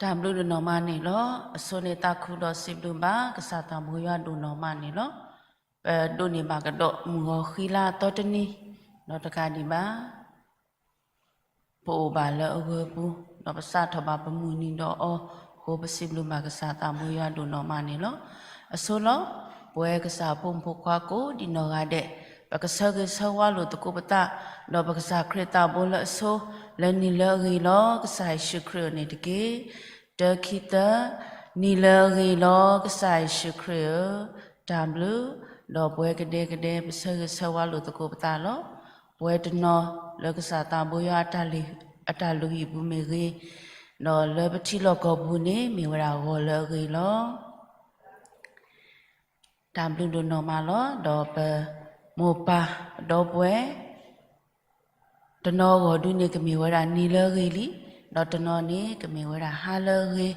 တၢ်ဘျုးဒိၣ်နီၢ်မးန့ၣ်လီၤ. အဆိန့ၣ်သးခုဒီးစံးဘျုးဘၣ်ကစၢ်သးဘိယွၤဒိၣ်နီၢ်မးန့ၣ်လီၤ. ပဒိးန့ၢ်ဘၣ်ကဒီးမုၢ်ဂီၤဃံလၤအသီတနံၤ, ဒီးတကးဒံးဘၣ် ပအိၣ်ဘၣ်လၢအဂၢၢ်ပူၤ, ဒီးပစးထီၣ်ဘၣ်ပမုၢ်နံၤဒီးအီၤအဃိ ပစံးဘျုးဘၣ်ကစၢ်သးဘိယွၤဒိၣ်နီၢ်မးန့ၣ်လီၤ. အဆိလီၤ. ပဝဲကစၢ်ဖိမုၣ်ဖိခွါကိးဒံနီၢ်ဂၤဒဲး, ပကဆၢဂ့ၤဆၢဝါလိာ်သကိးပသး, ဒီးပကစၢ်ခရံာ်သးဘိလၢအဆိ, လၢနံၤလၢအဂ့ၤလီၤ ကစၢ်ယ့ၣ်ၡူးခရံာ်အံၤန့ၣ်တက့ၢ်. တၢ ခံ သၢ, နံၤလၢအဂ့ၤလီၤ ကစၢ်ယ့ၣ်ၡူးခရံာ်ဧၢ, တၢ်ဘျုး, ဒီးပဝဲကဒဲကဒဲ ပဆၢဂ့ၤဆၢဝါလိာ်သကိးပသးလီၤ. ပဝဲတနီၤလၢကစၢ်သးဘိယွၤအတၢ်လုၢ်ဟံၣ်ပူၤမ့ၢ်ဂ့ၤ, ဒီးလၢပထံလီၢ်ကီၢ်ပူၤန့ၣ် မ့ၢ်ဝဲဒၣ်ဂီၤလၢအဂ့ၤလီၤ. တၢ်ဘျုးဒိၣ်နီၢ်မးလီၤ. ဒီးပမိၢ်ပၢ်ပဒီပုၢ်ဝဲၢ် တနီၤဂီၢ်ဒုန့ၣ် ကမ့ၢ်ဝဲဒၣ်နံၤလၢအဂ့ၤလံ, ဒီးတနီၤန့ၣ်ကမ့ၢ်ဝဲဒၣ်ဟါလၢအဂ့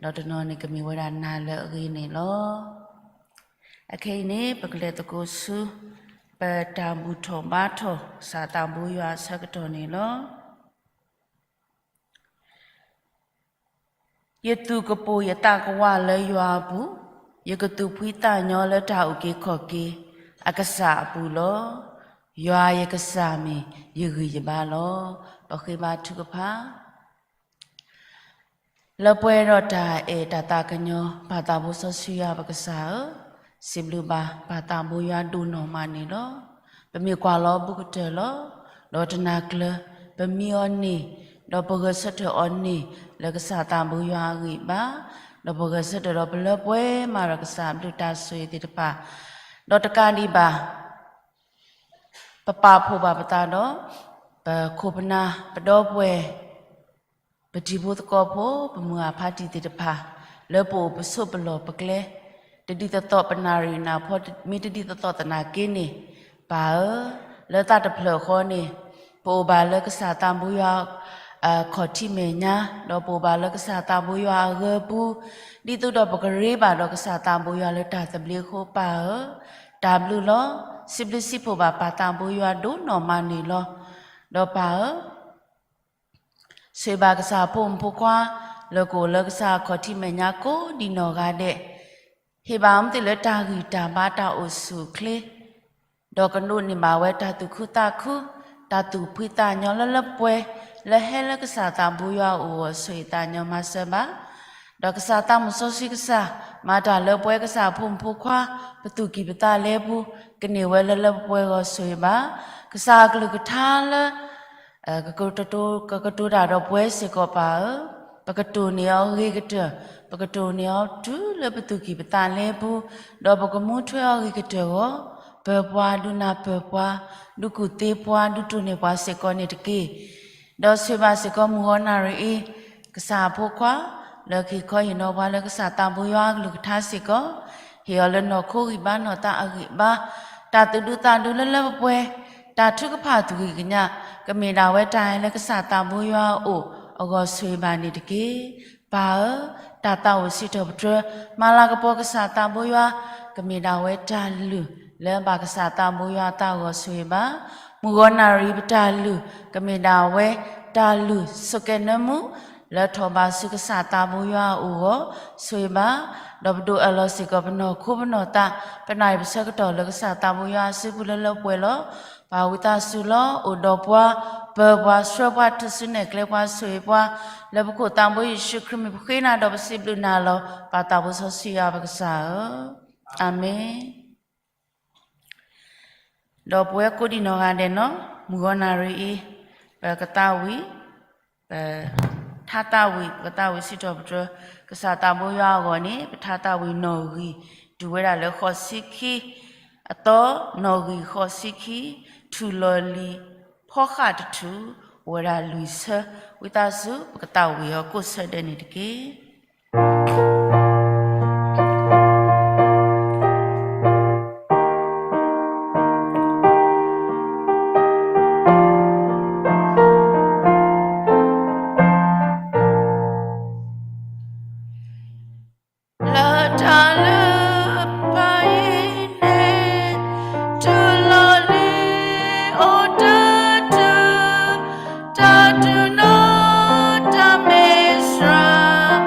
ၤ, ဒီးတနီၤန့ၣ်ကမ့ၢ်ဝဲဒၣ်နၤလၢအဂ့ၤန့ၣ်လီၤ. အခဲအံၤန့ၣ် ပကလဲၤသကိးဆူ ပတၢ်ဘူၣ်ထီၣ်ဘါထီၣ် ကစၢ်သးဘိယွၤအဆၢကတီၢ်န့ၣ်လီၤ. ယသူၣ်ကပိာ်ယသးကဝၢ်လၢယွၤအပူၤ, ယကသူၣ်ဖှံသးညီလၢတၢ်အုၣ်က့ၤခီၣ်က့ၤအကစၢ်အပူၤလီၤ. ယွၤယကစၢ်မ့ၢ်ယဂံၢ်ယဘါလီၤ. ပဃ့ဘါထုကဖၣ်. လၢပှဲၤဒီးတၢ်အဲၣ်တၢ်သးကညီၤ ပၢ်သးဘိစီဆှံယွၤပကစၢ်ဧၢ, စံးဘျုးဘၣ်ပၢ်သးဘိယွၤဒိၣ်နီၢ်မးန့ၣ်လီၤ. ပမ့ၢ်ကွၢ်လီၤဘူးကတၢၢ်လီၤ. ဒီးတနၤကျၢၤ ပမံအီၤန့ၢ်, ဒီးပဂဲၤဆၢထၢၣ်အီၤန့ၢ် လၢကစၢ်သးဘိယွၤအဂံၢ်ဘါ, ဒီးပဂဲၤဆၢထၢၣ်ဒီးပလၢပှဲၤမးဒီးကစၢ်အဘျုးတၢ်ဆိၣ်ဂ့ၤသ့ၣ်တဖၣ်, ဒီးတကးဒံးဘၣ် ပပာ်ဖှိၣ်ဘၣ်ပသးဒီး ပခိၣ်ပနၢ်ပဒီပုၢ်ဝဲၢ် ပတံၤဖိသကိးဖိ ပမုၢ်ဂၢ်ဖါတံၢ်သ့ၣ်တဖၣ် လၢပအိၣ်ပဆိးပလီၢ်ပကျဲ တဒ်သိးသိးပနၣ်ရံၣ်နၢ်ဖီ မ့ၢ်တဒ်သိးသိးသနာ်က့န့ၣ်, ပၢ်ဧၢ, လၢသးတဖျၢၣ်ဃီန့ၣ် ပအိၣ်ဘၣ်လၢကစၢ်သးဘိယွၤ အခီၣ်ထံးမဲာ်ညါ, ဒီးပအိၣ်ဘၣ်လၢကစၢ်သးဘိယွၤအဂၢၢ်ပူၤ, ဒ်သိးဒီးပကရ့ဘၣ်ဒီးကစၢ်သးဘိယွၤလၢတၢ်သဘျ့အဃိ ပၢ်ဧၢ, တၢ်ဘျုးလီၤ. စံးဘျုးစံးဖှိၣ်ဘၣ်ပၢ်သးဘိယွၤဒိၣ်နီၢ်မးန့ၣ်လီၤ. ဒီးပၢ်ဧၢ ဆိၣ်ဂ့ၤဘၣ်ကစၢ်ဖိမုၣ်ဖိခွါ လၢကအိၣ်လၢကစၢ်အခီၣ်ထံးမဲာ်ညါကိးဒံနီၢ်ဂၤဒဲး, ဟ့ၣ်ဘၣ်အမ့ၢ်သ့ၣ်လၢတၢ်ဂံၢ်တၢ်ဘါတၢ်အိၣ်ဆူၣ်အိၣ်ချ့, ဒီးကဒိးန့ၢ်ဘၣ်ဝဲတၢ်သူၣ်ခုသးခု, တၢ်သူၣ်ဖှံသးညီလၢလၢပှဲၤ, လၢဟဲလၢကစၢ်သးဘိယွၤအအိၣ်အဂီၢ် ဆိၣ်ဂ့ၤသးညီမၤစၢၤဘၣ် ဒီးကစၢ်သးမုၣ်စီဆှံကစၢ် မၤတၢ်လၢပဝဲကစၢ်ဖိမုၣ်ဖိခွါ ပသူၣ်ကံၢ်ပသးလဲပူၤ ကန့ၢ်ဝဲလၢလၢပှဲၤပှဲၤအဂီၢ်ဆိၣ်ဂ့ၤဘၣ်, ကစၢ်အကလုၢ်ကထါလၢ ကကတိၤတၢ်ဒီးပဝဲစ့ၢ်ကီးပၢ်ဧၢ, ပကတိၢ်န့ၢ်အီၤဂ့ၤကတၢၢ်, ပကတိၢ်န့ၢ်အီၤတုၤလၢပသူၣ်ကံၢ်ပသးလဲပူၤ, ဒီးပကမူထွဲအီၤဂ့ၤကတၢၢ်အဂီၢ်, ပၢၤပှၤဒုးနၢ်ပၢၢ်ပှၤ, ဒုးကူၣ်သ့ပှၤ, ဒုးတိၢ်န့ၢ်ပှၤစ့ၢ်ကီးန့ၣ်တက့ၢ်. ဒီးဆိၣ်ဂ့ၤဘၣ်စ့ၢ်ကီးမုၢ်ဂီၤနၣ်ရံၣ်အံၤ ကစၢ်အဖိခွါ လၢကဟ့ၣ်ခီဟ့ၣ်နီၤပှၤလၢကစၢ်သးဘိယွၤအကလုၢ်ကထါစ့ၢ်ကီး, ဟ့ၣ်အီၤလၢနီၢ်ခိဂံၢ်ဘါနီၢ်သးအဂံၢ်ဘါ, တၢ်သူၣ်ဒူသးဒူလၢလၢပှဲၤပှဲၤ, တၢ်ထုကဖၣ်သူၣ်ဂံၢ်ကညး, ကမ့ၢ်ဒၣ်ဝဲတၢ်ဟဲလၢကစၢ်သးဘိယွၤအအိၣ်အဂီၢ်ဆိၣ်ဂ့ၤဘၣ်န့ၣ်တက့ၢ်. ပၢ်ဧၢ, တၢ်သးအိၣ်စံးထီၣ်ပတြၢၤ မၤလၤကပီၤကစၢ်သးဘိယွၤ, ကမ့ၢ်ဒၣ်ဝဲတၢ်လုၢ်လၢဘၣ်ကစၢ်သးဘိယွၤအသးအဂီၢ်ဆိၣ်ဂ့ၤဘၣ်, မုၢ်ဂီၤနၣ်ရံၣ်ပတၢ်လုၢ် ကမ့ၢ်ဒၣ်ဝဲတၢ်လုၢ်ဆိးကဲနၢမူ လၢထီၣ်ဘးဆူကစၢ်သးဘိယွၤအအိၣ်အဂီၢ်ဆိၣ်ဂ့ၤဘၣ်, ဒီးပဒိးအၢၣ်လီၤစ့ၢ်ကီးပနီၢ်ခိပနီၢ်သး, ပနၣ်ရံၣ်ပဆၢကတီၢ်လၢကစၢ်သးဘိယွၤအစုပူၤလၢလၢပှဲၤပှဲၤလီၤ. ပၢ်ဝံသးစူၤလီၤ, အိၣ်ဒီးပှၤ, ပၢၤပှၤဆှၢပှၤထူၣ်စုနဲၣ်ကျဲပှၤဆိၣ်ဂ့ၤပှၤ, လၢပခိၣ်သးဘိယ့ၣ်ၡူးခရံာ်မံၤပဃ့နၤဒီးပစံးဘျုးနၤလီၤ. ပၢ်သးဘိစီဆှံယွၤပကစၢ်ဧၢ, အၤမ့ၣ်. ဒီးပဝဲကိးဒံနီၢ်ဂၤဒဲးနီၤ, မုၢ်ဂီၤနၣ်ရံၣ်အံၤ ပကသးဝံၣ်, ပထါသးဝံၣ်, ပကသးဝံၣ်စံးထီၣ်ပတြၢၤ ကစၢ်သးဘိယွၤအဂီၢ်န့ၣ် ပထါသးဝံၣ်နီၣ်ဂံၢ် တုၤဝဲဒၣ်လၢဃိးဆံခံ, အသီနီၣ်ဂံၢ်ဃိးဆံခံ, ထူၣ်လီၤလံၤဖီဃးတထူၣ်, အိၣ်ဝဲဒၣ်လွံၢ်ဆၢ, ဝံသးစူၤ ပကသးဝံၣ်အီၤကိးဆၢဒဲးန့ၣ်တက့ၢ်. လၢတၢ်လၢပၢ်အံၤန့ၣ် ထူၣ်လီၤလံၤအိၣ်တထူၣ်, တၢ်ဒုးနီၢ်တၢ်မ့ၢ်စှၤ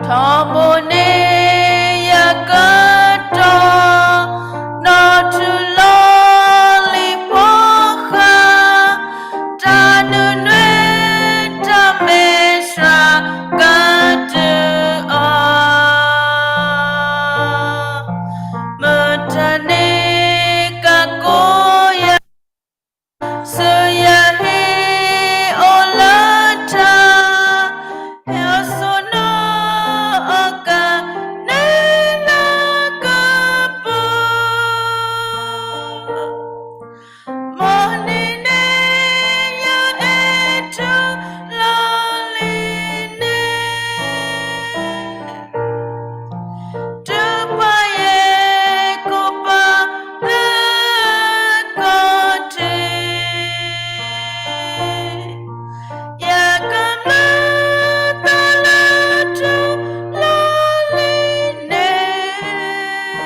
ထီဘိန့ၣ်ယကတီၢ် နီၢ်ထူလီၤလံၤဖိဃၣ်, တၢ်ဒုၣ်ဒွဲၣ်တၢ်မဲာ်ဆှးကတုၤအီၤ, မုၢ်တနံၤကကိးယၤ ဆူယဟံၣ်အိၣ်လၢထး, ဟဲစိာ်နီၢ်အီၣ်ကၤနဲလၢကပူၤ, မုၢ်နံၤန့ၣ်ယအဲၣ်ထူလီၤလံၤန့ၣ် တုၤပှၤယဲၢ်ကိးပၤလၢကီၢ်ထံး, ယကမျၢၢ်တၢ်လၢထူလီၤလံၤန့ၣ်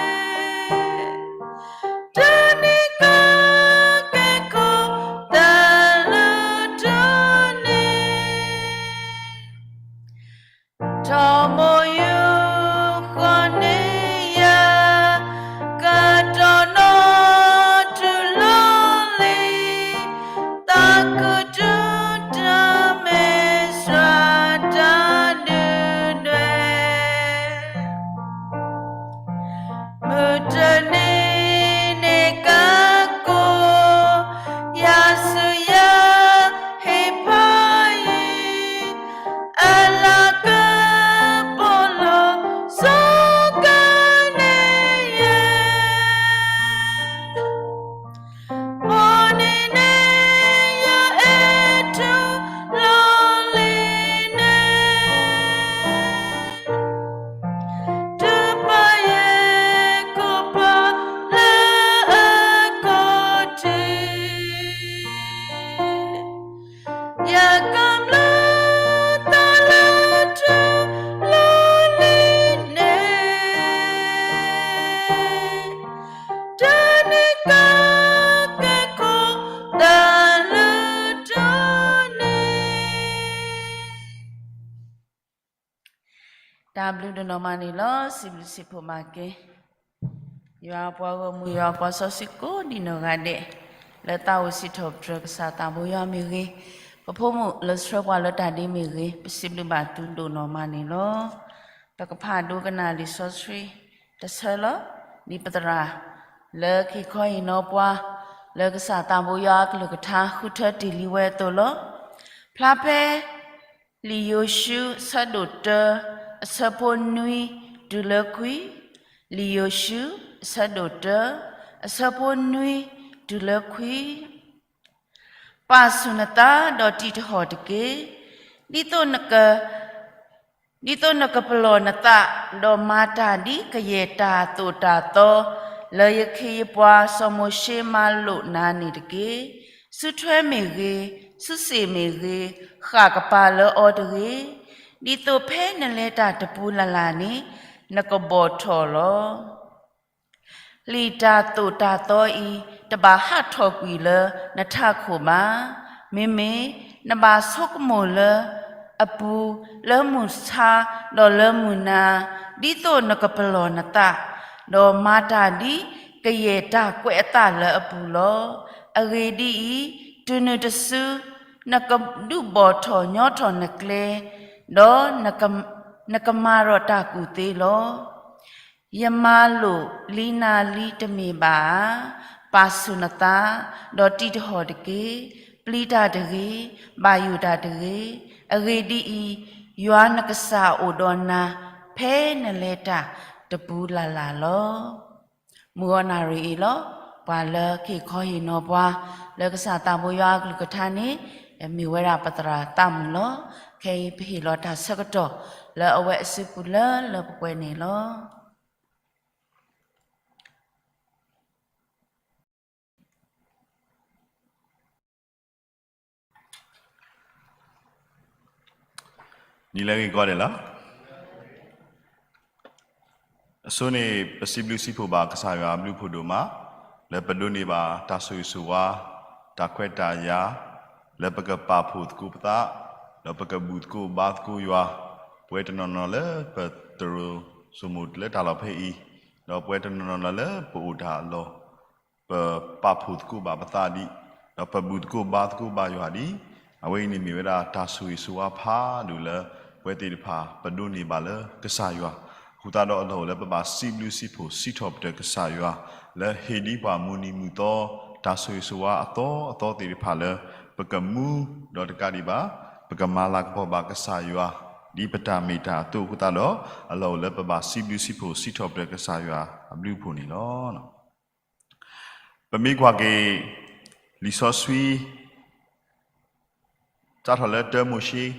တနံၤကကဲခိၣ်တၢ်လၢထူန့ၣ် ထီမိၢ်ယူၢ်ဃီန့ၣ်ယၤ ကတီၢ်နီၢ်ထူလီၤလံၤ, သးခုတုၤတၢ်မဲာ်ဆှးတၢ်ဒုၣ်ဒွဲၣ် မုၢ်တနံၤန့ၣ်ကကိး ယၤဆူယဟံၣ်ဖးယံၤ, အလၤကပီၤလီၤစိကန့ၢ်ယဲၢ် မုၢ်နံၤန့ၣ်ယအဲၣ်ထူလီၤလံၤန့ၣ် တုၤပှၤယဲၢ်ကိးပၤလၢကီၢ်ထံး, ယကမျၢၢ်တၢ်လၢထူလီၤလံၤန့ၣ် တနံၤကကဲခိၣ်တၢ်လၢထူန့ၣ် တၢ်ဘျုးဒိၣ်နီၢ်မးန့ၣ်လီၤ. စံးဘျုးစံးဖှိၣ်ဘၣ်က့ၤ ယွၤပှၤဂီၢ်မုၢ် ယွၤပှၤစီဆှံကိးဒံးနီၢ်ဂၤဒဲး, လၢသးအိၣ်စံးထီၣ်ပတြၢၤကစၢ်သးဘိယွၤမ့ၢ်ဂ့ၤ, ပဖိမုၣ်လၢဆှၢပှၤလၢတၢ်ဒ့မ့ၢ်ဂ့ၤ, ပစံးဘျုးဘၣ်သုဒိၣ်နီၢ်မးန့ၣ်လီၤ. ပကဖးဒိကနၣ်လံာ်စီဆှံတဆၢလီၤ. ဒ်ပသရၣ် လၢကဟ့ၣ်ခီဟ့ၣ်နီၤပှၤ လၢကစၢ်သးဘိယွၤအကလုၢ်ကထါ ဃုထၢတ့ၢ်လံဝဲအသိးလီၤ. ဖျါဖဲ လံာ်ယိၤၡူ အဆၢဒိၣ်တၢ အဆၢဖိနွံတုၤလၢခွံ, လံာ်ယိၤၡူ အဆၢဒိၣ်တၢ အဆၢဖိနွံတုၤလၢခွံ. ပာ်ဆူၣ်နသးဒီးတံးတဟီၣ်တက့ၢ်. ဒ်သိးနက ဒ်သိးနကပလီၢ်နသး, ဒီးမၤတၢ်ဒ်ကယဲၢ်တၢ်သိၣ်တၢ်သီ လၢယခ့ယပှၤစီၤမိၤၡ့မၤလိာ်နၤန့ၣ်တက့ၢ်. စုထွဲမ့ၢ်ဂ့ၤ, စုစ့ၣ်မ့ၢ်ဂ့ၤ, ဃၣ်ကပၤလၢအီၤတဂ့ၤ. ဒ်သိးဖဲနလဲၤတၢ်တပူၤလၢ်လၢ်န့ၣ် နကဘီၣ်ထီၣ်လီၤ. လံာ်တၢ်သိၣ်တၢ်သီအံၤ တဘၣ်ဟးထီၣ်ကွံာ်လၢနထးခိၣ်ဘၣ်. မ့မ့ၢ်နဘၣ်ဆိကမိၣ်လၢအပူၤ, လၢမုၢ်ဆါ, ဒီးလၢမုၢ်နၤ, ဒ်သိးနကပလီၢ်နသး, ဒီးမၤတၢ်ဒ်ကယဲၢ်တၢ်ကွဲးအသးလၢအပူၤလီၤ. အဂ့ၢ်ဒ်အံၤ, တုၤနုၤတစု, နကဒုးဘီၣ်ထီၣ်ညီထီၣ်နကျဲ, ဒီးနကမၤထီၣ်တၢ်ကူၣ်သ့လီၤ. ယမၤလိာ်လံနၤလံတမ့ၢ်ဘၣ်ဧါ. ပာ်ဆူၣ်နသး, ဒီးတံးတဟီၣ်တက့ၢ်. ပျံၤတၢ်တဂ့ၤ, ဘၣ်ယိၣ်တၢ်တဂ့ၤ. အဂ့ၢ်ဒ်အံၤ, ယွၤနကစၢ်အိၣ်ဒီးနၤ ဖဲနလဲၤတၢ်တပူၤလၢ်လၢ်လီၤ. မုၢ်ဂီၤနၣ်ရံၣ်အံၤလီၤ. ပှၤလၢကဟ့ၣ်ခီဟ့ၣ်နီၤပှၤ လၢကစၢ်သးဘိယွၤအကလုၢ်ကထါန့ၣ် မ့ၢ်ဝဲဒၣ်ပသရၣ်သးမုၣ်လီၤ. ခဲအံၤပဟ့ၣ်လီၤတၢ်ဆၢကတီၢ် လၢအဝဲအစုပူၤလၢလၢပှဲၤပှဲၤန့ၣ်လီၤ. နံၤလၢအဂ့ၤကိးဂၤဒဲးလီၤ. အဆိန့ၣ် ပစံးဘျုးစံးဖှိၣ်ဘၣ်ကစၢ်ယွၤအဘျုးဖးဒိၣ်မး လၢပဒိးန့ၢ်ဘၣ်တၢ်ဆိၣ်ဂ့ၤဆိၣ်ဝါ, တၢ်ခွဲးတၢ်ယာ်, လၢပကပာ်ဖှိၣ်သကိးပသး, ဒီးပကဘူၣ်သကိးဘါသကိးယွၤ, ပ ပဝဲတနီၤနီၤလၢပတရိၤစိမိၤလၢတၢ်လီၢ်ဖဲအံၤ, ဒီးပဝဲတနီၤနီၤလၢပအိၣ်တၢ်အလီၢ်, ပပာ်ဖှိၣ်သကိးဘၣ်ပသးဒံး, ဒီးပဘူၣ်သကိးဘါသကိးဘါယွၤဒံး, အဝဲအံၤန့ၣ်မ့ၢ်ဝဲဒၣ်တၢ်ဆိၣ်ဂ့ၤဆိၣ်ဝါဖးဒိၣ်လၢ ပဝဲသ့ၣ်တဖၣ်ပဒိးန့ၢ်ဘၣ်လၢကစၢ်ယွၤ, အဃိသတးဒီးအလီၢ်အိၣ်လၢပဘၣ်စံးဘျုးစံးဖှိၣ်စံးထီၣ်ပတြၢၤကစၢ်ယွၤ, လၢဟ့ၣ်ဒံးပှၤမုၢ်နံၤမုၢ်သီ တၢ်ဆိၣ်ဂ့ၤဆိၣ်ဝါအသီအသီသ့ၣ်တဖၣ်လၢ ပကမူဒီးတကးဒံးဘၣ်, ပကမၤလၤကပီၤဘၣ်ကစၢ်ယွၤ, ဒ်ပတၢ်မ့ၢ်တၢ်အသိးအဃိသတးဒီး, အလီၢ်အိၣ်လၢပဘၣ်စံးဘျုးစံးဖှိၣ်စံးထီၣ်ပတြၢၤကစၢ်ယွၤအဘျုးအဖှိၣ်န့ၣ်လီၤ. ပမ့ၢ်ကွၢ်က့ၤ လံာ်စီဆှံ စးထီၣ်လၢတၢမိၤၡ့,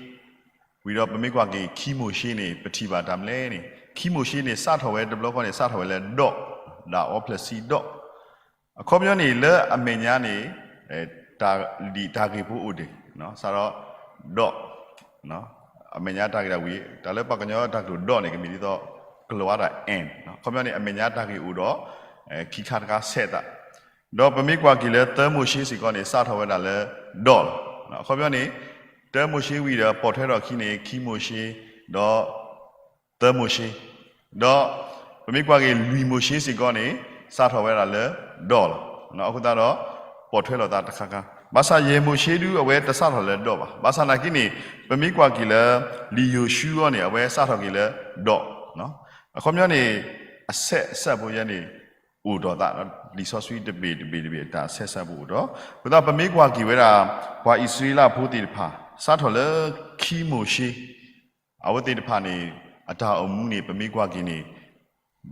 ဝံၤဒီးပမ့ၢ်ကွၢ်က့ၤခံမိၤၡ့န့ၣ် ပထံၣ်ဘၣ်တၢ်မနုၤလဲၣ်န့ၣ်, ခံမိၤၡ့န့ၣ် စးထီၣ်ဝဲတဘျီဃီန့ၣ် စးထီၣ်ဝဲလၢဒီး, ဒၣ်အီဖျၢၣ်ဆံဒီး, အခီပညီန့ၣ် လၢအမဲာ်ညါန့ၣ် တၢ်လံာ်တၢ်ဂ့ၢ်ဖိအိၣ်ဒံး, စးထီၣ်ဒီး, အမဲာ်ညါတၢ်ဂ့ၢ်ဒၣ်ဝံၤ တၢ်လၢပှၤကညီတၢ်ကတိၤဒီးန့ၣ် ကမ့ၢ်ဒ်သိး ကလီၤဝါဒၣ် and, အခီပညီန့ၣ် အမဲာ်ညါတၢ်ဂ့ၢ်အိၣ်ဒီး ခံခါတခါဆဲးသး, ဒီးပမ့ၢ်ကွၢ်က့ၤလၢသၢမိၤၡ့စ့ၢ်ကီးန့ၣ် စးထီၣ်ဝဲဒၣ်လၢဒီးလီၤ. အခီပညီန့ၣ် တၢမိၤၡ့ဝံၤဒီး ပိာ်ထွဲထီၣ်ခံန့ၣ် ခံမိၤၡ့, ဒီး သၢမိၤၡ့, ဒီးပမ့ၢ်ကွၢ်က့ၤလွံၢ်မိၤၡ့စ့ၢ်ကီးန့ၣ် စးထီၣ်ဝဲဒၣ်လၢဒီးလီၤ. အဃိသတးဒီး ပိာ်ထွဲလိာ်သးတခါခါ, ဘၣ်ဆၣ်ယဲၢ်မိၤၡ့ဒုအဝဲတစးထီၣ်လၢဒီးဘၣ်. ဘၣ်ဆၣ်နာ်က့န့ၣ် ပမ့ၢ်ကွၢ်က့ၤလၢ လံာ်ယိၤၡူအီၤန့ၣ် အဝဲစးထီၣ်က့ၤလၢဒီး, အခီပညီန့ၣ် အဆဲးအဆၢဖိယဲန့ၣ် အိၣ်ဒီးသး, လံာ်စီဆှံတဘ့ၣ်တဘ့ၣ်တဘ့ၣ်အတၢ်ဆဲးဆၢဖိအိၣ်ဒီး, အဃိသတးပမ့ၢ်ကွၢ်က့ၤဝဲဒၣ် ပှၤအံၣ်စရ့လးဖိသ့ၣ်တဖၣ် စးထီၣ်လၢခံမိၤၡ့ အဝဲသ့ၣ်တဖၣ်န့ၣ် အတၢ်အိၣ်မူန့ၣ် ပမ့ၢ်ကွၢ်က့ၤန့ၣ်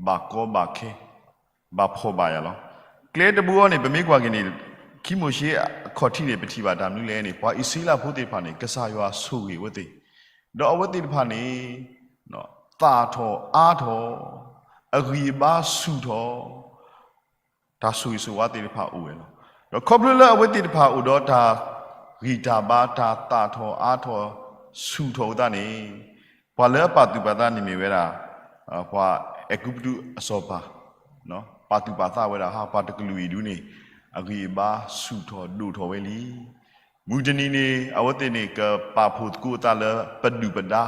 ဘၣ်ကီဘၣ်ခဲ, ဘၣ်ဖှီၣ်ဘၣ်ယာ်လီၤ. ကျဲတဘိအံၤန့ၣ် ပမ့ၢ်ကွၢ်က့ၤန့ၣ် ခံမိၤၡ့အခီၣ်ထံးန့ၣ် ပထံၣ်ဘၣ်တၢ်မနုၤလဲၣ်န့ၣ် ပှၤအံၣ်စရ့လးဖိသ့ၣ်တဖၣ်န့ၣ် ကစၢ်ယွၤဆိၣ်ဂ့ၤအဝဲသ့ၣ်, ဒီးအဝဲသ့ၣ်တဖၣ်န့ၣ် သၣ်ထီၣ်အါထီၣ်, အဂံၢ်အဘါဆူၣ်ထီၣ် တၢ်ဆိၣ်ဂ့ၤဆိၣ်ဝါသ့ၣ်တဖၣ်အိၣ်ဝဲလီၤ. ဒီးခီဖျိလၢအဝဲသ့ၣ်တဖၣ်အိၣ်ဒီးတၢ်ဂံၢ်တၢ်ဘါ တၢ်သၣ်ထီၣ်အါထီၣ်ဆူၣ်ထီၣ်အသးန့ၣ်, ပှၤလၢအပာ်သူၣ်ပာ်သးန့ၣ်မ့ၢ်ဝဲဒၣ် ပှၤအဲၤကူပတူးအစီၤပၤ, ပာ်သူၣ်ပာ်သးဝဲဒၣ်ဟါ ပှၤတကလုာ်အံၤဒုန့ၣ် အဂံၢ်အဘါဆူၣ်ထီၣ်ဒိၣ်ထီၣ်ဝဲလံ. မုၢ်တနံၤန့ၣ် အဝဲသ့ၣ်န့ၣ် ကပာ်ဖှိၣ်သကိးအသးလၢပဒုၣ်ပဒါ,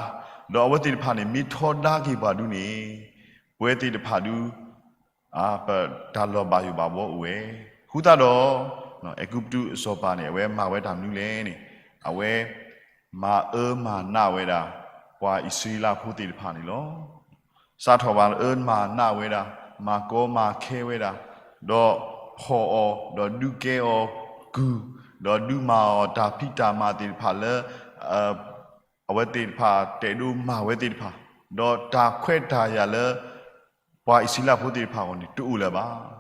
ဒီးအဝဲသ့ၣ်တဖၣ်န့ၣ် မ့ၢ်ထီဒါက့ၤပှၤဒုန့ၣ်, ပဝဲသ့ၣ်တဖၣ်ဒု ပတၢ်လီၤဘၣ်ယိၣ်ဘၣ်ဘှီအိၣ်ဝဲ. အဃိသတးဒီး အဲၤကူပတူးအစီၤပၤန့ၣ် အဝဲမၤဝဲတၢ်မနုၤလဲၣ်န့ၣ်, အဝဲမၤအၢမၤနးဝဲဒၣ် ပှၤအံၣ်စရ့လးဖိသ့ၣ်တဖၣ်န့ၣ်လီၤ. စးထီၣ်မၤအၢမၤနးဝဲဒၣ်, မၤကီမၤခဲဝဲဒၣ်, ဒီးဖီၣ်အီၤ, ဒီးဒုးကဲအီၤကုၢ်, ဒီးဒုးမၤအီၤတၢ်ဖံးတၢ်မၤသ့ၣ်တဖၣ်လၢ အဝဲသ့ၣ်တဖၣ်တဲာ်ဒိမၤဝဲသ့ၣ်တဖၣ်, ဒီးတၢ်ခွဲးတၢ်ယာ်လၢ ပှၤအံၣ်စရ့လးဖိသ့ၣ်တဖၣ်အဂီၢ်န့ၣ် တအိၣ်လၢၤဘၣ်.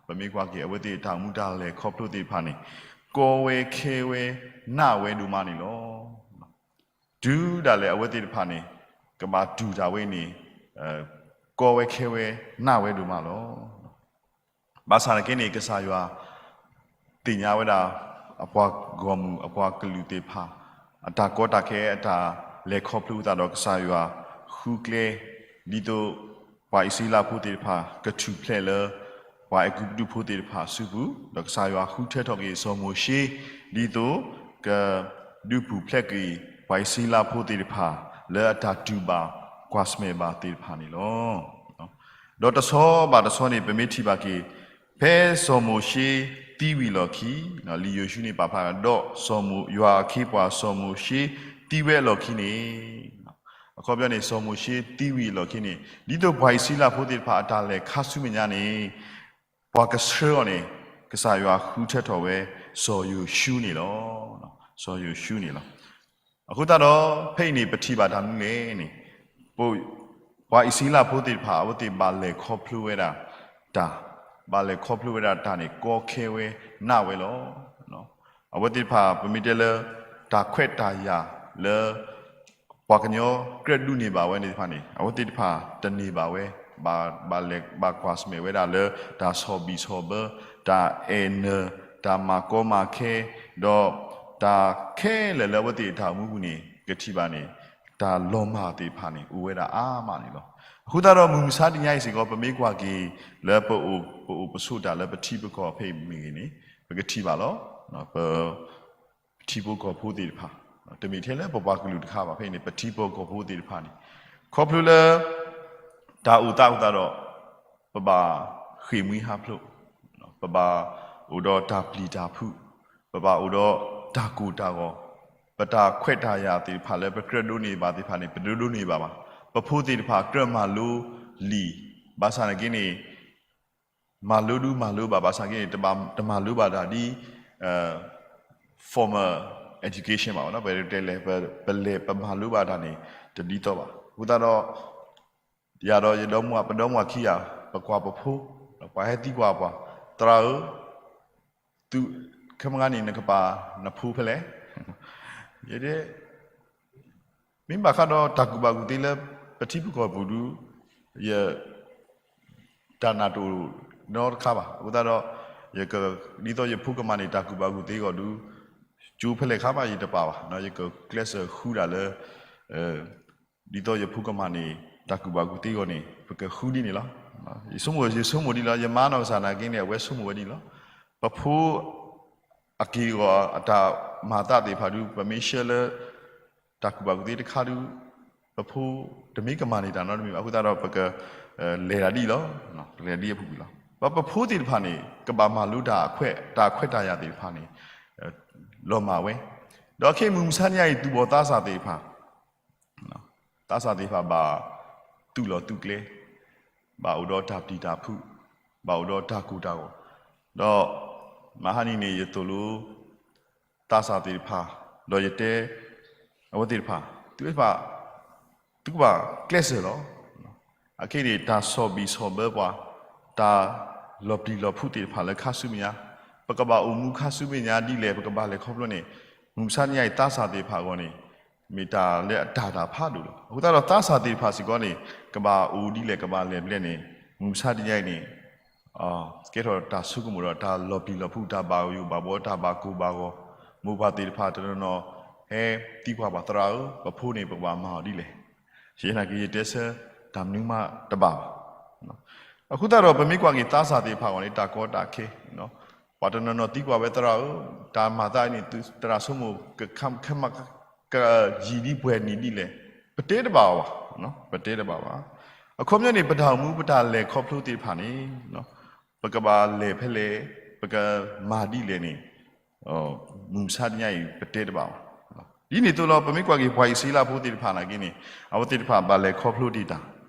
ပမ့ၢ်ကွၢ်က့ၤအဝဲသ့ၣ်တၢ်အိၣ်မူတၢ်လဲၤခီဖျိသ့ၣ်တဖၣ်န့ၣ် ကီဝဲခဲဝဲနးဝဲဒိၣ်မးန့ၣ်လီၤ. တုၤဒၣ်လဲာ်အဝဲသ့ၣ်တဖၣ်န့ၣ် ကဘၣ်တူၢ်တၢ်ဝဲန့ၣ် ကီဝဲခဲဝဲနးဝဲဒိၣ်မးလီၤ. ဘၣ်ဆၣ်သနာ်က့န့ၣ် ကစၢ်ယွၤသ့ၣ်ညါဝဲဒၣ် အပှၤဂီၢ်မုၢ်အပှၤကလုာ်သ့ၣ်တဖၣ် အတၢ်ကီတၢ်ခဲအတၢ်လဲၤခီဖျိအသးဒီး ကစၢ်ယွၤဃုကျဲ ဒ်သိးပှၤအံၣ်စရ့လးဖိသ့ၣ်တဖၣ် ကထူၣ်ဖျဲးလၢ ပှၤအဲၤကူပတူးဖိသ့ၣ်တဖၣ်အစုပူၤ, ဒီးကစၢ်ယွၤဃုထၢထီၣ်က့ၤစီၤမိၤၡ့ ဒ်သိးကဒုးပူၤဖျဲးက့ၤ ပှၤအံၣ်စရ့လးဖိသ့ၣ်တဖၣ် လၢအတၢ်တူၢ်ဘၣ်ကွၢ်ဆၢၣ်မဲာ်ဘၣ်သ့ၣ်တဖၣ်န့ၣ်လီၤ. ဒီးတဆီဘၣ်တဆီန့ၣ် ပမ့ၢ်ထံၣ်ဘၣ်က့ၤ ဖဲစီၤမိၤၡ့သံဝံၤအလီၢ်ခံ, လံာ်ယိၤၡူန့ၣ်ပာ်ဖျါ ဒီးစီၤမိၤ ယွၤအခ့အပှၤစီၤမိၤၡ့သံဝဲအလီၢ်ခံန့ၣ်, အခီပညီန့ၣ် စီၤမိၤၡ့သံဝံၤအလီၢ်ခံန့ၣ် ဒ်သိးပှၤအံၣ်စရ့လးဖိသ့ၣ်တဖၣ်အတၢ်လဲၤခါဆူမဲာ်ညါန့ၣ် ပှၤကဆှၢအီၤန့ၣ် ကစၢ်ယွၤဃုထၢထီၣ်ဝဲ စီၤယိၤၡူန့ၣ်လီၤ. စီၤယိၤၡူန့ၣ်လီၤ. အဃိသတးဒီး ဖဲအံၤန့ၣ် ပထံၣ်ဘၣ်တၢ်မနုၤလဲၣ်န့ၣ်, ပ ပှၤအံၣ်စရ့လးဖိသ့ၣ်တဖၣ် အဝဲသ့ၣ်ဘၣ်လဲၤခီဖျိဝဲဒၣ်တၢ်, ဘၣ်လဲၤခီဖျိဝဲဒၣ်တၢ်န့ၣ် ကီခဲဝဲနးဝဲလီၤ. အဝဲသ့ၣ်တဖၣ် ပမ့ၢ်တဲလၢ တၢ်ခွဲးတၢ်ယာ်လၢ ပှၤကညီကြၢးဒုးန့ၢ်ဘၣ်ဝဲန့ၣ်တဖၣ်န့ၣ် အဝဲသ့ၣ်တဖၣ်တန့ၢ်ဘၣ်ဝဲ, ဘၣ်လဲၤဘၣ်ကွၢ်ဆၢၣ်မဲာ်ဝဲဒၣ်လၢ တၢ်ဆီၣ်ဘံၣ်ဆီၣ်ဘၢ, တၢ်အဲၣ်နၢၤ, တၢ်မၤကီမၤခဲ, ဒီးတၢ်ခဲလၢာ်လၢအဝဲသ့ၣ်အတၢ်အိၣ်မူပူၤန့ၣ် ကထံၣ်ဘၣ်န့ၣ် တၢ်လီၤမၢ်သ့ၣ်တဖၣ်န့ၣ် အိၣ်ဝဲဒၣ်အါမးန့ၣ်လီၤ. အဃိသတးဒီး မုၢ်မဆါတနံၤအံၤစ့ၢ်ကီး ပမ့ၢ်ကွၢ်က့ၤလၢပအိၣ်ပဆိးတၢ်လၢပထံပကီၢ်ဖဲအံၤမ့ၢ်ဂ့ၤန့ၣ် ပကထံၣ်ဘၣ်လီၤ. ပ ပထံဖိကီၢ်ဖိသ့ၣ်တဖၣ် တမ့ၢ်ထဲလၢပပှၤကလုာ်တခါဘၣ်. ဖဲအံၤန့ၣ် ပထံပကီၢ်ဖိသ့ၣ်တဖၣ်န့ၣ် ခီဖျိလၢ တၢ်အိၣ်သးအဃိသတးဒီး ပဘၣ်ဃ့ၢ်မှံဟးဖျိး, ပဘၣ်အိၣ်ဒီးတၢ်ပျံၤတၢ်ဖုး, ပဘၣ်အိၣ်ဒီးတၢ်ကိၢ်တၢ်ဂီၤ, ပတၢ်ခွဲးတၢ်ယာ်သ့ၣ်တဖၣ်လၢပကြၢးဒိးန့ၢ်ဘၣ်သ့ၣ်တဖၣ်န့ၣ် ပတဒိးန့ၢ်ဘၣ်ဘၣ်. ပဖိသ့ၣ်တဖၣ်ကြၢးမၤလိလံာ်, ဘၣ်ဆၣ်နာ်က့န့ၣ် မၤလိဒုးမၤလိဘၣ်, ဘၣ်ဆၣ်နာ်က့န့ၣ် တမၤလိဘၣ်တၢ်ဒ် formal education ဘၣ်, ပတဲလဲၣ် ပလဲၤပမၤလိဘၣ်တၢ်န့ၣ် တဒ်သိးဘၣ်. အဃိသတးဒီး ယၤဒီးယဒီမါ ပဒီမါခံဂၤ ပကွၢ်ပဖိ, ပှၤဟဲသံကွၢ်ပှၤ, သရၣ်ဧၢ, သုခဲမုၢ်ဂၤန့ၣ် နကပာ်နဖိဖဲလဲၣ်. ယတဲ မ့ၢ်ဘၣ်ဃးဒီးတၢ်ကူၣ်ဘၣ်ကူၣ်သ့လၢ ပထံပကီၢ်ပူၤဒုး ယ တၢ်နာ်တအိၣ်နီတခါဘၣ်. အဃိသတးဒီး ယက ဒ်သိးယဖိကမၤန့ၢ်တၢ်ကူၣ်ဘၣ်ကူၣ်သ့အဂီၢ်ဒုး ကၠိဖဲလဲၣ်ခါဘၣ် ယတပာ်ဘၣ်. ယကကျဲးစၢးဃုဒၣ်လၢ ဒ်သိးယဖိကမၤန့ၢ်တၢ်ကူၣ်ဘၣ်ကူၣ်သ့အဂီၢ်န့ၣ် ပကဃုဒ်န့ၣ်လီၤ. ယဆိကမိၣ် ယဆိကမိၣ်ဒ်လီၤ, ယမါနီၢ်ကစၢ်နာ်က့န့ၣ် အဝဲဆိကမိၣ်ဝဲဒ်လီၤ. ပဖိ အက့ၢ်အဂီၤအတၢ်မၤသးသ့ၣ်တဖၣ်ဒုး ပမ့ၢ်ဆှၢလၢ တၢ်ကူၣ်ဘၣ်ကူၣ်သ့တခါဒုး ပဖိတမ့ၢ်ကမၤန့ၢ်တၢ်နီတမံၤဘၣ်. အဃိသတးဒီး ပက လဲၤတၢ်ဒ်အံၤလီၤ. လဲၤတၢ်ဒ်အံၤအပူၤကွံာ်လီၤ. ပဖိသ့ၣ်တဖၣ်န့ၣ် ကဘၣ်မၤလိတၢ်အခွဲး တၢ်ခွဲးတၢ်ယာ်သ့ၣ်တဖၣ်န့ၣ် လီၤမၢ်ဝဲ, ဒီးခဲအံၤမုၢ်မဆါတနံၤအံၤ သူၣ်ဘီၣ်သးစၢ်သ့ၣ်တဖၣ် သးစၢ်သ့ၣ်တဖၣ်ဘၣ်သူၣ်လီၤသူၣ်ကျဲ, ဘၣ်အိၣ်ဒီးတၢ်ပျံၤတၢ်ဖုး, ဘၣ်အိၣ်ဒီးတၢ်ကိၢ်တၢ်ဂီၤ, ဒီးမဟါနံၤန့ၣ် ယသိၣ်လိ သးစၢ်သ့ၣ်တဖၣ်, ဒီးယတဲ အဝဲသ့ၣ်တဖၣ် သုတဖၣ် သုကဘၣ်ကျဲးစၢးလီၤ. အခဲအံၤန့ၣ် တၢ်ဆီၣ်ဘံၣ်ဆီၣ်ဘၢပှၤ, တၢ်လီၤပျံၤလီၤဖုးသ့ၣ်တဖၣ်လၢခါဆူမဲာ်ညါ, ပကဘၣ်အိၣ်မူခါဆူမဲာ်ညါဒ်လဲၣ် ပကဘၣ်လဲၤခီဖျိန့ၣ်, မုၢ်မဆါတနံၤအံၤ သးစၢ်သ့ၣ်တဖၣ်အဂီၢ်န့ၣ် မ့ၢ်တၢ်လၢအတၢ်တၢ်ဖးဒိၣ်လီၤ. အဃိသတးဒီးသးစၢ်သ့ၣ်တဖၣ်စ့ၢ်ကီးန့ၣ် ကဘၣ်အိၣ်ဒ်လဲၣ် ကဘၣ်လဲၤဘျဲၣ်န့ၣ် မုၢ်မဆါတနံၤအံၤန့ၣ် ကဲထီၣ်တၢ်ဆိကမိၣ်ဒီးတၢ်လီၤပျံၤလီၤဖုး တၢ်ဘၣ်ယိၣ်ဘၣ်ဘှီ တၢ်ဘၣ်ကိၢ်ဘၣ်ဂီၤ, မိၢ်ပၢ်သ့ၣ်တဖၣ်တနီၤနီၤ ဟဲသံကွၢ်ပှၤသရၣ်ဧၢ, ပဖိန့ၣ် ပကဘၣ်မၤအီၤဒ်လဲၣ်. ယနာ်က့ ယတဲဆၢတၢ်မနုၤမးတဘၣ်ဘၣ်. အဃိသတးဒီး ပမ့ၢ်ကွၢ်က့ၤသးစၢ်သ့ၣ်တဖၣ်အဂီၢ်န့ၣ် တၢ်ကီတၢ်ခဲ ပှၤတနီၤနီၤသံကွၢ်ဝဲသရၣ်ဧၢ, တၢ်မၤသးအံၤန့ၣ် သရၣ်ဆိကမိၣ်ခဲမး ကယံာ်ဒ်ပှဲၤနံၣ်ဒ်လဲၣ်, ပတဲတဘၣ်အီၤဘၣ်, ပတဲတဘၣ်ဘၣ်. အခီပညီန့ၣ် ပတၢ်အိၣ်မူ ပတၢ်လဲၤခီဖျိသ့ၣ်တဖၣ်န့ၣ် ပကဘၣ်လဲၤဖဲလဲၣ်, ပကမၤဒ်လဲၣ်န့ၣ် မုၢ်မဆါတနံၤအံၤ ပတဲတဘၣ်ဘၣ်. ဒ်န့ၣ်အသိးလီၤ ပမ့ၢ်ကွၢ်က့ၤပှၤအံၣ်စရ့လးဖိသ့ၣ်တဖၣ်နာ်က့န့ၣ် အဝဲသ့ၣ်တဖၣ်ဘၣ်လဲၤခီဖျိတ့ၢ်တၢ်,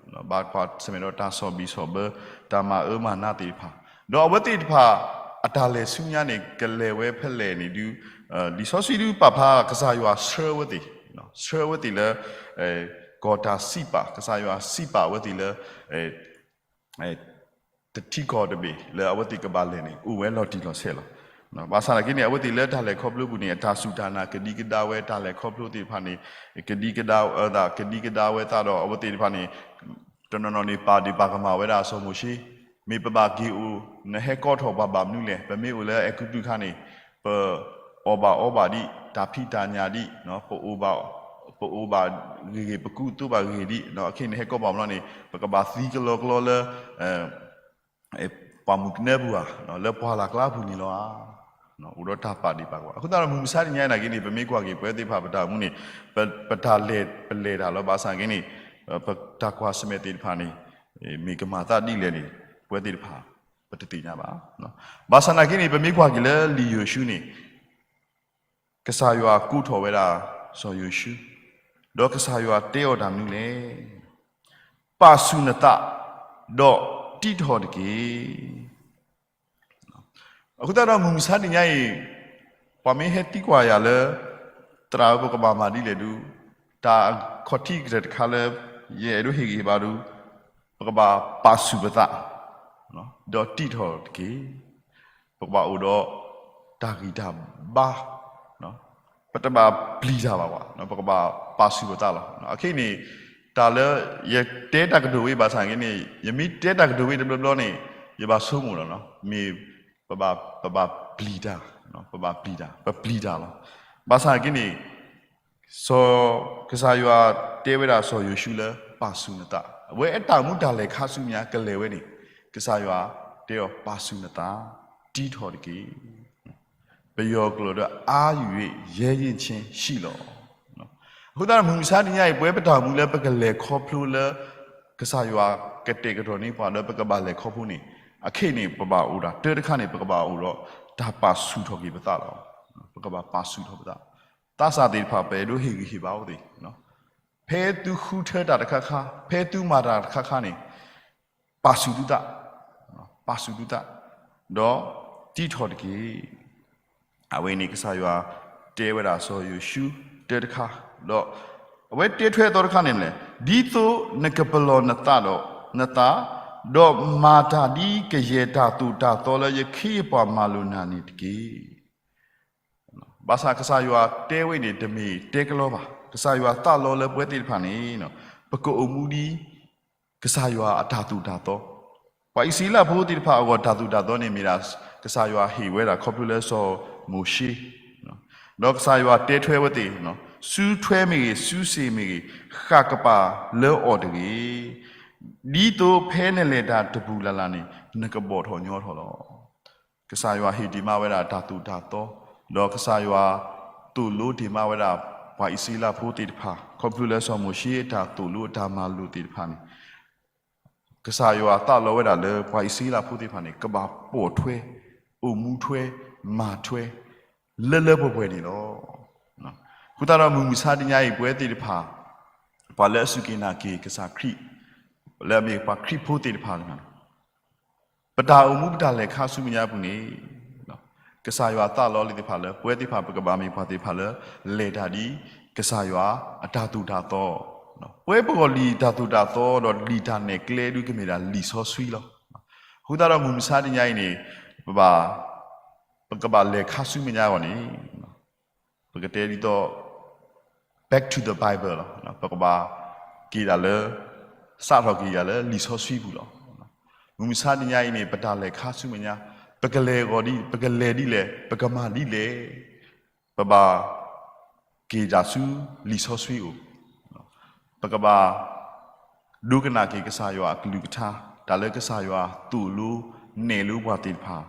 ဘၣ်ကွၢ်ဆၢၣ်မဲာ်ဒီးတၢ်ဆီၣ်ဘံၣ်ဆီၣ်ဘၢ တၢ်မၤအၢမၤနးသ့ၣ်တဖၣ်, ဒီးအဝဲသ့ၣ်တဖၣ် အတၢ်လဲၤဆူညါန့ၣ် ကလဲၤဝဲဖဲလဲၣ်န့ၣ်ဒုး လံာ်စီဆှံဒုးပာ်ဖျါကစၢ်ယွၤဆှၢဝဲသ့ၣ်, ဆှၢဝဲသ့ၣ်လၢ ကီၢ်တၢ်စံးပာ်, ကစၢ်ယွၤစံးပာ်ဝဲသ့ၣ်လၢ တထံကီၢ်တဘ့ၣ်လၢအဝဲသ့ၣ်ကဘၣ်လဲၤန့ၣ် အိၣ်ဝဲလီၤတံၢ်လီၤဆဲးလီၤ. ဘၣ်ဆၣ်သနာ်က့န့ၣ် အဝဲသ့ၣ်လၢတၢ်လဲၤခီဖျိပူၤန့ၣ် အတၢ်စူၢ်တၢ်နာ်ကဒံကဒါဝဲ, တၢ်လဲၤခီဖျိသ့ၣ်တဖၣ်န့ၣ် ကဒံကဒါဝဲသးဒီး အဝဲသ့ၣ်တဖၣ်န့ၣ် တနီၤနီၤန့ၣ် ပာ်ဒ့ၣ်ပာ်ကမၣ်ဝဲဒၣ်စီၤမိၤၡ့, မ့ၢ်ပဘၣ်က့ၤအိၣ် နဟဲကိးထီၣ်ပှၤဘၣ်မနုၤလဲၣ်, ပမ့ၢ်အိၣ်လၢအဲၤကူပတူးအခါန့ၣ် ပအီၣ်ဘၣ်အီဘၣ်ဒံး, တၢ်ဖံးတၢ်ညၣ်ဒံး, ပအိၣ်ဘၣ်ဂ့ၤဂ့ၤ, ပကူသိးဘၣ်ဂ့ၤဂ့ၤဒံး, အခဲအံၤန့ၣ် ဟဲကိးဘၣ်မနုၤန့ၣ် ပကဘၣ်သံကလီကလီလၢ ပှၢ်မုၢ်ကနၢပူၤဧါ, လၢပှၢ်လၢ်ကျါပူၤန့ၣ်လီၤဧါ. အိၣ်ဒီးတၢ်ပာ်ဒ့ၣ်ပာ်ကမၣ်. အဃိသတးဒီး မုၢ်မဆါတနံၤအံၤနာ်က့န့ၣ် ပမ့ၢ်ကွၢ်က့ၤပဝဲသ့ၣ်တဖၣ်ပတၢ်အိၣ်မူန့ၣ် ပတၢ်လဲၤ ပလဲၤတၢ်လီၤ. ဘၣ်ဆၣ်က့န့ၣ် ပတၢ်ကွၢ်ဆၢၣ်မဲာ်သ့ၣ်တဖၣ်န့ၣ် မ့ၢ်ကမၤသးဒ်လဲၣ်န့ၣ် ပဝဲသ့ၣ်တဖၣ် ပတသ့ၣ်ညါဘၣ်. ဘၣ်ဆၣ်နာ်က့န့ၣ် ပမ့ၢ်ကွၢ်က့ၤလၢလံာ်ယိၤၡူန့ၣ် ကစၢ်ယွၤကိးထီၣ်ဝဲဒၣ်စီၤယိၤၡူ, ဒီးကစၢ်ယွၤတဲအီၤတၢ်မနုၤလဲၣ်, ပာ်ဆူၣ်နသး, ဒီးတံးထီၣ်တက့ၢ်. အဃိသတးဒီး မုၢ်မဆါတနံၤညါအံၤ ပှၤမ့ၢ်ဟဲသံကွၢ်ယၤလၢ သရၣ်ဧၢ ပကဘၣ်မၤဒ်လဲၣ်ဒုး, တၢ်ခီၣ်ထံးကတၢၢ်တခါလၢ ယအဲၣ်ဒိးဟ့ၣ်ဂံၢ်ဟ့ၣ်ဘါဒုး, ပကဘၣ်ပာ်ဆူၣ်ပသး, ဒီးတံးထီၣ်တက့ၢ်. ပကဘၣ်အိၣ်ဒီးတၢ်ဂံၢ်တၢ်ဘါ, ပတဘၣ်ပျံၤတၢ်ဘၣ်ဘၣ်, ပကဘၣ်ပာ်ဆူၣ်ပသးလီၤ. အခဲအံၤန့ၣ် တၢ်လၢယတဲတၢ်ကတိၤဝဲဘၣ်ဆၣ်က့န့ၣ် ယမ့ၢ်တဲတၢ်ကတိၤဝဲတဘျီဘျီန့ၣ် ယဘၣ်ဆိကမိၣ်လီၤ. မ့ၢ် ပဘၣ်ပျံၤတၢ်, ပဘၣ်ပျံၤတၢ်, ပပျံၤတၢ်လီၤ. ဘၣ်ဆၣ်က့န့ၣ် စီၤ ကစၢ်ယွၤတဲဝဲဒၣ်စီၤယိၤၡူလၢပာ်ဆူၣ်နသး, အဝဲအတၢ်အိၣ်မူတၢ်လဲၤခါဆူညါကလဲၤဝဲန့ၣ် ကစၢ်ယွၤတဲအီၤပာ်ဆူၣ်နသး, တံးထီၣ်တက့ၢ်. ပယီၤကျိာ်ဒီး အားယူ၍ ရဲရင့်ခြင်းရှိလီၤ. အဃိသတးဒီးမုၢ်မဆါတနံၤအံၤ ပဝဲပတၢ်အိၣ်မူလၢပကလဲၤခီဖျိလၢ ကစၢ်ယွၤကတဲာ်ကတီၤန့ၢ်ပှၤလၢပကဘၣ်လဲၤခီဖျိန့ၣ် အခဲအံၤန့ၣ် ပဘၣ်အိၣ်ဒၣ်တၢတခါန့ၣ် ပကဘၣ်အိၣ်ဒီးတၢ်ပာ်ဆူၣ်ထီၣ်က့ၤပသးလီၤ. ပကဘၣ်ပာ်ဆူၣ်ထီၣ်ပသး, သးစၢ်သ့ၣ်တဖၣ် ပအဲၣ်ဒိးဟ့ၣ်ဂံၢ်ဟ့ၣ်ဘါအီၤသ့ၣ် ဖဲသုဃုထၢတၢ်တခါခါ, ဖဲသုမၤတၢ်တခါခါန့ၣ် ပာ်ဆူၣ်သုသး, ပာ်ဆူၣ်သုသး, ဒီးတံထီၣ်တက့ၢ်. အဝဲန့ၣ်ကစၢ်ယွၤတဲဝဲဒၣ်စီၤယိၤၡူတၢတခါ, ဒီးအဝဲတဲထွဲအသီတခါန့ၣ်လဲၣ်, ဒ်သိးနကပလီၢ်နသးဒီးနသး, ဒီးမၤတၢ်ဒ်ကယဲၢ်တၢ်သိၣ်တၢ်သီလၢယခ့ယပှၤမၤလိာ်နၤန့ၣ်တက့ၢ်. ဘၣ်ဆၣ်ကစၢ်ယွၤတဲဝဲန့ၣ် တမ့ၢ်တဲကလီဘၣ်. ကစၢ်ယွၤသးလီလၢပဝဲသ့ၣ်တဖၣ်န့ၣ် ပကအိၣ်မူဒ် ကစၢ်ယွၤအတၢ်သိၣ်တၢ်သီ, ပှၤအံၣ်စရ့လးဖိသ့ၣ်တဖၣ်အဂီၢ် တၢ်သိၣ်တၢ်သီန့ၣ်မ့ၢ်ဒၣ် ကစၢ်ယွၤဟ့ၣ်ဝဲဒၣ်ခီဖျိလၢစီၤမိၤၡ့, ဒီးကစၢ်ယွၤတဲထွဲဝဲသ့ၣ်, စုထွဲမ့ၢ်ဂ့ၤ, စုစ့ၣ်မ့ၢ်ဂ့ၤ, ဃၣ်ကပၤလၢအီၤတဂ့ၤ, ဒ်သိးဖဲနလဲၤတၢ်တပူၤလၢ်လၢ်န့ၣ် နကဘီၣ်ထီၣ်ညီထီၣ်လီၤ. ကစၢ်ယွၤဟ့ၣ်တ့ၢ်မးဝဲဒၣ်တၢ်သိၣ်တၢ်သီ, ဒီးကစၢ်ယွၤသိၣ်လိတ့ၢ်မးဝဲဒၣ် ပှၤအံၣ်စရ့လးဖိသ့ၣ်တဖၣ် ခီဖျိလၢစီၤမိၤၡ့အတၢ်သိၣ်လိအတၢ်မၤလိာ်သ့ၣ်တဖၣ်န့ၣ် ကစၢ်ယွၤသးလီဝဲဒၣ်လၢပှၤအံၣ်စရ့လးဖိသ့ၣ်တဖၣ်န့ၣ် ကဘၣ်ပိာ်ထွဲ, အိၣ်မူထွဲ, မၤထွဲ, လၢလၢပှဲၤပှဲၤန့ၣ်လီၤ. အဃိသတးဒီးမုၢ်မဆါတနံၤအံၤ ပဝဲသ့ၣ်တဖၣ် ပှၤလၢအစူၢ်က့ၤနာ်က့ၤကစၢ်ခရံာ်, လၢအမ့ၢ်ပှၤခရံာ်ဖိသ့ၣ်တဖၣ်န့ၣ် ပတၢ်အိၣ်မူပတၢ်လဲၤခါဆူမဲာ်ညါအပူၤန့ၣ် ကစၢ်ယွၤသးလီလံသ့ၣ်တဖၣ်လၢ ပဝဲသ့ၣ်တဖၣ်ပကဘၣ်မ့ၢ်ပှၤသ့ၣ်တဖၣ်လၢ လဲၤတၢ်ဒ်ကစၢ်ယွၤအတၢ်သိၣ်တၢ်သီ, ပဝဲပဂီၢ်လံာ်တၢ်သိၣ်တၢ်သီဒီးလံာ်တၢ်နဲၣ်ကျဲဒုးကမ့ၢ်ဒၣ်လံာ်စီဆှံလီၤ. အဃိသတးဒီးမုၢ်မဆါတနံၤအံၤန့ၣ် ပဘၣ် ပကဘၣ်လဲၤခါဆူမဲာ်ညါအဂီၢ်န့ၣ် ပကတဲဒ်သိး back to the Bible လီၤ. ပကဘၣ်က့ၤဒၣ်လၢ စးထီၣ်က့ၤဒၣ်လၢလံာ်စီဆှံပူၤလီၤ. မုၢ်မဆါတနံၤအံၤန့ၣ် ပတၢ်လဲၤခါဆူမဲာ်ညါ ပကလဲၤဂီၤဒ် ပကလဲၤဒ်လဲၣ် ပကမၤဒ်လဲၣ် ပဘၣ်က့ၤတၢ်ဆူလံာ်စီဆှံအိၣ်, ပကဘၣ် ဒိကနၣ်က့ၤကစၢ်ယွၤအကလုၢ်ကထါ, တၢ်လၢကစၢ်ယွၤသိၣ်လိနဲၣ်လိပှၤသ့ၣ်တဖၣ်,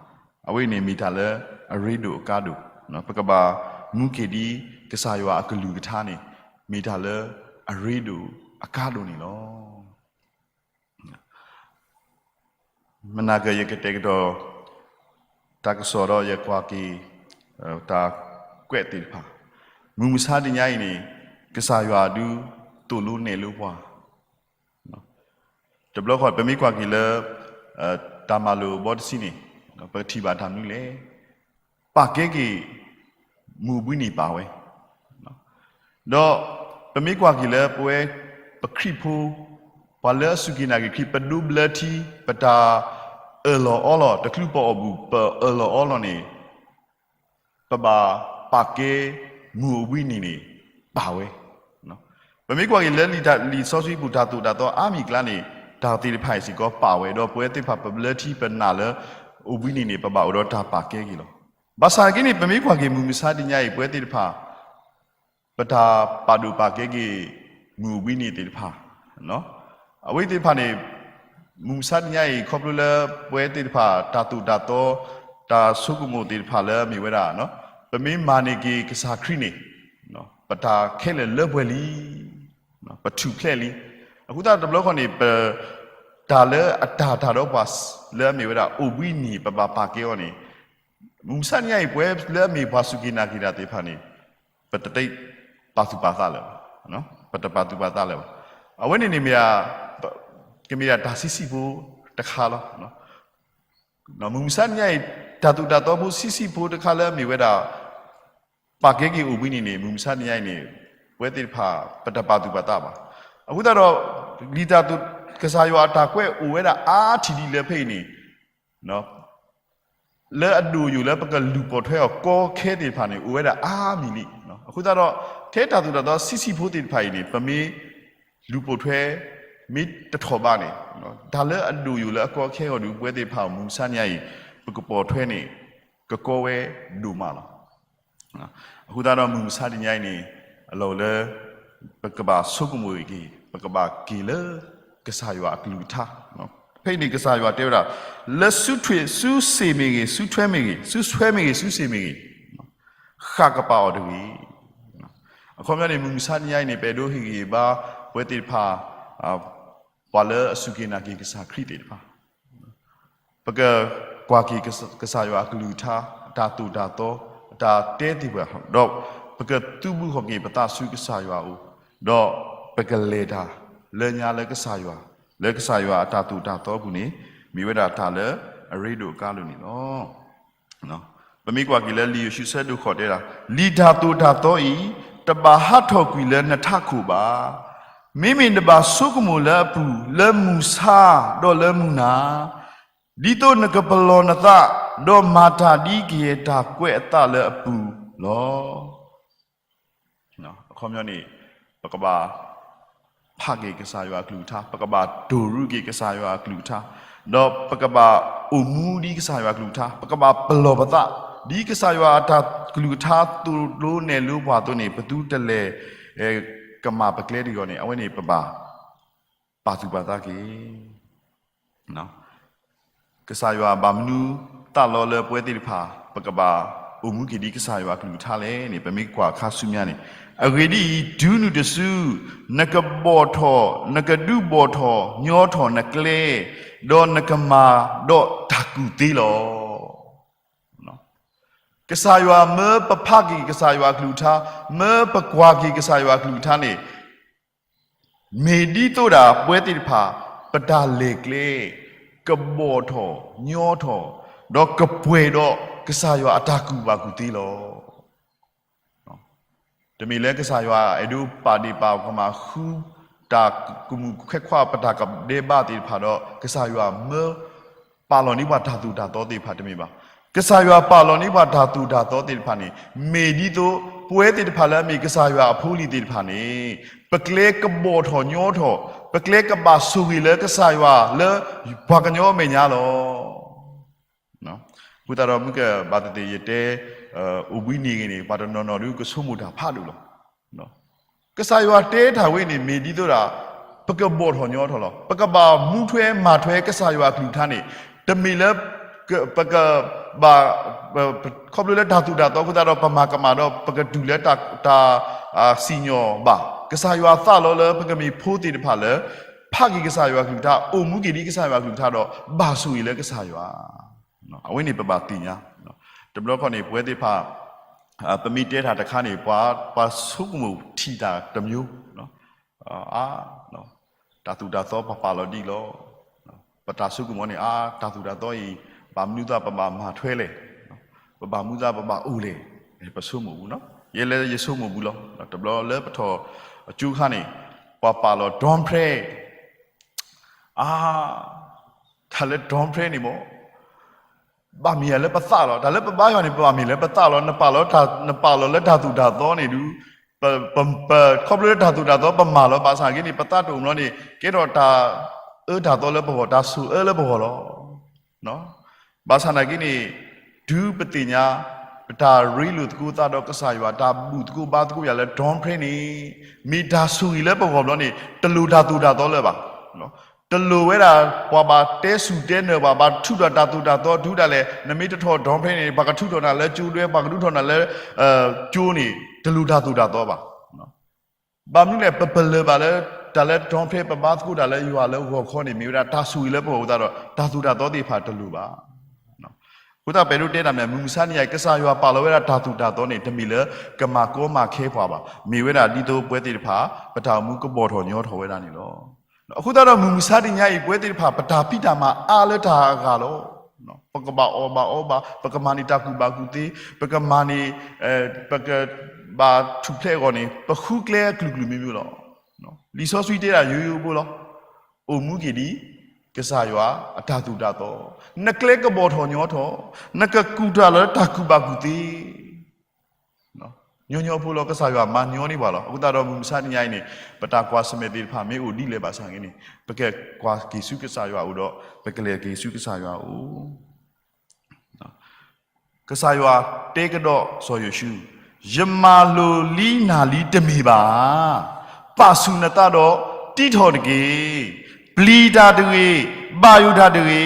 အဝဲန့ၣ်မ့ၢ်တၢ်လၢအရ့ဒိၣ်အကါဒိၣ်, ပကဘၣ်မူက့ၤဒ်ကစၢ်ယွၤအကလုၢ်ကထါန့ၣ် မ့ၢ်တၢ်လၢအရ့ဒိၣ်အကါဒိၣ်န့ၣ်လီၤ. မနၤကယကတဲာ်ကတီၤ တၢ်ကစီၣ်ဒီးယကွၢ်က့ၤ တၢ်ကွဲးသ့ၣ်တဖၣ်, မုၢ်မဆါတနံၤအံၤန့ၣ် ကစၢ်ယွၤဒုးသိၣ်လိနဲၣ်လိပှၤ, တဘျီဃီ ပမ့ၢ်ကွၢ်က့ၤလၢ တၢ်မၤလိာ်အဘီတဆံန့ၣ် ပကထံၣ်ဘၣ်တၢ်မနုၤလဲၣ်, ပာ်ကဲက့ၤ မုၢ်အိၣ်ဘှံးနံၤပာ်ဝဲ ဒီးပမ့ၢ်ကွၢ်က့ၤလၢပဝဲ ပခရံာ်ဖိ ပှၤလၢအစူၢ်က့ၤနာ်က့ၤခရံာ် ပဒိးဘျၢထံ ပတၢ်အၢၣ်လီၤအီလီၤ တချုးပအီၣ်ဘူၣ် ပအၢၣ်လီၤအီလီၤန့ၣ် ပဘၣ်ပာ်ကဲ မုၢ်အိၣ်ဘှံးနံၤန့ၣ် ပာ်ဝဲ. ပမ့ၢ်ကွၢ်က့ၤလၢလံာ်စီဆှံပူၤ တၢ်သိၣ်တၢ်သီအါမံၤအကျါန့ၣ် တၢ်သ့ၣ်တဖၣ်အံၤစ့ၢ်ကီးပာ်ဝဲ ဒီးပဝဲသ့ၣ်တဖၣ်ပဘျၢထံပနာ်လၢ အိၣ်ဘှံးနံၤန့ၣ် ပဘၣ်အိၣ်ဒီးတၢ်ပာ်ကဲက့ၤလီၤ. ဘၣ်ဆၣ်က့န့ၣ် ပမ့ၢ်ကွၢ်က့ၤမုၢ်မဆါတနံၤအံၤ ပဝဲသ့ၣ်တဖၣ် ပတၢ်ပာ်ဒိၣ်ပာ်ကဲက့ၤ မုၢ်အိၣ်ဘှံးနံၤသ့ၣ်တဖၣ် အဝဲသ့ၣ်တဖၣ်န့ၣ် မုၢ်မဆါတနံၤအံၤ ခီဖျိလၢပဝဲသ့ၣ်တဖၣ် တၢ်သိၣ်တၢ်သီ တၢ်ဆိကမိၣ်သ့ၣ်တဖၣ်လၢအမ့ၢ်ဝဲဒၣ် ပမ့ၢ်မၤန့ၢ်က့ၤကစၢ်ခရံာ်န့ၣ် ပတၢ်ခဲလၢာ်လၢပှဲၤလံ, ပထူၣ်ဖျဲးလံ. အဃိသတးတဘျီဃီန့ၣ် ပ တၢ်လၢအတၢ်တၢ်ဒီးပှၤလၢအမ့ၢ်ဝဲဒၣ်အိၣ်ဘှံးနံၤ ပဘၣ်ပာ်ကဲအီၤန့ၣ် မုၢ်မဆါတနံၤအံၤ ပဝဲလၢအမ့ၢ်ပှၤစူၢ်က့ၤနာ်က့ၤတၢ်သ့ၣ်တဖၣ်န့ၣ် ပတသ့ပာ်သူၣ်ပာ်သးလၢၤဘၣ်, ပတပာ်သူၣ်ပာ်သးလၢၤဘၣ်. အဝဲန့ၣ်န့ၣ်မ့ၢ် ကမ့ၢ်ဒၣ်တၢ်ဆံးဆံးဖိတခါလီၤ. မုၢ်မဆါတနံၤအံၤ တၢ်သိၣ်တၢ်သီဖိဆံးဆံးဖိတခါလၢအမ့ၢ်ဝဲဒၣ် ပာ်ကဲက့ၤအိၣ်ဘှံးနံၤန့ၣ် မုၢ်မဆါတနံၤအံၤန့ၣ် ပဝဲသ့ၣ်တဖၣ် ပတပာ်သူၣ်ပာ်သးဘၣ်. အဃိသတးဒီး လံာ်တၢ်သိၣ် ကစၢ်ယွၤအတၢ်ကွဲးအိၣ်ဝဲဒၣ်အါထံၣ်ဒ်လဲၣ်ဖဲအံၤန့ၣ် လၢအဒိၣ်ယိာ်လၢပကလူၤပိာ်ထွဲအီၤကီခဲသ့ၣ်တဖၣ်န့ၣ် အိၣ်ဝဲဒၣ်အါမံၤလံ. အဃိသတးဒီး ထဲတၢ်သိၣ်တၢ်သီဆံးဆံးဖိသ့ၣ်တဖၣ်အံၤန့ၣ် ပမ့ၢ်လူၤပိာ်ထွဲ မ့ၢ်တထီၣ်ဘးန့ၣ် တၢ်လၢအဒိၣ်ယိာ်လၢအကီခဲအဂီၢ်ဒီး ပဝဲသ့ၣ်တဖၣ် မုၢ်မဆါတနံၤအံၤ ပကပိာ်ထွဲန့ၣ် ကကီဝဲဒိၣ်မးလီၤ. အဃိသတးဒီးမုၢ်မဆါတနံၤအံၤန့ၣ် အလီၢ်အိၣ်လၢ ပကဘၣ်ဆိကမိၣ်က့ၤ ပကဘၣ်က့ၤလၢ ကစၢ်ယွၤအကလုၢ်ကထါ ဖဲအံၤန့ၣ်ကစၢ်ယွၤတဲဝဲဒၣ် လၢစုထွဲ စုစ့ၣ်မ့ၢ်ဂ့ၤ စုထွဲမ့ၢ်ဂ့ၤ စုထွဲမ့ၢ်ဂ့ၤ စုစ့ၣ်မ့ၢ်ဂ့ၤ ဃၣ်ကပၤအီၤတဂ့ၤ. အခီပညီန့ၣ် မုၢ်မဆါတနံၤအံၤန့ၣ် ပအဲၣ်ဒိးဟ့ၣ်ဂံၢ်ဟ့ၣ်ဘါ ပဝဲသ့ၣ်တဖၣ် ပှၤလၢအစူၢ်က့ၤနာ်က့ၤကစၢ်ခရံာ်သ့ၣ်တဖၣ် ပကကွၢ်က့ၤကစၢ်ယွၤအကလုၢ်ကထါ အတၢ်သိၣ်တၢ်သီ အတၢ်တဲသ့ၣ်တဖၣ် ဒီးပကသုးဘူးဃီၤက့ၤပသးဆူကစၢ်ယွၤအအိၣ် ဒီးပကလဲၤတၢ်လၢညါလၢကစၢ်ယွၤ လၢကစၢ်ယွၤအတၢ်သိၣ်တၢ်သီအပူၤန့ၣ် မ့ၢ်ဝဲဒၣ်တၢ်လၢအရ့ဒိၣ်အကါလိၤန့ၣ်လီၤ. ပမ့ၢ်ကွၢ်က့ၤလၢလံာ်ယိၤၡူဆၢဒိၣ်ဃိးတဲဒၣ်, လံာ်တၢ်သိၣ်တၢ်သီအံၤ တဘၣ်ဟးထီၣ်ကွံာ်လၢနထးခိၣ်ဘၣ်. မ့မ့ၢ်နဘၣ်ဆိကမိၣ်လၢအပူၤ လၢမုၢ်ဆါဒီးလၢမုၢ်နၤ, ဒ်သိးနကပလီၢ်နသး ဒီးမၤတၢ်ဒ်ကယဲၢ်တၢ်ကွဲးအသးလၢအပူၤလီၤ. အခီပညီန့ၣ် ပကဘၣ်ဖးက့ၤကစၢ်ယွၤအကလုၢ်ကထါ, ပကဘၣ်တိၢ်ရူးက့ၤကစၢ်ယွၤအကလုၢ်ကထါ, ဒီးပကဘၣ်အိၣ်မူဒ်ကစၢ်ယွၤအကလုၢ်ကထါ, ပကဘၣ်ပလီၢ်ပသး ဒ်ကစၢ်ယွၤအတၢ်ကလုၢ်ကထါသိၣ်လိနဲၣ်လိပှၤအသိးန့ၣ် ပသုတလဲၤ ကမၣ်ပကျဲတဂ့ၤန့ၣ် အဝဲန့ၣ်ပဘၣ်ပာ်သူၣ်ပာ်သးက့ၤ ကစၢ်ယွၤဘၣ်မနုၤသးလီလၢပဝဲသ့ၣ်တဖၣ် ပကဘၣ်အိၣ်မူက့ၤဒ်ကစၢ်ယွၤအကလုၢ်ကထါလဲၣ်န့ၣ် ပမ့ၢ်ကွၢ်ခါဆူညါန့ၣ်, အဂ့ၢ်ဒ်အံၤ, တုၤနုၤတစု နကဘီၣ်ထီၣ် နကဒုးဘီၣ်ထီၣ်ညီထီၣ်နကျဲ, ဒီးနကမၤဒီးတၢ်ကူၣ်သ့လီၤ. ကစၢ်ယွၤမၢပဖးက့ၤကစၢ်ယွၤအကလုၢ်ကထါ, မၢပကွၢ်က့ၤကစၢ်ယွၤအကလုၢ်ကထါန့ၣ် မ့ၢ်ဒ်သိးဒၣ်ပဝဲသ့ၣ်တဖၣ် ပတၢ်လဲၤကျဲ ကဘီၣ်ထီၣ်ညီထီၣ် ဒီးကပှဲၤဒီးကစၢ်ယွၤအတၢ်ကူၣ်ဘၣ်ကူၣ်သ့လီၤ. တမ့ၢ်လၢကစၢ်ယွၤအဲၣ်ဒိးပာ်ဒ့ၣ်ပာ်ကမၣ်ဃု တၢ်ကမူၣ်ခဲခွါ ပတၢ်ကဒဲးဘးသ့ၣ်တဖၣ်ဒီး ကစၢ်ယွၤမၢ ပာ်လီၤန့ၢ်ပှၤတၢ်သိၣ်တၢ်သီသ့ၣ်တဖၣ်တမ့ၢ်ဘၣ်. ကစၢ်ယွၤပာ်လီၤန့ၢ်ပှၤတၢ်သိၣ်တၢ်သီသ့ၣ်တဖၣ်န့ၣ် မ့ၢ်ဒ်သိးပဝဲသ့ၣ်တဖၣ်လၢအမ့ၢ်ကစၢ်ယွၤအဖိအလံၤသ့ၣ်တဖၣ်န့ၣ် ပကျဲကဘီၣ်ထီၣ်ညီထီၣ်, ပကျဲကဘၣ်ဆိၣ်ဂ့ၤလၢကစၢ်ယွၤလၢပှၤကညီအမဲာ်ညါလီၤ. အဃိသတးဒီးမုၢ်ကဘၣ်သ့ၣ်သ့ၣ်ယတဲ အိၣ်ဘှံးနံၤဂ့ၤန့ၣ် ပှၤတနီၤနီၤဒုးကဆိကမိၣ်တၢ်ဖးဒိၣ်လီၤ. ကစၢ်ယွၤတဲတၢ်ဝဲန့ၣ် မ့ၢ်ဒ်သိးဒၣ် ပကဘီၣ်ထီၣ်ညီထီၣ်လီၤ. ပကဘၣ်မူထွဲမၤထွဲကစၢ်ယွၤအကလုၢ်ကထါန့ၣ် တမ့ၢ်လၢ ပကဘၣ် ခီဖျိလၢတၢ်သိၣ်တၢ်သီအဃိသတးဒီး ပမၤကမၣ်ဒီး ပကတုၤလၢတၢ် စံၣ်ညီၣ်ဘၣ်. ကစၢ်ယွၤသးလီလၢပကမ့ၢ်ဖိသ့ၣ်တဖၣ်လၢ ဖးက့ၤကစၢ်ယွၤအကလုၢ်ကထါ, အိၣ်မူက့ၤဒ်ကစၢ်ယွၤအကလုၢ်ကထါဒီး ဘၣ်ဆိၣ်ဂ့ၤလၢကစၢ်ယွၤ အဝဲန့ၣ်ပဘၣ်သ့ၣ်ညါ. တဘျီခီန့ၣ် ပဝဲသ့ၣ်တဖၣ် ပမ့ၢ်တဲတၢ်တခါန့ၣ် ပှၤ ပှၤဆိကမိၣ်ထံၣ်တၢ်တမျိုး အါ တၢ်သိၣ်တၢ်သီပပာ်လီၤဒံးလီၤ. ပတၢ်ဆိကမိၣ်န့ၣ် အါ တၢ်သိၣ်တၢ်သီအံၤ ဘၣ်မနုၤသးပဘၣ်မၤထွဲလဲၣ်, ပဘၣ်မနုၤသးပဘၣ်အိၣ်လဲၣ်, ပဆိကမိၣ်ဘူး, ယဲလၢယဆိကမိၣ်ဘူးလီၤ. တဘျီလၢပထီၣ်အကၠိခါန့ၣ် ပှၤပာ်လီၤ drone ဖဲ အါ တၢ်လၢ drone ဖဲန့ၣ်မ့ၢ် ဘၣ်မ့ၢ်ယၤလၢပသးလီၤ. တၢ်လၢပဘါယွၤန့ၣ် ပဘၣ်မ့ၢ်လၢပသးလီၤ. နပာ်လီၤ နပာ်လီၤလၢတၢ်သိၣ်တၢ်သီန့ၣ်ဒုး ပ ခီဖျိလၢတၢ်သိၣ်တၢ်သီပမၤလီၤ ဘၣ်ဆၣ်က့န့ၣ် ပသးတအိၣ်မးလီၤန့ၣ် ကဲထီၣ်တၢ်အၢတၢ်သီလၢပဂီၢ် တၢ်ဆိၣ်အၢလၢပဂီၢ်လီၤ. ဘၣ်ဆၣ်နာ်က့န့ၣ် တုၤပသ့ၣ်ညါ ပတၢ်ရ့လိာ်သကိးသးဒီးကစၢ်ယွၤ တၢ်ဘူၣ်သကိးဘါသကိးယၤလၢ drone ဖဲန့ၣ် မ့ၢ်တၢ်ဆိၣ်ဂ့ၤလၢပဂီၢ်ဘျီန့ၣ် တလိၣ်တၢ်သိၣ်တၢ်သီလၢၤဘၣ်. တလိၣ်ဝဲဒၣ် ပှၤဘၣ်တဲဆူၣ်တဲနၢၤဘၣ် ဘၣ်ထုးထီၣ်တၢ်သိၣ်တၢ်သီတုၤဒၣ်လဲာ် နမ့ၢ်တထီၣ် drone ဖဲန့ၣ် ပှၤကထုးထီၣ်နၤလၢကၠိဒွဲ ပှၤကထုးထီၣ်နၤလၢ ကၠိန့ၣ် တလိၣ်တၢ်သိၣ်တၢ်သီဘၣ်. ဘၣ်မနုၤလဲၣ် ပပလၢၢ်ဘၣ်လၢ တၢ်လၢ drone ဖဲ ပဘါသကိးတၢ်လၢယွၤလၢဂီၤခီန့ၣ် မ့ၢ်ဝဲဒၣ်တၢ်ဆိၣ်ဂ့ၤလၢပဂီၢ်အဃိသတးဒီး တၢ်သိၣ်တၢ်သီသ့ၣ်တဖၣ်တလိၣ်ဘၣ်. အဃိသတးပအဲၣ်ဒိးတဲတၢ်မ့ၢ် မုၢ်မဆါတနံၤအံၤ ကစၢ်ယွၤပာ်လီၤဝဲဒၣ်တၢ်သိၣ်တၢ်သီန့ၣ် တမ့ၢ်လၢကမၤကီမၤခဲပှၤဘၣ်. မ့ၢ်ဝဲဒၣ်ဒ်သိးပဝဲသ့ၣ်တဖၣ် ပတၢ်အိၣ်မူကဘီၣ်ထီၣ်ညီထီၣ်ဝဲဒၣ်န့ၣ်လီၤ. အဃိသတးဒီးမုၢ်မဆါတနံၤအံၤ ပဝဲသ့ၣ်တဖၣ် ပတၢ်ဖံးတၢ်မၤအါလၢတၢ်အဂၤလီၤ. ပကဘၣ်အီၣ်ဘၣ်အီဘၣ်, ပကမၤန့ၢ်တၢ်ကူၣ်ဘၣ်ကူၣ်သ့, ပကမၤန့ၢ် ပကဘၣ်ထူၣ်ဖျဲးအဂီၢ်န့ၣ် ပဃုကျဲအကလုာ်ကလုာ်မံၤမံၤလီၤ. လံာ်စီဆှံတဲဒၣ်ယိယိဖိလီၤ. အိၣ်မူက့ၤဒ်ကစၢ်ယွၤအတၢ်သိၣ်တၢ်သီ, နကျဲကဘီၣ်ထီၣ်ညီထီၣ်, နကကူၣ်တၢ်လၢတၢ်ကူၣ်ဘၣ်ကူၣ်သ့ ညီညီဖိလီၤ. ကစၢ်ယွၤမၤညီန့ၢ်ပှၤလီၤ. အဃိသတးဒီးမုၢ်မဆါတနံၤအံၤန့ၣ် ပတၢ်ကွၢ်ဆၢၣ်မဲာ်သ့ၣ်တဖၣ်မ့ၢ်အိၣ်ဒ်လဲၣ်ဘၣ်ဆၣ်ဂ့ၤန့ၣ် ပကကွၢ်က့ၤဆူကစၢ်ယွၤအအိၣ်ဒီး ပကလဲၤက့ၤဆူကစၢ်ယွၤအအိၣ် ကစၢ်ယွၤတဲကဒီးစီၤယိၤၡူ, ယမၤလိာ်လံနၤလံတမ့ၢ်ဘၣ်. ပာ်ဆူၣ်နသးဒီးတံးထီၣ်တက့ၢ်. ပျံၤတၢ်တဂ့ၤ, ဘၣ်ယိၣ်တၢ်တဂ့ၤ.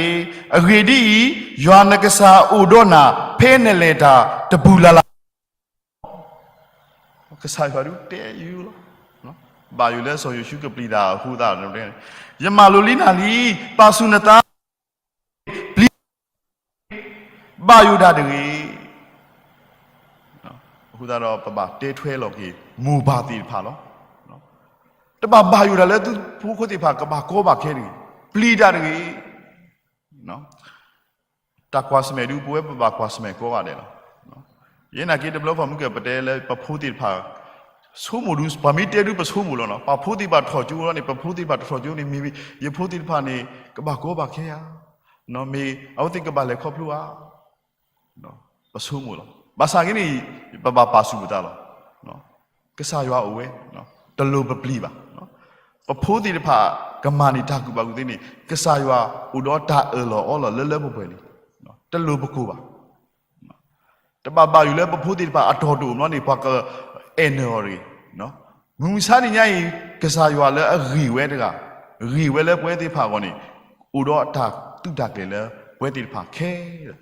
အဂ့ၢ်ဒ်အံၤ, ယွၤနကစၢ်အိၣ်ဒီးနၤ ဖဲနလဲၤတၢ်တပူၤလၢ်လၢ်လီၤ. ကစၢ်ယွၤဒုးတဲယုာ်လီၤ. ဘၣ်ယိၣ်လၢစီၤယိၤၡူကပျံၤတၢ်အဃိသတး, ယမၢလီၤလံနၤလံ, ပာ်ဆူၣ်နသး, ပျံၤတၢ်တဂ့ၤ, ဘၣ်ယိၣ်တၢ်တဂ့ၤ. အဃိသတးဒီး ပဘၣ်တဲထွဲလီၤက့ၤ မိၢ်ပၢ်သ့ၣ်တဖၣ်လီၤ. တဘၣ်ဘၣ်ယိၣ်တၢ်လၢသုဖိခိၣ်သ့ၣ်တဖၣ်ကဘၣ်ကီဘၣ်ခဲတဂ့ၤ, ပျံၤတၢ်တဂ့ၤ. တၢ်ကွၢ်ဆၢၣ်မဲာ်ဒုး ပဝဲပဘၣ်ကွၢ်ဆၢၣ်မဲာ်ကိးဂၤဒဲးလီၤ. ယဲနာ်က့တဘျီဃီ မုၢ်ကပတဲလၢ ပဖိသ့ၣ်တဖၣ် ဆိကမိၣ်ဒုး ပှၤမ့ၢ်တဲဒုးပဆိကမိၣ်လီၤနီၤ. ပှၤဖိသ့ၣ်တဖၣ်ထီၣ်ကၠိလီၤန့ၣ် ပဖိသ့ၣ်တဖၣ်တထီၣ်ကၠိန့ၣ် မ့ၢ်ယဖိသ့ၣ်တဖၣ်န့ၣ် ကဘၣ်ကီဘၣ်ခဲဧါ, မ့ၢ်အဝဲသ့ၣ်ကဘၣ်လဲၤခီဖျိဧါ, ပဆိကမိၣ်လီၤ. ဘၣ်ဆၣ်က့န့ၣ် ပဘၣ်ပာ်ဆူၣ်ပသးလီၤ. ကစၢ်ယွၤအိၣ်ဝဲ, တလိၣ်ပပျံၤဘၣ်. ပဖိသ့ၣ်တဖၣ်ကမၤန့ၢ်တၢ်ကူၣ်ဘၣ်ကူၣ်သ့န့ၣ် ကစၢ်ယွၤအိၣ်ဒီးတၢ်အၢၣ်လီၤအီလီၤလၢလၢပှဲၤပှဲၤလံ. တလိၣ်ပကိၢ်ဘၣ်. တဘၣ်ဘၣ်ယိၣ်လၢပဖိသ့ၣ်တဖၣ်အတီၢ်တအိၣ်ဘျီန့ၣ် ပှၤကအဲၣ်နၢၤအီၤတဂ့ၤ. မုၢ်မဆါတနံၤညါအံၤ ကစၢ်ယွၤလၢအဂ့ၤဝဲတဂၤ, ဂ့ၤဝဲလၢပဝဲသ့ၣ်တဖၣ်အဂီၢ်န့ၣ် အိၣ်ဒီးတၢ်သူၣ်တၢ်ကျဲၤလၢပဝဲသ့ၣ်တဖၣ်ခဲလၢာ်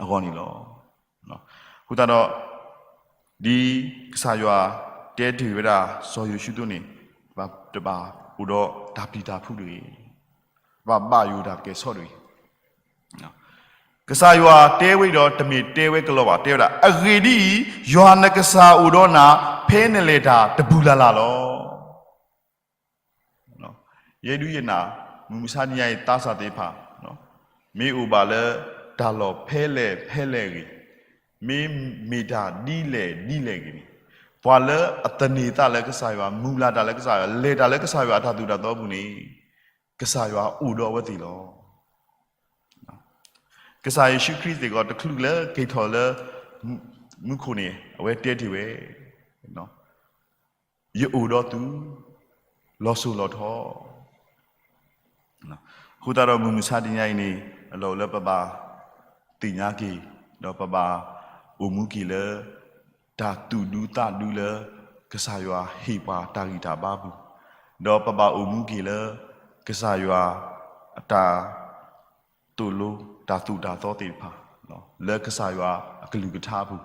အဂီၢ်န့ၣ်လီၤ. အဃိသတးဒီး ဒ်ကစၢ်ယွၤတဲတ့ၢ်ဝဲဒၣ် စီၤယိၤၡူသိးန့ၣ် ပတဘၣ်အိၣ်ဒီးတၢ်ပျံၤတၢ်ဖုးတဂ့ၤ, ပဘၣ်ဘၣ်ယိၣ်တၢ်ကဲၤဆိးတဂ့ၤ. ကစၢ်ယွၤတဲဝဲအံၤဒီး တမ့ၢ်တဲဝဲကလီၤဘၣ်, တဲဝဲဒၣ် အဂ့ၢ်ဒ်အံၤ, ယွၤနကစၢ်အိၣ်ဒီးနၤ ဖဲနလဲၤတၢ်တပူၤလၢ်လၢ်လီၤ. ယဲဒုးယနာ် မုၢ်မဆါတနံၤညါအံၤ သးစၢ်သ့ၣ်တဖၣ် မ့ၢ်အိၣ်ဘၣ်လၢတၢ်လီၢ်ဖဲလဲၣ်ဖဲလဲၣ်ဂ့ၤ, မ့ၢ်မ့ၢ်တၢ်ဒ်လဲၣ်ဒ်လဲၣ်ဂ့ၤန့ၣ်, ပှၤလၢအသန့ၤသးလၢကစၢ်ယွၤ, မုၢ်လၢ်တၢ်လၢကစၢ်ယွၤ, လဲၤတၢ်လၢကစၢ်ယွၤအတၢ်သိၣ်တၢ်သီအပူၤန့ၣ် ကစၢ်ယွၤအိၣ်ဒီးအဝဲသ့ၣ်လီၤ. ကစၢ်ယ့ၣ်ၡူးခရံာ်စ့ၢ်ကီး တချုးလၢက့ၤထီၣ်လၢမူခိၣ်န့ၣ် အဝဲတဲတ့ၢ်ဝဲ, ယအိၣ်ဒီးသု, လီၤစိၤလီၤထီ. အဃိသတးဒီး မုၢ်မဆါတနံၤညါအံၤန့ၣ် အလီၢ်အိၣ်လၢပဘၣ်သ့ၣ်ညါက့ၤ, ဒီးပဘၣ်အိၣ်မူက့ၤလၢ တၢ်သူၣ်ဒူသးဒူလၢ ကစၢ်ယွၤဟ့ၣ်ပှၤတၢ်ဂံၢ်တၢ်ဘါပူၤ, ဒီးပဘၣ်အိၣ်မူက့ၤလၢ ကစၢ်ယွၤအတၢ် သိၣ်လိတၢ်သိၣ်တၢ်သီသ့ၣ်တဖၣ် လၢကစၢ်ယွၤအကလုၢ်ကထါအပူ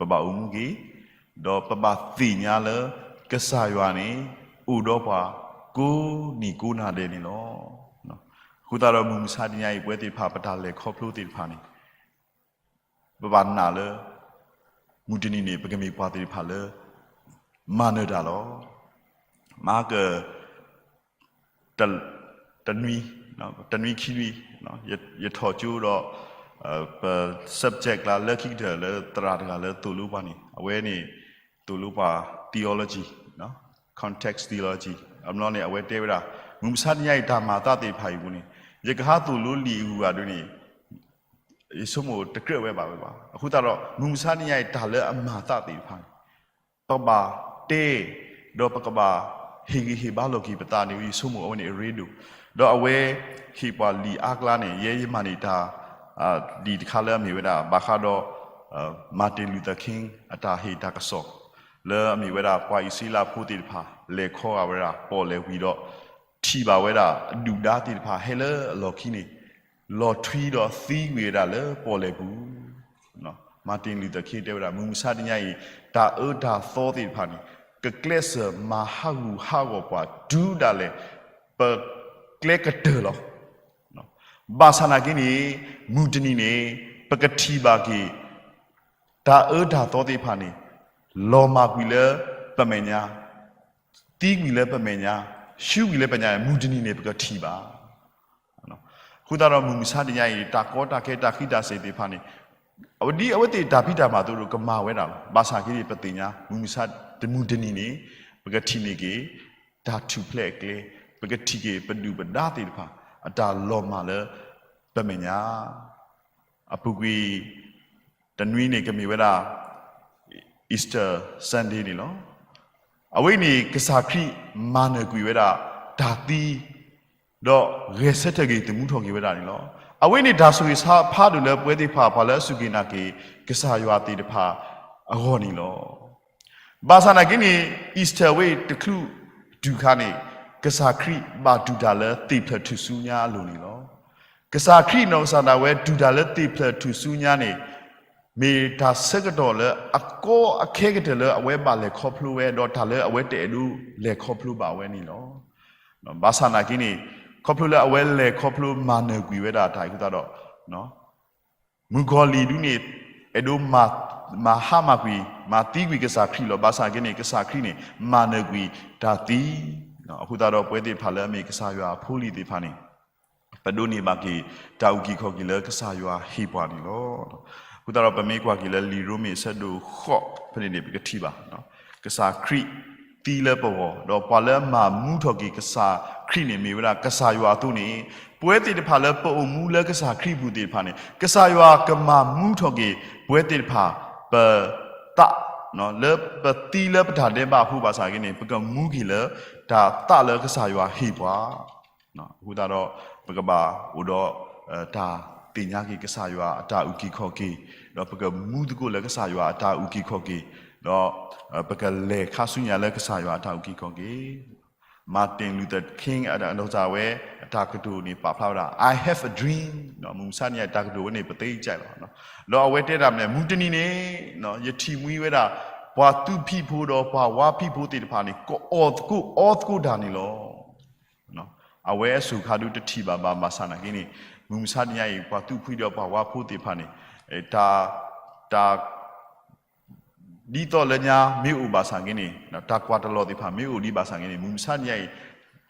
ၤ, ပဘၣ်အိၣ်မူက့ၤ, ဒီးပဘၣ်သ့ၣ်ညါလၢ ကစၢ်ယွၤန့ၣ် အိၣ်ဒီးပှၤကိးနံၤကိးနၤဒဲးန့ၣ်လီၤ. အဃိသတးဒီး မုၢ်မဆါတနံၤညါအံၤ ပဝဲသ့ၣ်တဖၣ် ပတၢ်လဲၤခီဖျိသ့ၣ်တဖၣ်န့ၣ် ပဘၣ်နာ်လၢ မုၢ်တနံၤန့ၣ် ပကမ့ၢ်ပှၤသ့ၣ်တဖၣ်လၢ မၤနၢၤတၢ်လီၤ. မၤက တ တနွံ, တနွံခံနွံ, ယထီၣ်ကၠိဒီး ပ subject လၢလၢခံကတၢၢ်လၢသရၣ်တဂၤလၢသိၣ်လိပှၤန့ၣ် အဝဲန့ၣ် သိၣ်လိပှၤ theology, context theology အဘျီန့ၣ် အဝဲတဲဝဲဒၣ် မုၢ်မဆါတနံၤညါအံၤ တၢ်မၤသးသ့ၣ်တဖၣ်အံၤအပူၤန့ၣ် ယကဟးသိၣ်လိလံာ်အဂုၤအဂၤဒ်န့ၣ် ယဆိကမိၣ်တကြၢးဝဲဘၣ်ဝဲဘၣ်. အဃိသတးဒီး မုၢ်မဆါတနံၤညါအံၤ တၢ်လၢအမၤသးသ့ၣ်တဖၣ်န့ၣ် ပဘၣ်တဲ ဒီးပကဘၣ်ဟ့ၣ်ဂံၢ်ဟ့ၣ်ဘါလီၤက့ၤပသးန့ၣ် ယဆိကမိၣ်အဝဲန့ၣ်အရ့ဒိၣ်, ဒီးအဝဲဟ့ၣ်ပှၤလံာ်အါကျါန့ၣ် ယဲယမၤန့ၢ်တၢ် လံာ်တခါလၢအမ့ၢ်ဝဲဒၣ် ဘၣ်ဃးဒီး Martin Luther King အတၢ်ဟ့ၣ်တၢ်ကစီၣ် လၢအမ့ၢ်ဝဲဒၣ် ပှၤအံၣ်စရ့လးဖိသ့ၣ်တဖၣ် လဲၤခီဂာ်ဝဲဒၣ်ပီၣ်လဲၣ်ဝံၤဒီး ထံၣ်ဘၣ်ဝဲဒၣ်အဒုၣ်ဒါသ့ၣ်တဖၣ်ဟဲလၢအလီၢ်ခံန့ၣ် လီၤထွံဒီးသံကွံာ်ဝဲဒၣ်လၢပီၣ်လဲၣ်ပူၤ. Martin Luther King တဲဝဲဒၣ် မုၢ်မဆါတနံၤညါအံၤ တၢ်အၢတၢ်သီသ့ၣ်တဖၣ်န့ၣ် ကကျဲးစၢးမၤဟးဂူာ်ဟးဂီၤပှၤတုၤဒၣ်လဲာ် ပကျဲကတၢၢ်လီၤ. ဘၣ်ဆၣ်နာ်က့န့ၣ် မုၢ်တနံၤန့ၣ် ပကထံၣ်ဘၣ်က့ၤ တၢ်အၢတၢ်သီသ့ၣ်တဖၣ်န့ၣ် လီၤမၢ်ကွံာ်လၢပမဲာ်ညါ, သံကွံာ်လၢပမဲာ်ညါ, ဆူကွံာ်လၢပမဲာ်ညါ, မုၢ်တနံၤန့ၣ် ပကထံၣ်ဘၣ်. အဃိသတးဒီး မုၢ်မဆါတနံၤအံၤ တၢ်ကီတၢ်ခဲတၢ်ဃံတၢ်စ့ၤသ့ၣ်တဖၣ်န့ၣ် ဒ်အဝဲသ့ၣ်တၢ်ဖံးတၢ်မၤအသိးဒီး ကမၤဝဲဒၣ်လီၤ. ဘၣ်ဆၣ်က့န့ၣ် ပသ့ၣ်ညါ မုၢ်မဆါတမုၢ်တနံၤန့ၣ် ပကထံၣ်န့ၢ်က့ၤ တၢ်ထူၣ်ဖျဲးအကျဲ, ပကထံၣ်က့ၤပဒုၣ်ပဒါသ့ၣ်တဖၣ် အတၢ်လီၤမၢ်လၢပမဲာ်ညါ အပူၤကွံာ်တနွံန့ၣ် ကမ့ၢ်ဝဲဒၣ် Easter Sunday န့ၣ်လီၤ. အဝဲအံၤန့ၣ် ကစၢ်ခရံာ်မၤနၢၤကွံာ်ဝဲဒၣ်တၢ်သံ, ဒီးဂဲၤဆၢထၢၣ်က့ၤသမူထီၣ်က့ၤဝဲဒၣ်န့ၣ်လီၤ. အဝဲန့ၣ်တၢ်ဆိၣ်ဂ့ၤဆါဖးဒိၣ်လၢပဝဲသ့ၣ်တဖၣ် ပှၤလၢအစူၢ်က့ၤနာ်က့ၤ ကစၢ်ယွၤသ့ၣ်တဖၣ်အဂီၢ်န့ၣ်လီၤ. ဘၣ်ဆၣ်နာ်က့န့ၣ် Easter ဝဲတချုးတုၤခါန့ၣ် ကစၢ်ခရံာ်ဘၣ်တူၢ်တၢ်လၢသ့ၣ်ဖျၢၣ်ထူၣ်စုညါအလိၤန့ၣ်လီၤ. ကစၢ်ခရံာ်နီၢ်ကစၢ်ဒၣ်ဝဲတူၢ်တၢ်လၢသ့ၣ်ဖျၢၣ်ထူၣ်စုညါန့ၣ် မ့ၢ်တၢ်ဆၢကတီၢ်လၢအကီအခဲကတၢၢ်လၢအဝဲဘၣ်လဲၤခီဖျိဝဲ ဒီးတၢ်လၢအဝဲတအဲၣ်ဒိးလဲၤခီဖျိဘၣ်ဝဲန့ၣ်လီၤ. ဘၣ်ဆၣ်နာ်က့န့ၣ် ခီဖျိလၢအဝဲလဲၤခီဖျိမၤနၢၤကွံာ်ဝဲဒၣ်တၢ်အဃိသတးဒီး မုၣ်ကီၤလံၢ်ဒုန့ၣ် အဲၣ်ဒိးမၤဟါမၢ်ကွံာ် မၤသံကွံာ်ကစၢ်ခရံာ်လီၤ. ဘၣ်ဆၣ်က့န့ၣ် ကစၢ်ခရံာ်န့ၣ် မၤနၢၤကွံာ်တၢ်သံ အဃိသတးဒီးပဝဲသ့ၣ်တဖၣ်လၢအမ့ၢ်ကစၢ်ယွၤအဖိအလံၤသ့ၣ်တဖၣ်န့ၣ် ပဒိးန့ၢ်ဘၣ်က့ၤ တၢ်အုၣ်က့ၤခီၣ်က့ၤလၢကစၢ်ယွၤဟ့ၣ်ပှၤန့ၣ်လီၤ. အဃိသတးဒီးပမ့ၢ်ကွၢ်က့ၤလၢလံာ်ရိမ့ၤအဆၢဒိၣ်ဃိးဖဲန့ၣ်န့ၣ် ပကထံၣ်ဘၣ် ကစၢ်ခရံာ်သံလၢပဂီၢ် ဒီးပှၤလၢအမၤမူထီၣ်က့ၤကစၢ်ခရံာ်န့ၣ် မ့ၢ်ဝဲဒၣ်ကစၢ်ယွၤအသိးန့ၣ် ပဝဲသ့ၣ်တဖၣ်လၢပအိၣ်မူလၢကစၢ်ခရံာ်အပူၤသ့ၣ်တဖၣ်န့ၣ် ကစၢ်ယွၤကမၤမူထီၣ်က့ၤပဝဲသ့ၣ်တဖၣ် ပသး လၢပသံလၢပတၢ်ဒဲးဘးအဃိဘၣ်ဆၣ်က့န့ၣ် ပကမူက့ၤလၢတၢ်သးလၢကစၢ်ယွၤဟ့ၣ်ပှၤ အဃိသတးဒီး ပကဘၣ်အိၣ်ဒီး တၢ်သ့ၣ်ညါက့ၤကစၢ်ယွၤအတၢ်အုၣ်က့ၤခီၣ်က့ၤ ဒီးပကမူသကိးလၢကစၢ်ယွၤအတၢ်အုၣ်က့ၤခီၣ်က့ၤ ဒီး ပကလဲၤခါဆူညါလၢကစၢ်ယွၤအတၢ်အုၣ်က့ၤခီၣ်က့ၤ Martin Luther King အဒိးစၢ်ဝဲ အတၢ်ကတိၤန့ၣ် ပာ်ဖျါဝဲဒၣ် I have a dream မုၢ်မဆါတနံၤအံၤ တၢ်ကတိၤဝဲန့ၣ် ပသ့ကစၢ်လီၤ. ဒီးအဝဲတဲတၢ်မနုၤလဲၣ် မုၢ်တနံၤန့ၣ် ယထံၣ်မှံဝဲဒၣ် ပှၤသူဖံးဖိဒီးပှၤဝါဖံးဖိသ့ၣ်တဖၣ်န့ၣ် ကအီၣ်သကိးအီသကိးတၢ်န့ၣ်လီၤ. အဝဲအစိၤခါဒုတထံၣ်ဘၣ်ဘၣ်ဆၣ်နာ်က့န့ၣ် မုၢ်မဆါတနံၤအံၤ ပှၤသူဖံးဒီးပှၤဝါဖံးသ့ၣ်တဖၣ်န့ၣ် တၢ် တၢ် ဒ်သိးလၢညါမ့ၢ်အိၣ်ဘၣ်ဆၣ်က့န့ၣ် တၢ်ကွၢ်တလီၢ်သ့ၣ်တဖၣ်မ့ၢ်အိၣ်ဒံးဘၣ်ဆၣ်က့န့ၣ် မုၢ်မဆါတနံၤအံၤ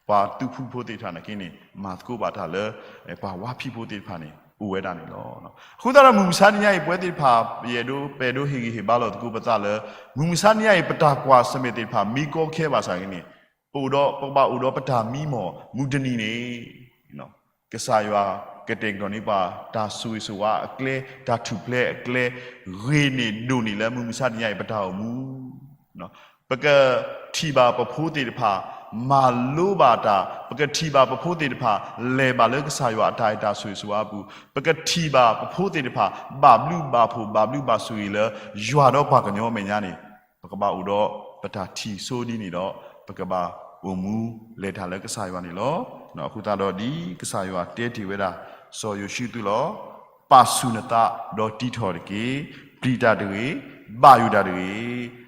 ပှၤသူဖံးဖိသ့ၣ်တဖၣ်နာ်က့န့ၣ် မၤသကိးဘၣ်တၢ်လၢ ပှၤဝါဖံးဖိသ့ၣ်တဖၣ်န့ၣ် အိၣ်ဝဲဒၣ်န့ၣ်လီၤ. အဃိသတးဒီးမုၢ်မဆါတနံၤအံၤ ပဝဲသ့ၣ်တဖၣ် ယအဲၣ်ဒိး ပအဲၣ်ဒိးဟ့ၣ်ဂံၢ်ဟ့ၣ်ဘါလိာ်သကိးပသးလၢ မုၢ်မဆါတနံၤအံၤ ပတၢ်ကွၢ်ဆၢၣ်မဲာ်သ့ၣ်တဖၣ် မ့ၢ်ကီခဲဘၣ်ဆၣ်က့န့ၣ် ပအိၣ်ဒီး ပကဘၣ်အိၣ်ဒီးပတၢ်မံမီၢ် မုၢ်တနံၤန့ၣ် ကစၢ်ယွၤကတဲာ်ကတီၤန့ၢ်ပှၤ တၢ်ဆိၣ်ဂ့ၤဆိၣ်ဝါအကျဲ တၢ်ထူၣ်ဖျဲးအကျဲ ဂ့ၤန့ၢ်ဒိၣ်န့ၢ်လၢမုၢ်မဆါတနံၤအံၤ ပတၢ်အိၣ်မူ ပကထံၣ်ဘၣ်ပဖိသ့ၣ်တဖၣ် မၤလိဘၣ်တၢ် ပကထံၣ်ဘၣ်ပဖိသ့ၣ်တဖၣ် လဲၤဘၣ်လၢကစၢ်ယွၤအတၢ်အဲၣ်တၢ်ဆိၣ်ဂ့ၤဆိၣ်ဝါအပူၤ ပကထံၣ်ဘၣ်ပဖိသ့ၣ်တဖၣ် ဘၣ်ဘျုးဘၣ်ဖှိၣ် ဘၣ်ဘျုးဘၣ်ဆိၣ်ဂ့ၤလၢ ယွၤဒီးပှၤကညီအမဲာ်ညါန့ၣ် ပကဘၣ်အိၣ်ဒီးပတၢ်ထံၣ်စိဒ်န့ၣ်ဒီး ပကဘၣ်အိၣ်မူလဲၤတၢ်လၢကစၢ်ယွၤန့ၣ်လီၤ. အဃိသတးဒီးဒ်ကစၢ်ယွၤတဲတ့ၢ်ဝဲဒၣ် စီၤယိၤၡူသုလီၤ ပာ်ဆူၣ်နသးဒီးတံထီၣ်တက့ၢ်. ပျံၤတၢ်တဂ့ၤ, ဘၣ်ယိၣ်တၢ်တဂ့ၤ.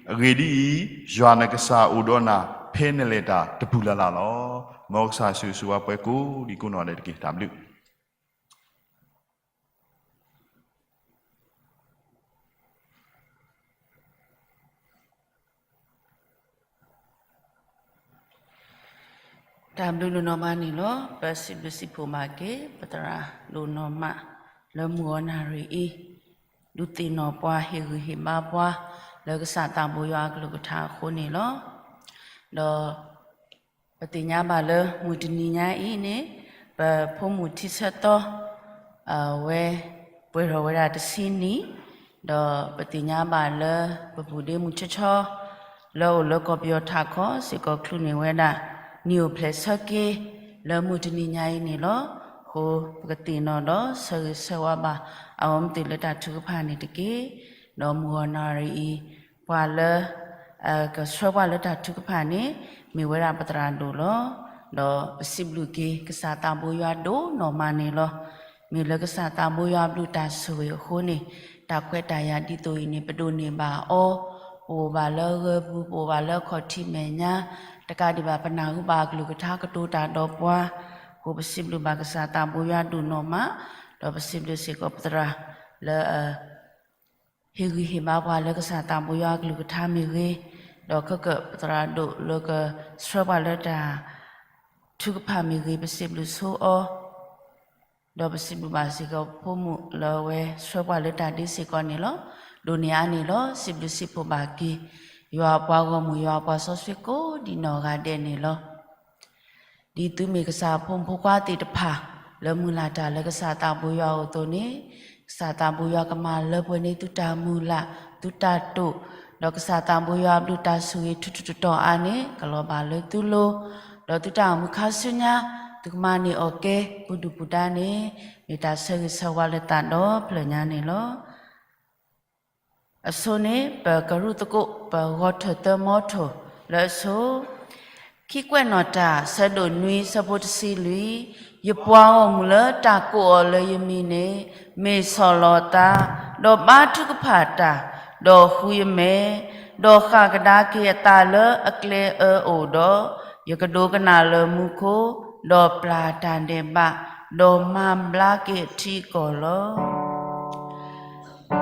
အဂ့ၢ်ဒ်အံၤ, ယွၤနကစၢ်အိၣ်ဒီးနၤ ဖဲနလဲၤတၢ်တပူၤလၢ်လၢ်လီၤ. မ်ကစၢ်ယ့ၣ်ၡူးဆိၣ်ဂ့ၤဆိၣ်ဝါပှၤကိးဒံကိးနီၢ်ဒဲးတက့ၢ်. တၢ်ဘျုး တၢ်ဘျုးဒိၣ်နီၢ်မးန့ၣ်လီၤ. ပစံးဘျုးစံးဖှိၣ်ဘၣ်က့ၤ ပသရၣ်ဒိၣ်နီၢ်မး လၢမုၢ်ဂီၤနၣ်ရံၣ်အံၤ ဒုးသ့ၣ်နီၣ်ပှၤ ဟ့ၣ်ဂံၢ်ဟ့ၣ်ဘါပှၤ လၢကစၢ်သးဘိယွၤအကလုၢ်ကထါအဃိန့ၣ်လီၤ. ဒီး ပသ့ၣ်ညါဘၣ်လၢမုၢ်တနံၤညါအံၤန့ၣ် ပဖိမုၣ်ထံဆၢသီ အဝဲ ပှဲၤထီၣ်ဝဲဒၣ်တဆံနံၣ်, ဒီးပသ့ၣ်ညါဘၣ်လၢပပုၢ်ဒ့မုၣ်ဆီဆီ လၢအိၣ်လၢကီၢ်ပယီၤထးခီ စ့ၢ်ကီးချုးန့ၢ်ဝဲဒၣ် နံၣ်အိၣ်ဖျဲၣ်ဆၢက့ၤ လၢမုၢ်တနံၤညါအံၤန့ၣ်လီၤ. အဃိ ပကသ့ၣ်နီၣ်ဒီးဆၢဂ့ၤဆၢဝါဘၣ် အဂီၢ်မ့ၢ်တုၤလၢတၢ်ထုကဖၣ်န့ၣ်တက့ၢ်. ဒီးမုၢ်ဂီၤနၣ်ရံၣ်အံၤ ပှၤလၢ ကဆှၢပှၤလၢတၢ်ထုကဖၣ်န့ၣ် မ့ၢ်ဝဲဒၣ်ပသရၣ်ဒိၣ်လီၤ. ဒီးပစံးဘျုးက့ၤ ကစၢ်သးဘိယွၤဒိၣ်နီၢ်မးန့ၣ်လီၤ. မ့ၢ်လၢကစၢ်သးဘိယွၤဘျုးတၢ်ဆိၣ်ဂ့ၤအဃိန့ၣ် တၢ်ခွဲးတၢ်ယာ်ဒ်သိးအံၤန့ၣ် ပဒိးန့ၢ်ဘၣ်အီၤ, ပအိၣ်ဘၣ်လၢဂၢၤပူၤ ပအိၣ်ဘၣ်လၢအခီၣ်ထံးမဲာ်ညါ, တကးဒံးဘၣ်ပနၢ်ဟူဘၣ်အကလုၢ်ကထါကတိၤတၢ်ဒီးပှၤ, အဃိပစံးဘျုးဘၣ်ကစၢ်သးဘိယွၤဒိၣ်နီၢ်မး, ဒီးပစံးဘျုးစ့ၢ်ကီးပသရၣ်လၢ ဟ့ၣ်ဂံၢ်ဟ့ၣ်ဘါပှၤလၢကစၢ်သးဘိယွၤအကလုၢ်ကထါမ့ၢ်ဂ့ၤ, ဒီးခဲကၢၣ်ပသရၣ်ဒိၣ်လၢကဆှၢပှၤလၢတၢ်ထုကဖၣ်မ့ၢ်ဂ့ၤ ပစံးဘျုးဆိအီၤ, ဒီးပစံးဘျုးဘၣ်စ့ၢ်ကီးဖိမုၣ်လၢအဝဲဆှၢပှၤလၢတၢ်ဒ့စ့ၢ်ကီးန့ၣ်လီၤ. ဒိးန့ၢ်အါန့ၣ်လီၤ. စံးဘျုးစံးဖှိၣ်ဘၣ်က့ၤ ယွၤအပှၤဂီၢ်မုၢ်ယွၤအပှၤစီဆှံကိးဒံးနီၢ်ဂၤဒဲးန့ၣ်လီၤ. ဒ်သုမ့ၢ်ကစၢ်အဖိမုၣ်ဖိခွါသ့ၣ်တဖၣ် လၢမုၢ်လၢ်တၢ်လၢကစၢ်သးဘိယွၤအအိၣ်အသိးန့ၣ်, ကစၢ်သးဘိယွၤကမၤလၢပှဲၤန့ၢ်သုတၢ်မုၢ်လၢ်, သုတၢ်တိာ်, ဒီးကစၢ်သးဘိယွၤအဘျုးတၢ်ဆိၣ်ဂ့ၤထူးထူးတီၤတီၤအါန့ၣ် ကလီၤဘၣ်လၢသုလိၤ, ဒီးသုတၢ်အိၣ်မူခါဆူညါ သုကမၤန့ၢ်အီၣ်ကဲ ပူၤဒုၣ်ပူၤဒါန့ၣ် မ့ၢ်တၢ်ဆၢဂ့ၤဆၢဝါလၢသးဒီဖျၢၣ်ညါန့ၣ်လီၤ. အဆိန့ၣ် ပကရူၢ်သကိး ပဂီၤထၢၣ်သၢမီထိၣ်လၢအဆိ, ခံကွဲးနီၣ်တၢ် ဆၢဒိၣ်နွံ ဆၢဖိတဆံလွံၢ်, ယပှၤဂီၢ်မုၢ်လၢတၢ်ကိးအီၤလၢယမံၤန့ၣ် မ့ၢ်ဆီၣ်လီၤသး ဒီးဘါထုကဖၣ်တၢ်, ဒီးဃုယမဲာ်, ဒီးဃၣ်ကဒါက့ၤအသးလၢအကျဲအၢအိၣ်ဒီး, ယကဒိကနၣ်လၢမူခိၣ်, ဒီးပျၢ်တၢ်ဒဲးဘး, ဒီးမၤဘျါက့ၤအထံအကီၢ်လီၤ.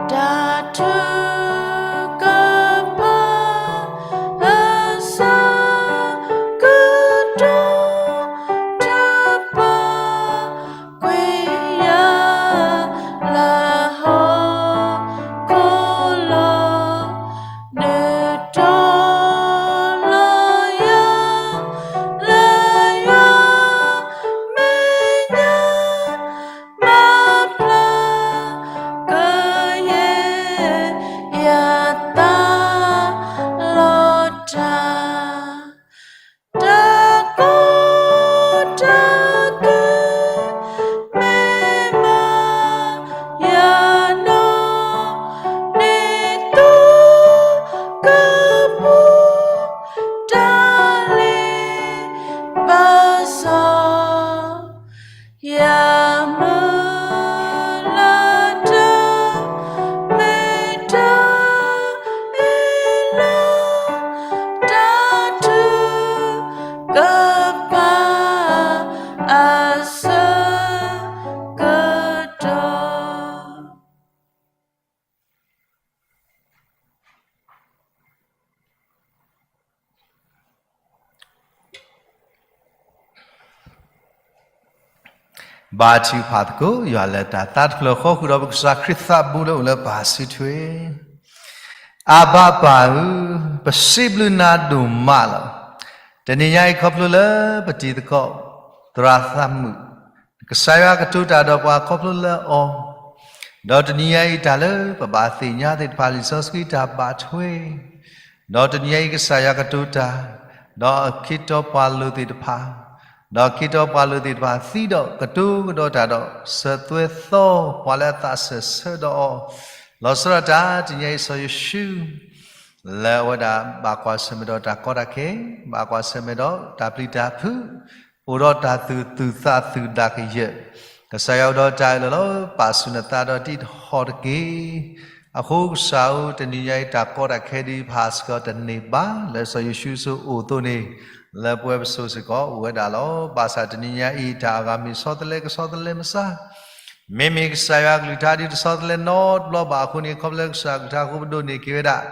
တၢ်ထုကဖၣ်အဆၢကတီၢ်, ထုးပှၤကွံာ်ယၤလၢဟီၣ်ခိၣ်လီၤ, ဒုးတီလီၤယၤ လၢယွၤမဲာ်ညါ, မၤဖျါကယဲၢ်ယသး လီၤတၢ်, တၢ်ကီတၢ်ခဲ မ့ၢ်မၤယၤနီၢ်, ဒ်သိးကပူၤ တၢ်လ့ပစီ ယမုၢ်လၢ်တၢ် မ့ၢ်တၢ်အ့ၣ်လိာ် တၢ်ထုကဖၣ်အဆၢကတီၢ်. ဘါထုကဖၣ်သကိး ယွၤလၢတၢ်သးတဖျၢၣ်ဃီဃုာ်ဒီး ပကစၢ်ခရံာ်သးဘိလၢအိၣ်လၢပၢ်စုထွဲ, အၤဘၣ်ပၢ်ဧၢ, ပစံးဘျုးနၤဒိၣ်မးလီၤ. တနံၤညါအံၤခီဖျိလၢပတံၤသကိး သရၣ်သးမုာ် ကစၢ်ယွၤကတိၤတၢ်ဒီးပှၤခီဖျိလၢအီၤ, ဒီးတနံၤညါအံၤတၢ်လၢပဘၣ်သ့ၣ်ညါသ့ၣ်တဖၣ် လံာ်စီဆှံတၢ်ဘၣ်ထွဲ, ဒီးတနံၤညါအံၤကစၢ်ယွၤကတိၤတၢ်, ဒီးအခ့တီပှၤလိၤသ့ၣ်တဖၣ်, ဒီးအခ့တီပှၤလိၤသ့ၣ်တဖၣ်သံဒီး ကတိၤကဒီးတၢ်ဒီး စၢၤသွဲၣ်သီပှၤလၢအသးစၢၢ်ဆၢဒီးအီၤ, လီၤဆီဒၣ်တၢ် တနံၤညါအံၤစီၤယိၤၡူ လၢအဝဲဒၣ်ဘၣ်ကွၢ်ဆၢၣ်မဲာ်ဒီးတၢ်ကီတၢ်ခဲ, ဘၣ်ကွၢ်ဆၢၣ်မဲာ်ဒီးတၢ်ပျံၤတၢ်ဖုး, အိၣ်ဒီးတၢ်သူၣ်သူၣ်သးသူၣ်ဒၣ်ကယၢၢ်, ကစၢ်ယွၤအိၣ်ဒီးတၢ်အၢၣ်လီၤလီၤ ပာ်ဆူၣ်နသးဒီးတံးထီၣ်တက့ၢ်. အဃိကစၢ်ဧၢ, တနံၤညါအံၤတၢ်ကီတၢ်ခဲဒ်ပဟးဆှဲးတန့ၢ်ဘၣ်, လၢစီၤယိၤၡူအစိၤအိၣ်အသိးန့ၣ်, လၢပဝဲပစိၤစ့ၢ်ကီးအိၣ်ဝဲဒၣ်လီၤ. ဘၣ်ဆၣ်တနံၤညါအံၤတၢ်အဂၤမ့ၢ်ဆီတလဲကဆီတလဲမစါ မ့မ့ၢ်ကစၢ်ယွၤအကလုၢ်ကထါဒ်တဆီတလဲနီတဘျီဘၣ်အဃိန့ၣ်, ခီဖျိလၢကစၢ်အကလုၢ်ကထါအဃိပဒိးန့ၢ်က့ၤဝဲဒၣ်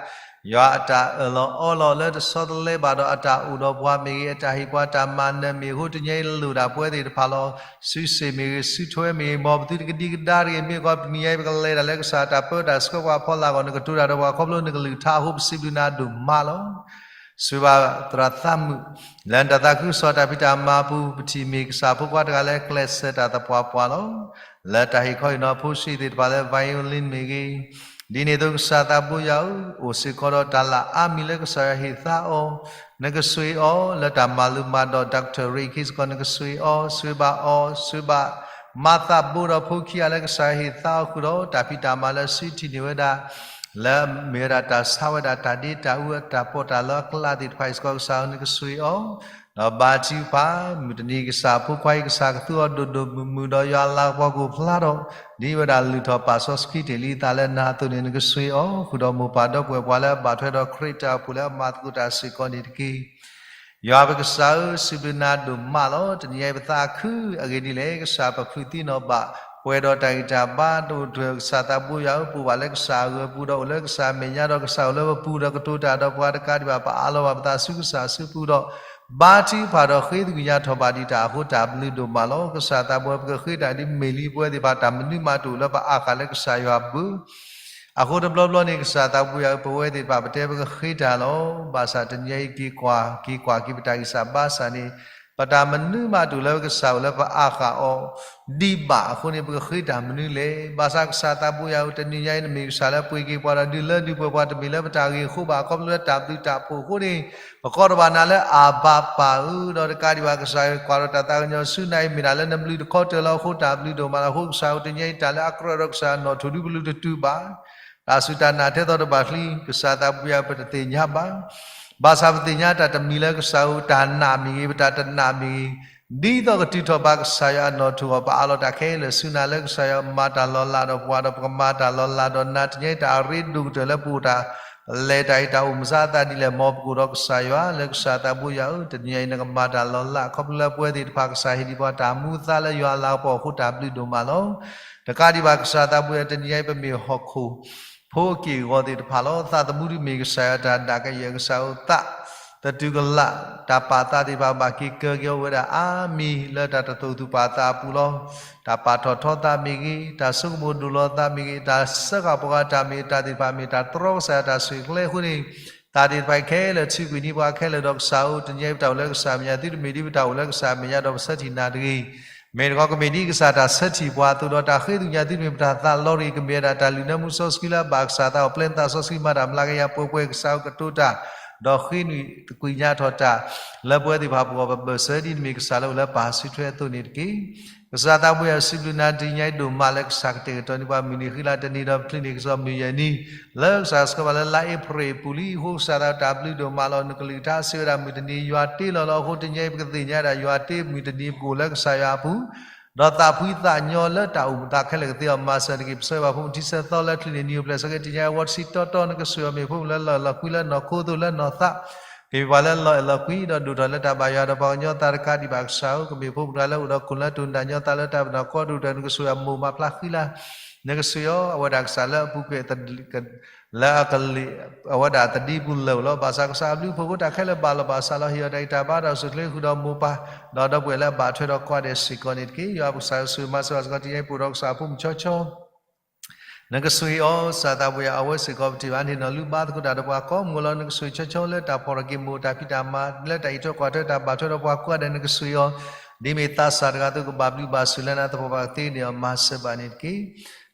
ယွၤအတၢ်အၢၣ်လီၤအီလီၤလၢတဆီတလဲဘၣ်ဒီး အတၢ်အိၣ်ဒီးပှၤမ့ၢ်ဂ့ၤ, အတၢ်ဟ့ၣ်ပှၤတၢ်မၤနၢၤမ့ၢ်ဂ့ၤအဃိ တနံၤညါအံၤလိၣ်ဒၣ်ပဝဲသ့ၣ်တဖၣ်လီၤ. စုစ့ၣ်မ့ၢ်ဂ့ၤ, စုထွဲမ့ၢ်ဂ့ၤ, မ်ပသုတကဒံကဒါတဂ့ၤ, မ့ၢ်ကီးတနံၤညါအံၤ ပကလဲၤတၢ်လၢကစၢ်အတၢ်ပၢတၢ်ဆှၢပှၤဖီလာ်အဂီၢ်, နကတိၤတၢ်ဒီးပှၤခီဖျိနကလုၢ်ကထါအဃိ ပစံးဘျုးနၤဒိၣ်မးလီၤ. စံးဘၣ်သရၣ်သးမုာ်, လၢနတၢ်သးခုကစီၣ်တၢ်ဖံးတၢ်မၤအပူၤ ပထံၣ်မ့ၢ်ကစၢ်ဖိခွါတဂၤလၢကျဲးစၢးတၢ်သပှၢ်ပှၢ်လီၤ. လၢတၢ်ဟ့ၣ်ခီဟ့ၣ်နီၤဖိဆံးသ့ၣ်တဖၣ်လၢ violin မ့ၢ်ဂ့ၤ, ဒ်န့ၣ်အသိးကစၢ်သးဘိယွၤဧၢ, အိၣ်စ့ၢ်ကီးဒီးတၢ်လၢအါမံၤလၢကစၢ်ယွၤဟ့ၣ်သါအီၤ, နကဆိၣ်ဂ့ၤအီၤ, လၢတၢ်မၤလိမၤဒိး doctor ရ့ခံစ့ၢ်ကီး နကဆိၣ်ဂ့ၤအီၤ, ဆိၣ်ဂ့ၤဘၣ်အီၤ, ဆိၣ်ဂ့ၤဘၣ် မၤသးဘိဒီးဖိခံဂၤလၢကစၢ်ယွၤဟ့ၣ်သါအီၤဃုာ်ဒီး တၢ်ဖံးတၢ်မၤလၢစုထံၣ်န့ၢ်ဝဲဒၣ် လၢမ့ၢ်ဝဲဒၣ်တၢ်ဆါဝဲဒၣ်တၢ်ဒ့တၢ်အူအတၢ်ပီးတၢ်လီအကျါသ့ၣ်တဖၣ်အံၤစ့ၢ်ကီး ကစၢ်ဧၢ နကဆိၣ်ဂ့ၤအီၤ, ဒီးဘါထုကဖၣ်, မုၢ်တနံၤကစၢ်ဖိခွါအံၤ ကစၢ်ကသူအီၤဒိၣ်ဒိၣ်မုၢ်မုၢ်ဒီးယွၤအလၤကပီၤကအိၣ်ဖျါထီၣ်, ဒ်ဝဲဒၣ်လုၢ်ထီၣ်ပာ်စီဆှံတ့ၢ်လံအသးလၢနၤအသိးန့ၣ် နကဆိၣ်ဂ့ၤအီၤ, ဃုာ်ဒီးမိၢ်ပၢ်ဒီပုၢ်ဝဲၢ်ပှၤလၢအဘၣ်ထွဲဒီးခရံာ်တၢ်အိၣ်ဖှိၣ်လၢအမၤသကိးတၢ်စ့ၢ်ကီးန့ၣ်တက့ၢ်. ယွၤပကစၢ်ဧၢ, စံးဘျုးနၤဒိၣ်မးလီၤ. တနံၤညါအံၤပသးခုအဂ့ၢ်ဒ်လဲၣ်, ကစၢ်ပဖုးသံနီၣ်ဘၣ်, ပှဲၤဒီးတၢ်ဂံၢ်တၢ်ဘါဒိၣ်ထီၣ် ကစၢ်သးဘိယွၤဧၢ, ပအိၣ်ဘၣ်လၢကစၢ်အဂၢၤပူၤဒီး အိၣ်လၢကစၢ်အမဲာ်ညါဒီး ကစၢ်အိၣ်လၢပပူၤဒီး ကတိၤတၢ်ဒီးပှၤတကးဒံးဘၣ် ပအးလီၤဘၣ်ပသးဆူကစၢ်အစုပူၤဒီး ဘါထုကဖၣ်ဒီးဃ့သကွံာ်ညါထီၣ်ဘၣ်ဒံးတၢ်အဃိ တၢ်ဘျုးဒိၣ်မးလီၤ. ကစၢ်သးဘိယွၤဧၢ, ပကဃ့တၢ်ဒ်မ့ၢ်လံပဝဲသ့ၣ်တဖၣ် တၢ်မနုၤမးတအိၣ်လၢပအါဃာ်လၢကစၢ်ယွၤအပူၤ အဃိတဘျီဘျီန့ၣ် ကစၢ်သးဘိယွၤဧၢ, ပဝဲသ့ၣ်တဖၣ်ပတဲပကဃ့တၢ်လီၤ. ဘၣ်ဆၣ်တနံၤညါအံၤ က့ၤကွၢ်, က့ၤကွၢ်က့ၤပတၢ်ဂံၢ်စၢ်ဘါစၢ်န့ၣ်, ပတၢ်မနုၤမးတအိၣ်လၢပကစၢ်အိၣ်လၢပအါဃာ်အီၤဒံးဘၣ်အဃိန့ၣ် ပကဃ့တၢ်မနုၤလဲၣ်. ဘၣ်ဆၣ်ကစၢ်သးဘိယွၤဧၢ, တနံၤညါအံၤ နမ့ၢ်ကစၢ်လၢပှ့ၤက့ၤပှၤဒီး ဒုးလၢဒုးပှ့ၤပှၤ တမ့ၢ်လၢပတၢ်ဂ့ၢ်အဃိဘၣ်, ခီဖျိလၢတၢ်ဘျုးတၢ်ဖှိၣ်အဃိန့ၣ် ပကိးထီၣ်ဘၣ်နၤလၢအဘၤပၢ်ဧၢ, ဒီးတကးဒံးဘၣ် ကစၢ်ဧၢ, ကွၢ်ဒီးတၢ်သးကညီၤဆူနၤအံၤ မ့ၢ်ဒၣ်လၢနဘျုးတခီတၢၤလီၤအဃိ တၢ်ဘျုးဒိၣ်မးလီၤ. အဃိကစၢ်ဧၢ, တနံၤညါအံၤ တၢ်လၢအကြၢးဒီးကစၢ်နီၣ်ထိၣ်ဒူပလူၤတတုၤဘၣ်, တၢ်စူၢ်တၢ်နာ်ထဲသိးတဘၣ်ချံ, ကစၢ်သးဘိယွၤဧၢ, ပတသ့ၣ်ညါဘၣ်. ဘၣ်ဆၣ်ပသ့ၣ်ညါတၢ်တမံၤလၢကစၢ်ဧၢ, တၢ်နာ်မ့ၢ်ဂ့ၤ, ပတၢ်တနာ်မ့ၢ်ဂ့ၤ, ဒ်သိးကတုၤထီၣ်ဘၣ်ကစၢ်ယွၤအနီၣ်ထိၣ်အီၤ ပအးလီၤတၢ်ခဲလၢာ်ဆူနၤ လၢကစၢ်ယွၤမၤတၢ်လီၤလးဒီးပှၤဒီး ပကမၤတၢ်လီၤလးဒီးနၤ တနံၤအံၤ တၢ်အရ့ဒိၣ်ကတၢၢ်လၢပအိၣ်တၢ် လဲၤတၢ်အံၤ တၢ်အိၣ်မုာ်စါအသးဒ်လဲၣ် မ်ပကအိၣ်ဒီးကစၢ်ယွၤ လၢကစၢ်သးဘိယွၤဧၢ, တနံၤအံၤ နကမၤတၢ်လီၤလး ခီဖျိလၢပဝဲသ့ၣ်တဖၣ် ကစၢ်ဟ့ၣ်ဒံးပှၤတၢ်မူသါလၢယွၤအလၤကပီၤအဃိ တၢ်ဘျုးဒိၣ်မးလီၤ. တကးဒံးဘၣ်ကစၢ်သးဘိယွၤ တနံၤအံၤ ပမ့ၢ်ဟီၣ်ခိၣ်ဖိအက့ၢ်အဂီၤသ့ၣ်တဖၣ်လီၤ. သးသမူဒုးမ့ၢ်ကစၢ်ယွၤတၢ်ဒၣ်ကယဲၢ် ကစၢ်ဧၢ သးသတူၢ်ကလာ် တၢ်ပာ်သးသ့ၣ်တဖၣ် ဘၣ်က့ၤကၢက့ၤအီၤဝဲဒၣ်အါမံၤ လၢတၢ်တသိၣ်သူၣ်ပာ်သးအပူၤလီၤ. တၢ်ပာ်ထီၣ်ထီသးမ့ၢ်ဂ့ၤ, တၢ်ဆိကမိၣ်ဒိၣ်လီၤသးမ့ၢ်ဂ့ၤ, တၢ်စၢဃာ်ပှၤဂၤတၢ်မ့ၢ်တၢ်သ့ၣ်တဖၣ် မ့ၢ်တၢ်တြီကစၢ်ယွၤတၢ်ဆိၣ်ဂ့ၤကျဲအဃိန့ၣ် တၢ်သ့ၣ်တဖၣ်ခဲလၢာ် ထုးကွံာ်န့ၢ်ပှၤခဲလၢာ်ဒီးကစၢ်ဧၢ, တနံၤအံၤ ပတၢ်အိၣ်လၢကစၢ်အမဲာ်ညါ သုတမ့ၢ်ဒ်ပတၢ်အိၣ်လၢကစၢ်အမဲာ်ညါဒီး ပဆၢထံၣ်နၤတဂ့ၤ. မ့ၢ်တခီ ကမ့ၢ်ဒ်ကစၢ်တၢ်ဆၢထံၣ်ပှၤအသိးဒီး တၢ်ဃ့ကညးသုတမ့ၢ် ပတၢ်သးလီတဂ့ၤ, ကမ့ၢ်ဝဲဒၣ်တၢ်လုၢ်နၢမူစီဆှံလၢအဘၣ်ကစၢ်သးအိၣ် ပျဲနသးစီဆှံ မၤတၢ်မျးကယၤပှဲၤပှဲၤ ကစၢ်ဧၢ ကတိၤတၢ် ဒီးဃ့နုာ်သကွံာ်ညါထီၣ်တၢ် လၢပဝဲသ့ၣ်တဖၣ်ပဂီၢ် ပဘၢၣ်စၢၤဒ်နမ့ၢ် ကစၢ်လၢအိၣ်လၢပၢ်စုထွဲအသိးန့ၣ်တက့ၢ်. ကစၢ်သးဘိယွၤ စံးဘျုးနၤတနံၤညါအံၤဒိၣ်မး လၢကစၢ်ကတဲာ်ကတီၤန့ၢ်ပှၤ မုၢ်နံၤဃံလၤတနံၤဒီး ပချုးန့ၢ်ကစီၣ်မုၢ်ယဲၢ်နံၤ လၢကစၢ်ဆှၢပှၤလၢလါအ့ဖြ့ၣ်အပူၤလံ. အဃိကစၢ်သးတၢ်ဘျုးဒိၣ်မးလီၤ. နကလုၢ်ကထါစံးဝဲဒၣ် မုၢ်တနံၤယွၤတ့လီၤလီၤ. အဃိတနံၤအံၤ ပကသ့ၣ်ညါဒၣ် ယွၤတ့မုၢ်တနံၤ ပကအိၣ်လၢကစၢ်ယွၤအပူၤ ဒီးသးဖှံသးညီလၢတၢ်အိၣ်မူ သးခဲလၢာ်ကသ့အီၤ မၤစၢၤတက့ၢ်. ပဆၢဂ့ၤဘၣ်ဖိမုၣ်ထံဆၢသီလၢချုးန့ၢ်နံၤအိၣ်ဖျဲၣ်ဆၢက့ၤ တနံၤအံၤ ဝံၤတဆံတီတီ နကဆိၣ်အီၤ မ့ၢ်ဖိမုၣ်လၢလီၢ်လီၤကွံလၢနီၢ်ခိအသိးလၢနီၢ်သး ကမ့ၢ်ပှၤလၢလီၢ်အဲၣ်လီၤကွံ ဒီးဒိၣ်ထီၣ်လၢတၢ်ဘၣ်ယွၤဒီးပှၤကညီသး တကးဒံးဘၣ်ကစၢ်ဧၢ, ကမ့ၢ်ဖိမုၣ်တဂၤလၢအိၣ်ဒီးခိၣ်နၢ်တိၢ်နၢ်ညီသးလၢတၢ်ပနီၣ်ကီဒိၣ်ထီၣ် နကဆိၣ်အီၤ မိၢ်မၤဖျါဃံလၤ နကဆိၣ်အီၤ အဝဲဒၣ်ကစၢ်လၢအပူၤကွံာ် လၢအကလံၤ အဝဲဒၣ်သဒံပူၤလၢာ်အိၣ်လီၤ. ဘၣ်ဆၣ်ကစၢ်အဘျုးအဖှိၣ်အဃိ တၢ်ခဲလၢာ်ဘၣ်လီၤဘၣ်စးလီၤ. ဟ့ၣ်အီၤတၢ်ဂံၢ်တၢ်ဘါဒီး အိၣ်ဆူၣ်အိၣ်ချ့ဃုာ်ဒီးမိၢ်ပၢ် ဒီးဒီပုၢ်ဝဲၢ်လၢအဘၣ်ထွဲဒီးကိးဂၤဒဲးစ့ၢ်ကီးန့ၣ်တက့ၢ်. ယွၤပကစၢ်ယွၤဆိၣ်ဂ့ၤမၤစၢၤဘၣ်စ့ၢ်ကီး တနံၤအံၤ ပအိၣ်ဒီးကစၢ်အဖိမုၣ်ဆီဆီ နကဆိၣ်ဂ့ၤအီၤ ကစၢ်သးဘိယွၤ အဝဲစ့ၢ်ကီး ပထံၣ်ဘၣ်န့ၣ် နီၢ်လူဘါသကိးတၢ်ဒီးပှၤကိးမုၢ်လီၤ. နကဆိၣ်ဂ့ၤဆီဆီလၢတၢ်ဖီၣ်ထီၣ်က့ၤမိၢ် တၢ်ဖံးတၢ်မၤ လၢတၢ်အံးထွဲကွၢ်ထွဲ တၢ်ဘၣ်ထွဲဒီးပှၤကိးဂၤဒဲး နကဆိၣ်ဂ့ၤအီၤ ဒ်မ့ၢ်သးစၢ်တဂၤအသိး ကဘၣ်ဘျုးဘၣ်ဆိၣ်လၢနၤ သပှၢ်ပှၢ်ကသ့န့ၢ်အီၤ မၤစၢၤဘၣ်န့ၣ်တက့ၢ်.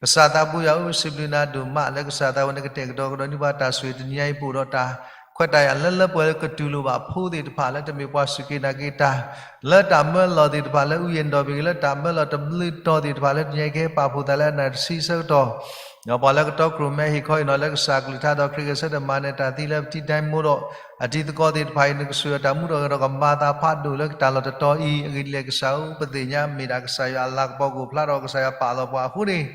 ကစၢ်သးဘိယွၤဧၢ, စံးဘျုးနၤဒိၣ်မး လၢကစၢ်သးဝဲ နကတဲာ်ကတီၤကဒီးန့ၢ်ပှၤတၢ်ဆိၣ်ဂ့ၤ တနံၤအံၤ ပအိၣ်ဒီးတၢ်ခွဲးတၢ်ယာ်လၢလၢပှဲၤပှဲၤ လၢကတူၢ်လိာ်ဘၣ်ဖိသ့ၣ်တဖၣ် လၢတမ့ၢ်ပှၤစူၢ်က့ၤနာ်က့ၤတၢ် လၢတၢ်မၢလီၤသ့ၣ်တဖၣ် လၢအူယဲၢ်ဒီးမ့ၢ်ဂ့ၤ လၢတၢ်မၢလီၤတဘျုးတီၤသ့ၣ်တဖၣ် လၢတနံၤအံၤ ကဟဲပာ်ဖှိၣ်သးလၢအနၢ်တဆံဆၢကတီၢ် ဒီးပှၤလၢကတီခိၣ်ရိၣ်မဲဟ့ၣ်ခီအံၤနီၤ လၢကစၢ်ကလုၢ်ကထါဒီး ခရံာ်ဂဲၤဆၢထၢၣ်မၤနၢၤတၢ်သံလၢပထံၣ်တၢ်မိၢ်ဒီး အတံၤသကိးသ့ၣ်တဖၣ်အံၤ နကဆိၣ်ဂ့ၤအီၤ တၢ်မူထီၣ်ဂဲၤထီၣ် ကမၤသးဖးဒိၣ်လၢကတၢ်လီၢ်တတီၤအံၤ အဂ့ၢ်ဒ်လဲၣ်ကစၢ်ဧၢ, ပသ့ၣ်ညါမ့ၢ်ဒၣ်ကစၢ်ယွၤအလၤကပီၤကအိၣ်ဖျါထီၣ် ကစၢ်ယွၤပာ်လီၤပှၤအဃိန့ၣ်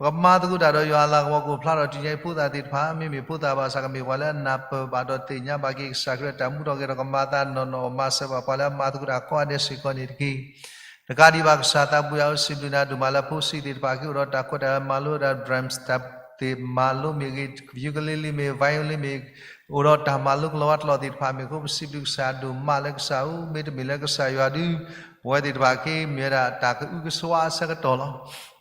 ပကမၤသကိးတၢ်ဒီးယွၤအလၤကပီၤကအိၣ်ဖျါထီၣ် တနံၤအံၤဖိသၣ်သ့ၣ်တဖၣ် မ့မ့ၢ်ဖိသၣ်ဘၣ်ဆၣ်ကမ့ၢ်ပှၤလၢအနၢ်ပၢၢ်ဘၣ်ဒီးသ့ၣ်ညါဘၣ်က့ၤကစၢ်ခရံာ်အတၢ်မူထီၣ်ဂဲၤထီၣ် ကမၤသးနီၢ်နီၢ်အီၤ မၤစၢၤဘၣ်ပှၤလၢအမၤသကိးတၢ်ကိးဂၤဒဲးစ့ၢ်ကီးန့ၣ်တက့ၢ်. တကးဒံးဘၣ်ကစၢ်သးဘိယွၤဧၢ, စံးဘျုးနၤဒိၣ်မးလၢဖိဆံးသ့ၣ်တဖၣ် ကအိၣ်ဒီးတၢ်ခွဲးတၢ်ယာ် မၤလိဝဲဒၣ် drums တၢ်သ့ၣ်မၤလိမ့ၢ်ဂ့ၤ, ukulele မ့ၢ် violin မ့ၢ် အိၣ်ဒီးတၢ်မၤလိကလီၤဝါကျိာ်သ့ၣ်တဖၣ်မ့ၢ်အဃိ ပစံးဘျုးကစၢ်ဒိၣ်မးလၢကစၢ်ဧၢ, မ့တမ့ၢ်လၢကစၢ်ယွၤဒီး ပဝဲသ့ၣ်တဖၣ်က့ၤမ့ၢ်ဝဲဒၣ်တၢ်ကအုကစွါအဆၢကတီၢ်လီၤ.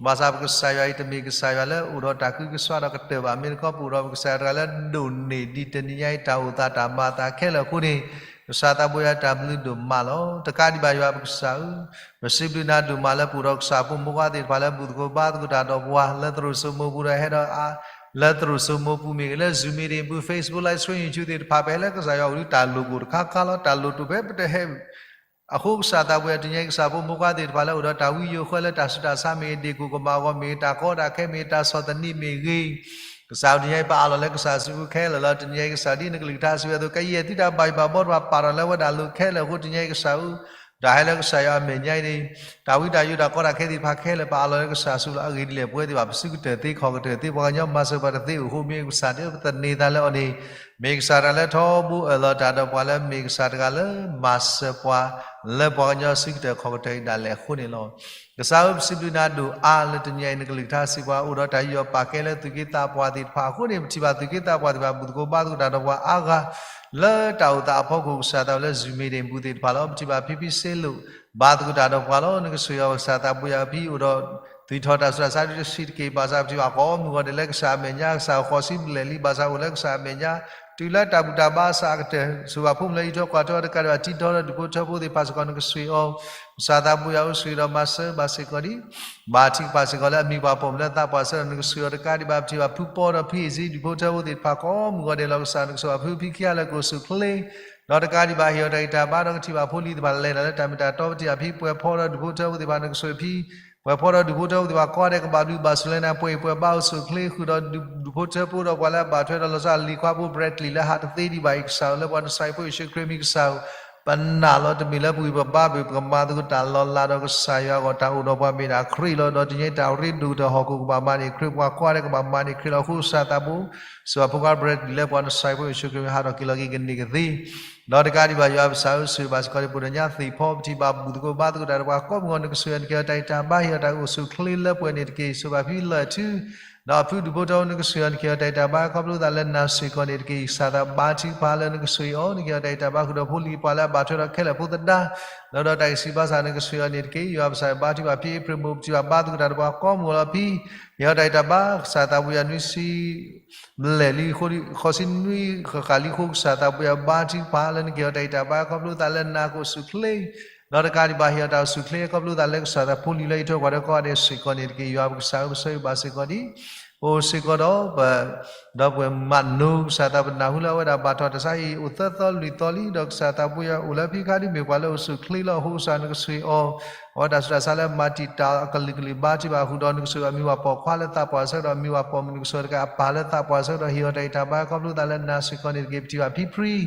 ဘၣ်ဆၣ်ပကစၢ်ယွၤအံၤ တမ့ၢ်ကစၢ်ယွၤလၢအိၣ်ဒီးတၢ်ကအုကစွါဒီးကတၢၢ်ဘၣ်. မ့ၢ်တခီပအိၣ်ဒီးပကစၢ်ယွၤတဂၤလၢဒိၣ်န့ၢ်ဒံးတနံၤညါအံၤတၢ်အိၣ်သးတၢ်မၤအသးခဲလၢာ်အဃိန့ၣ် ကစၢ်သးဘိယွၤတၢ်ဘျုးဒိၣ်မးလီၤ. တကးဒံးဘၣ်ယွၤပကစၢ်ဧၢ, ပစံးဘျုးနၤဒိၣ်မးလၢပအိၣ်ဒီးကစၢ်ဖိမိၢ်ပၢ်သ့ၣ်တဖၣ်လၢဘူၣ်သကိးဘါသကိးတၢ်ဒီးပှၤ လၢသရိာ်စိမိၤပူၤဒီးဟဲဒီး လၢသရိာ်စိမိၤပူၤမ့ၢ်ဂ့ၤ လၢ Zoom meeting ပူၤ Facebook Live Stream YouTube သ့ၣ်တဖၣ် ပဟဲလၢကစၢ်ယွၤအိၣ်ဒီးတၢ်လိၣ်ဘၣ်တခါခါလီၤ. တၢ်လိၣ်ဘၣ်ပတဟဲ အဃိကစၢ်သးဘိယွၤ တနံၤအံၤကစၢ်ဖိမိၢ်ပၢ်သ့ၣ်တဖၣ်လၢအိၣ်ဒီးတၢ်ဝံယိၤဃၢလၢတၢ်ဆူးတၢ်ဆါမ့ၢ်ဂ့ၤ ဒ့ၣ်ကိၣ်ကမၣ်အဂီၢ်မ့ၢ်ဂ့ၤ တၢ်ကီတၢ်ခဲမ့ၢ်ဂ့ၤ တၢ်ဆီၣ်သနံးမ့ၢ်ဂ့ၤ ကစၢ်ဧၢ တနံၤအံၤပအးလီၤလၢကစၢ်စုပူၤခဲလၢာ်လီၤ. တနံၤအံၤကစၢ်ဒ် နကလုၢ်ကထါစံးဝဲအသိး ကယဲၢ်သုတၢ်ဘၣ်ယိၣ်ဘၣ်ဘီတဖၣ် ပာ်ထီၣ်လၢဝဲဒၣ်လိၤခဲလၢာ်အဃိ တနံၤအံၤကစၢ်ဧၢ တၢ်ဟဲလၢကစၢ်ယွၤအမဲာ်ညါအံၤန့ၣ် တၢ်ဝံတၢ်ယိးတၢ်ကီတၢ်ခဲသ့ၣ်တဖၣ်ခဲလၢာ် ပအးလီၤလၢကစၢ်စုပူၤလီၤ. အဂ့ၢ်ဒ်လဲၣ် ပဝဲသ့ၣ်တဖၣ် ပစုကတၢၢ်သ့ခီၣ်ကတၢၢ်သ့ ပှၤကညီမၤစၢၤပှၤတသ့အိၣ်အဃိ မ့ၢ်ကစၢ်ဒ်ပသန့ၤသးလၢအီၤန့ၣ် မ့ၢ်ကစၢ်တဂၤလၢထီဘိအၢၣ်လီၤတၢ်ဒီးပှၤလၢ မ့ၢ်ကစၢ်တဂၤလၢမၤစၢၤပှၤ လၢပှၤကညီစုကတၢၢ်ခီၣ်ကတၢၢ်အံၤဒၣ်လဲာ်အဃိန့ၣ်လီၤ. ကစၢ်ဧၢ ပစံးဘျုးနၤဒိၣ်အါလၢတနံၤအံၤ နကလုၢ်ကထါစံးပှၤ အိၣ်ဒီးတၢ်ယူးယီၣ်ပာ်ကဲလၢသူၣ်က့သးပှၢ်သ့ၣ်တဖၣ်အဃိန့ၣ် ပထံၣ်ဘၣ်သူၣ်က့သးပှၢ်သ့ၣ်တဖၣ် ဘူၣ်သကိးဘါသကိးတၢ်ဒီးပှၤအါဂၤ လၢတၢ်အိၣ်သးအဖီခိၣ် ကစၢ်သးဝဲလၢ Zoom meeting ပူၤသ့ၣ်တဖၣ်လီၤ. ပထံၣ်ဘၣ်ဖံဖံစ့လိာ် ဘါသကိးတၢ်ဒီးပှၤလီၤ. နကဆိၣ်ဂ့ၤအီၤ ကစၢ်သးဘိယွၤဧၢ ဖံအိၣ်ဒီး သွံၣ်ထီၣ်တၢ်ဆူးတၢ်ဆါဒ်တဆံးတက့ၢ် ဘၣ်ဆၣ်ပထံၣ်ဘၣ်ကိးမုၢ်ဂီၤဒဲးလၢကစၢ်အမဲာ်ညါ ကစၢ်ဃိးဆံဘျဲၣ်လံ ဘၣ်ဆၣ်အိၣ်လၢကစၢ်အမဲာ်ညါ တုၤလၢတၢ်ဘူၣ်တၢ်ဘါအစးအကတၢၢ် ဆိၣ်ဂ့ၤဖိမုၣ်လၢအံးထွဲကွၢ်ထွဲအီၤတကးဒံးဘၣ် တံထီဒီးဒူၣ်ဖိထၢဖိသ့ၣ်တဖၣ်စ့ၢ်ကီး နကဆိၣ်ဂ့ၤအီၤ ကစၢ်သးဘိယွၤဧၢ ဆိၣ်ဂ့ၤဒီးမၤစၢၤဘၣ်စ့ၢ်ကီးဒံး ဘၣ်ထံကပၤစ့ၢ်ကီးလၢအမံၤပှၢ်ပိာ်မုၣ်လၢသးပှၢ်ဆၢဒီး နကဆိၣ်ဂ့ၤအီၤတကးဒံးဘၣ် ပထံၣ်ဘၣ်ဖုပီဒီးဖံအ့ၣ်စ့ ဒူၣ်ဖိထၢဖိသ့ၣ်တဖၣ်ကိးမုၢ်ဂီၤဒဲးလီၤ. ကစၢ် နကဆိၣ်ဂ့ၤဖုဖံခံဂၤလၢကအိၣ်ဆူၣ်အိၣ်ချ့ ဒီးတကးဒံးဘၣ် ဟ့ၣ်အီၤတၢ်ဂံၢ်တၢ်ဘါဒီးကထံၣ်ဘၣ်ဖိလံၤသ့ၣ်တဖၣ်လဲၤတၢ်လၢတၢ်မ့ၢ်တၢ်တီ ပထံၣ်ဘၣ်ဖံပှဲၤဖီဒီးဒူၣ်ဖိထၢဖိသ့ၣ်တဖၣ် နကဆိၣ်ဂ့ၤဖံ ပှဲၤဖီဒီးဒူၣ်ဖိထၢဖိသ့ၣ်တဖၣ်ကိးဂၤဒဲး ကဘၣ်ဘျုးဘၣ်ဆိၣ်လၢနၤ ပှဲၤအံၤပှဲၤဘါအိၣ်ဆူၣ်အိၣ်ချ့ဃုာ်ဒီးဒူၣ်ဖိထၢဖိဒီးပှၤလၢအဘၣ်ထွဲဒီးလီၤဆီလံၤခွါဖိ Bradley လၢဟးတသ့ဒံးဘၣ်အံၤ ကစၢ်ဧၢ လၢပှၤနစၢ်ဖိယ့ၣ်ၡူးခရံာ်မံၤ ကစၢ်ဧၢ ပနာ်လီၤတမ့ၢ်လၢပဂံၢ်ပဘါဘၣ် ပကမၤသကိးတၢ်လီၤလးဒီးကစၢ်ယွၤအဂီၢ် တၢ်အိၣ်ဒီးပှၤမ့ၢ်ဒၣ်ခရံာ်လီၤ. ဒီးတနံၤအံၤတၢ်ရ့ဒိၣ်ကတၢၢ်ဟီၣ်ခိၣ်ကဘၣ်မၤန့ၢ်ခရံာ် ပှၤကိးဂၤဒဲးကဘၣ်မၤန့ၢ်ခရံာ်လီၤ. အဃိကစၢ်သးဘိ စၢၤပှၤဖိခွါ ဘြဲၤတလံၤလၢပှၤနဆှၢဖိယ့ၣ်ၡူးခရံာ်မ့ၢ်ဟးထီၣ်က့ၤလီၤက့ၤကန့ၢ်ကသ့ ဒီးတကးဒံးဘၣ်ယွၤပစၢ်ဧၢ ဆိၣ်ဂ့ၤဘၣ်စ့ၢ်ကီးန့ၣ် ပဒိးညါသ့ၣ်ဖီပထံၣ်ဘၣ်ဘူၣ်သကိးဘါသကိးတၢ်ဒီးပှၤကိးမုၢ်ဂီၤ နကဆိၣ်ဂ့ၤအီၤနကဟ့ၣ်အီၤတၢ်အံၤတၢ်ဘါ ဟ့ၣ်အီၤတၢ်အိၣ်ဆူၣ်အိၣ်ချ့လၢပှဲၤန့ၣ်တက့ၢ်. ဆိၣ်ဂ့ၤဘၣ်ဖံလၢၢ်ထူ ဒီးအဖုဒူၣ်ဖိထၢဖိ နကဆိၣ်ဂ့ၤအီၤနကဟ့ၣ်အီၤတၢ်အံးတၢ်ဘါ ခီဖျိသးလၢနၤစ့ၢ်ကီးန့ၣ်တက့ၢ်. ကစၢ်သးဘါထုကဖၣ်လၢနကဆိၣ်ဂ့ၤအီၤ နကဟ့ၣ်အီၤတၢ်အံးတၢ်ဘါ ဃုာ်ဒီးဖိလံၤ ပှၤလၢအဘၣ်ထွဲဒီးခဲလၢာ်ဖိသဒါ လၢဒီးတၢ်ဂံၢ်စၢ်ဘါစၢ် နကဆိၣ်ဂ့ၤအီၤန့ၣ်တက့ၢ်. ယွၤပစၢ်ဘါထုကဖၣ်ဖံအ့ဖြ့ၣ်မိၢ် ပထံၣ်ဘၣ်ဘါသကိးတၢ်ဒီးပှၤကိးမုၢ်ဂီၤလီၤဖံ ဟ့ၣ်အီၤတၢ်အံးတၢ်ဘါ ကစၢ်သးဘိယွၤနွံဆံ ဘျဲၣ်လံ ဃိးဆံနွံဃၣ်ဃၣ်လံအဃိ ကစၢ်သးဘိယွၤဘါထုကဖၣ်လၢနကဟ့ၣ်အီၤတၢ်အံးတၢ်ဘါ ခီဖျိသးလၢနၤကအိၣ်ဆူၣ်အိၣ်ချ့ ဒီးတကးဒံးဘၣ်ဟ့ၣ်အီၤတၢ်အိၣ်ဆူၣ်အိၣ်ချ့ ခီဖျိသးလၢကစၢ်သးဖိလံၤလၢ ဟံးထွဲကွၢ်ထွဲကိးဂၤဒဲးစ့ၢ်ကီးန့ၣ်တက့ၢ်. ယွၤပကစၢ်ဧၢ ပဆိၣ်ဂ့ၤဘၣ်စ့ၢ်ကီးဒံး ပအိၣ်စ့ၢ်ကီးဒီးပ ဒီပုၢ်ဝဲၢ်မးနိ ကစၢ်သး ပနၢ်ဟူလၢအဝဲဒၣ်ဘၣ်ထီၣ်တၢ်ဆါဟံၣ်အိၣ်သၢသီလွံၢ်သီလံ ဒီးကစၢ်သးဘိယွၤအိၣ်လၢဖံခါဒ်မ့ၢ်ပှၤလၢအိၣ်ဆူၣ်အိၣ်ချ့လီၤ. အဃိကစၢ်နကဆိၣ်ဂ့ၤအီၤ အဝဲတၢ်ဆူးတၢ်ဆါလၢမၤတံာ်တာ်အကလုာ်ကလုာ် ဘါထုကဖၣ်ဃုာ်ဒီး နကဆိၣ်ဂ့ၤအမံၤဝဲပိာ်ခွါလၢသးပှၢ်ဆၢကတီၢ် အမံၤဝဲပိာ်မုၣ် နကဆိၣ်ဂ့ၤအီၤတကးအပၢ်လၢသးပှၢ်ဆၢကတီၢ် ဟ့ၣ်အီၤတၢ်အံးတၢ်ဘါ ခီဖျိသးလၢနၤစ့ၢ်ကီးန့ၣ်တက့ၢ်. ပထံၣ်ဘၣ်ဖံဖြံ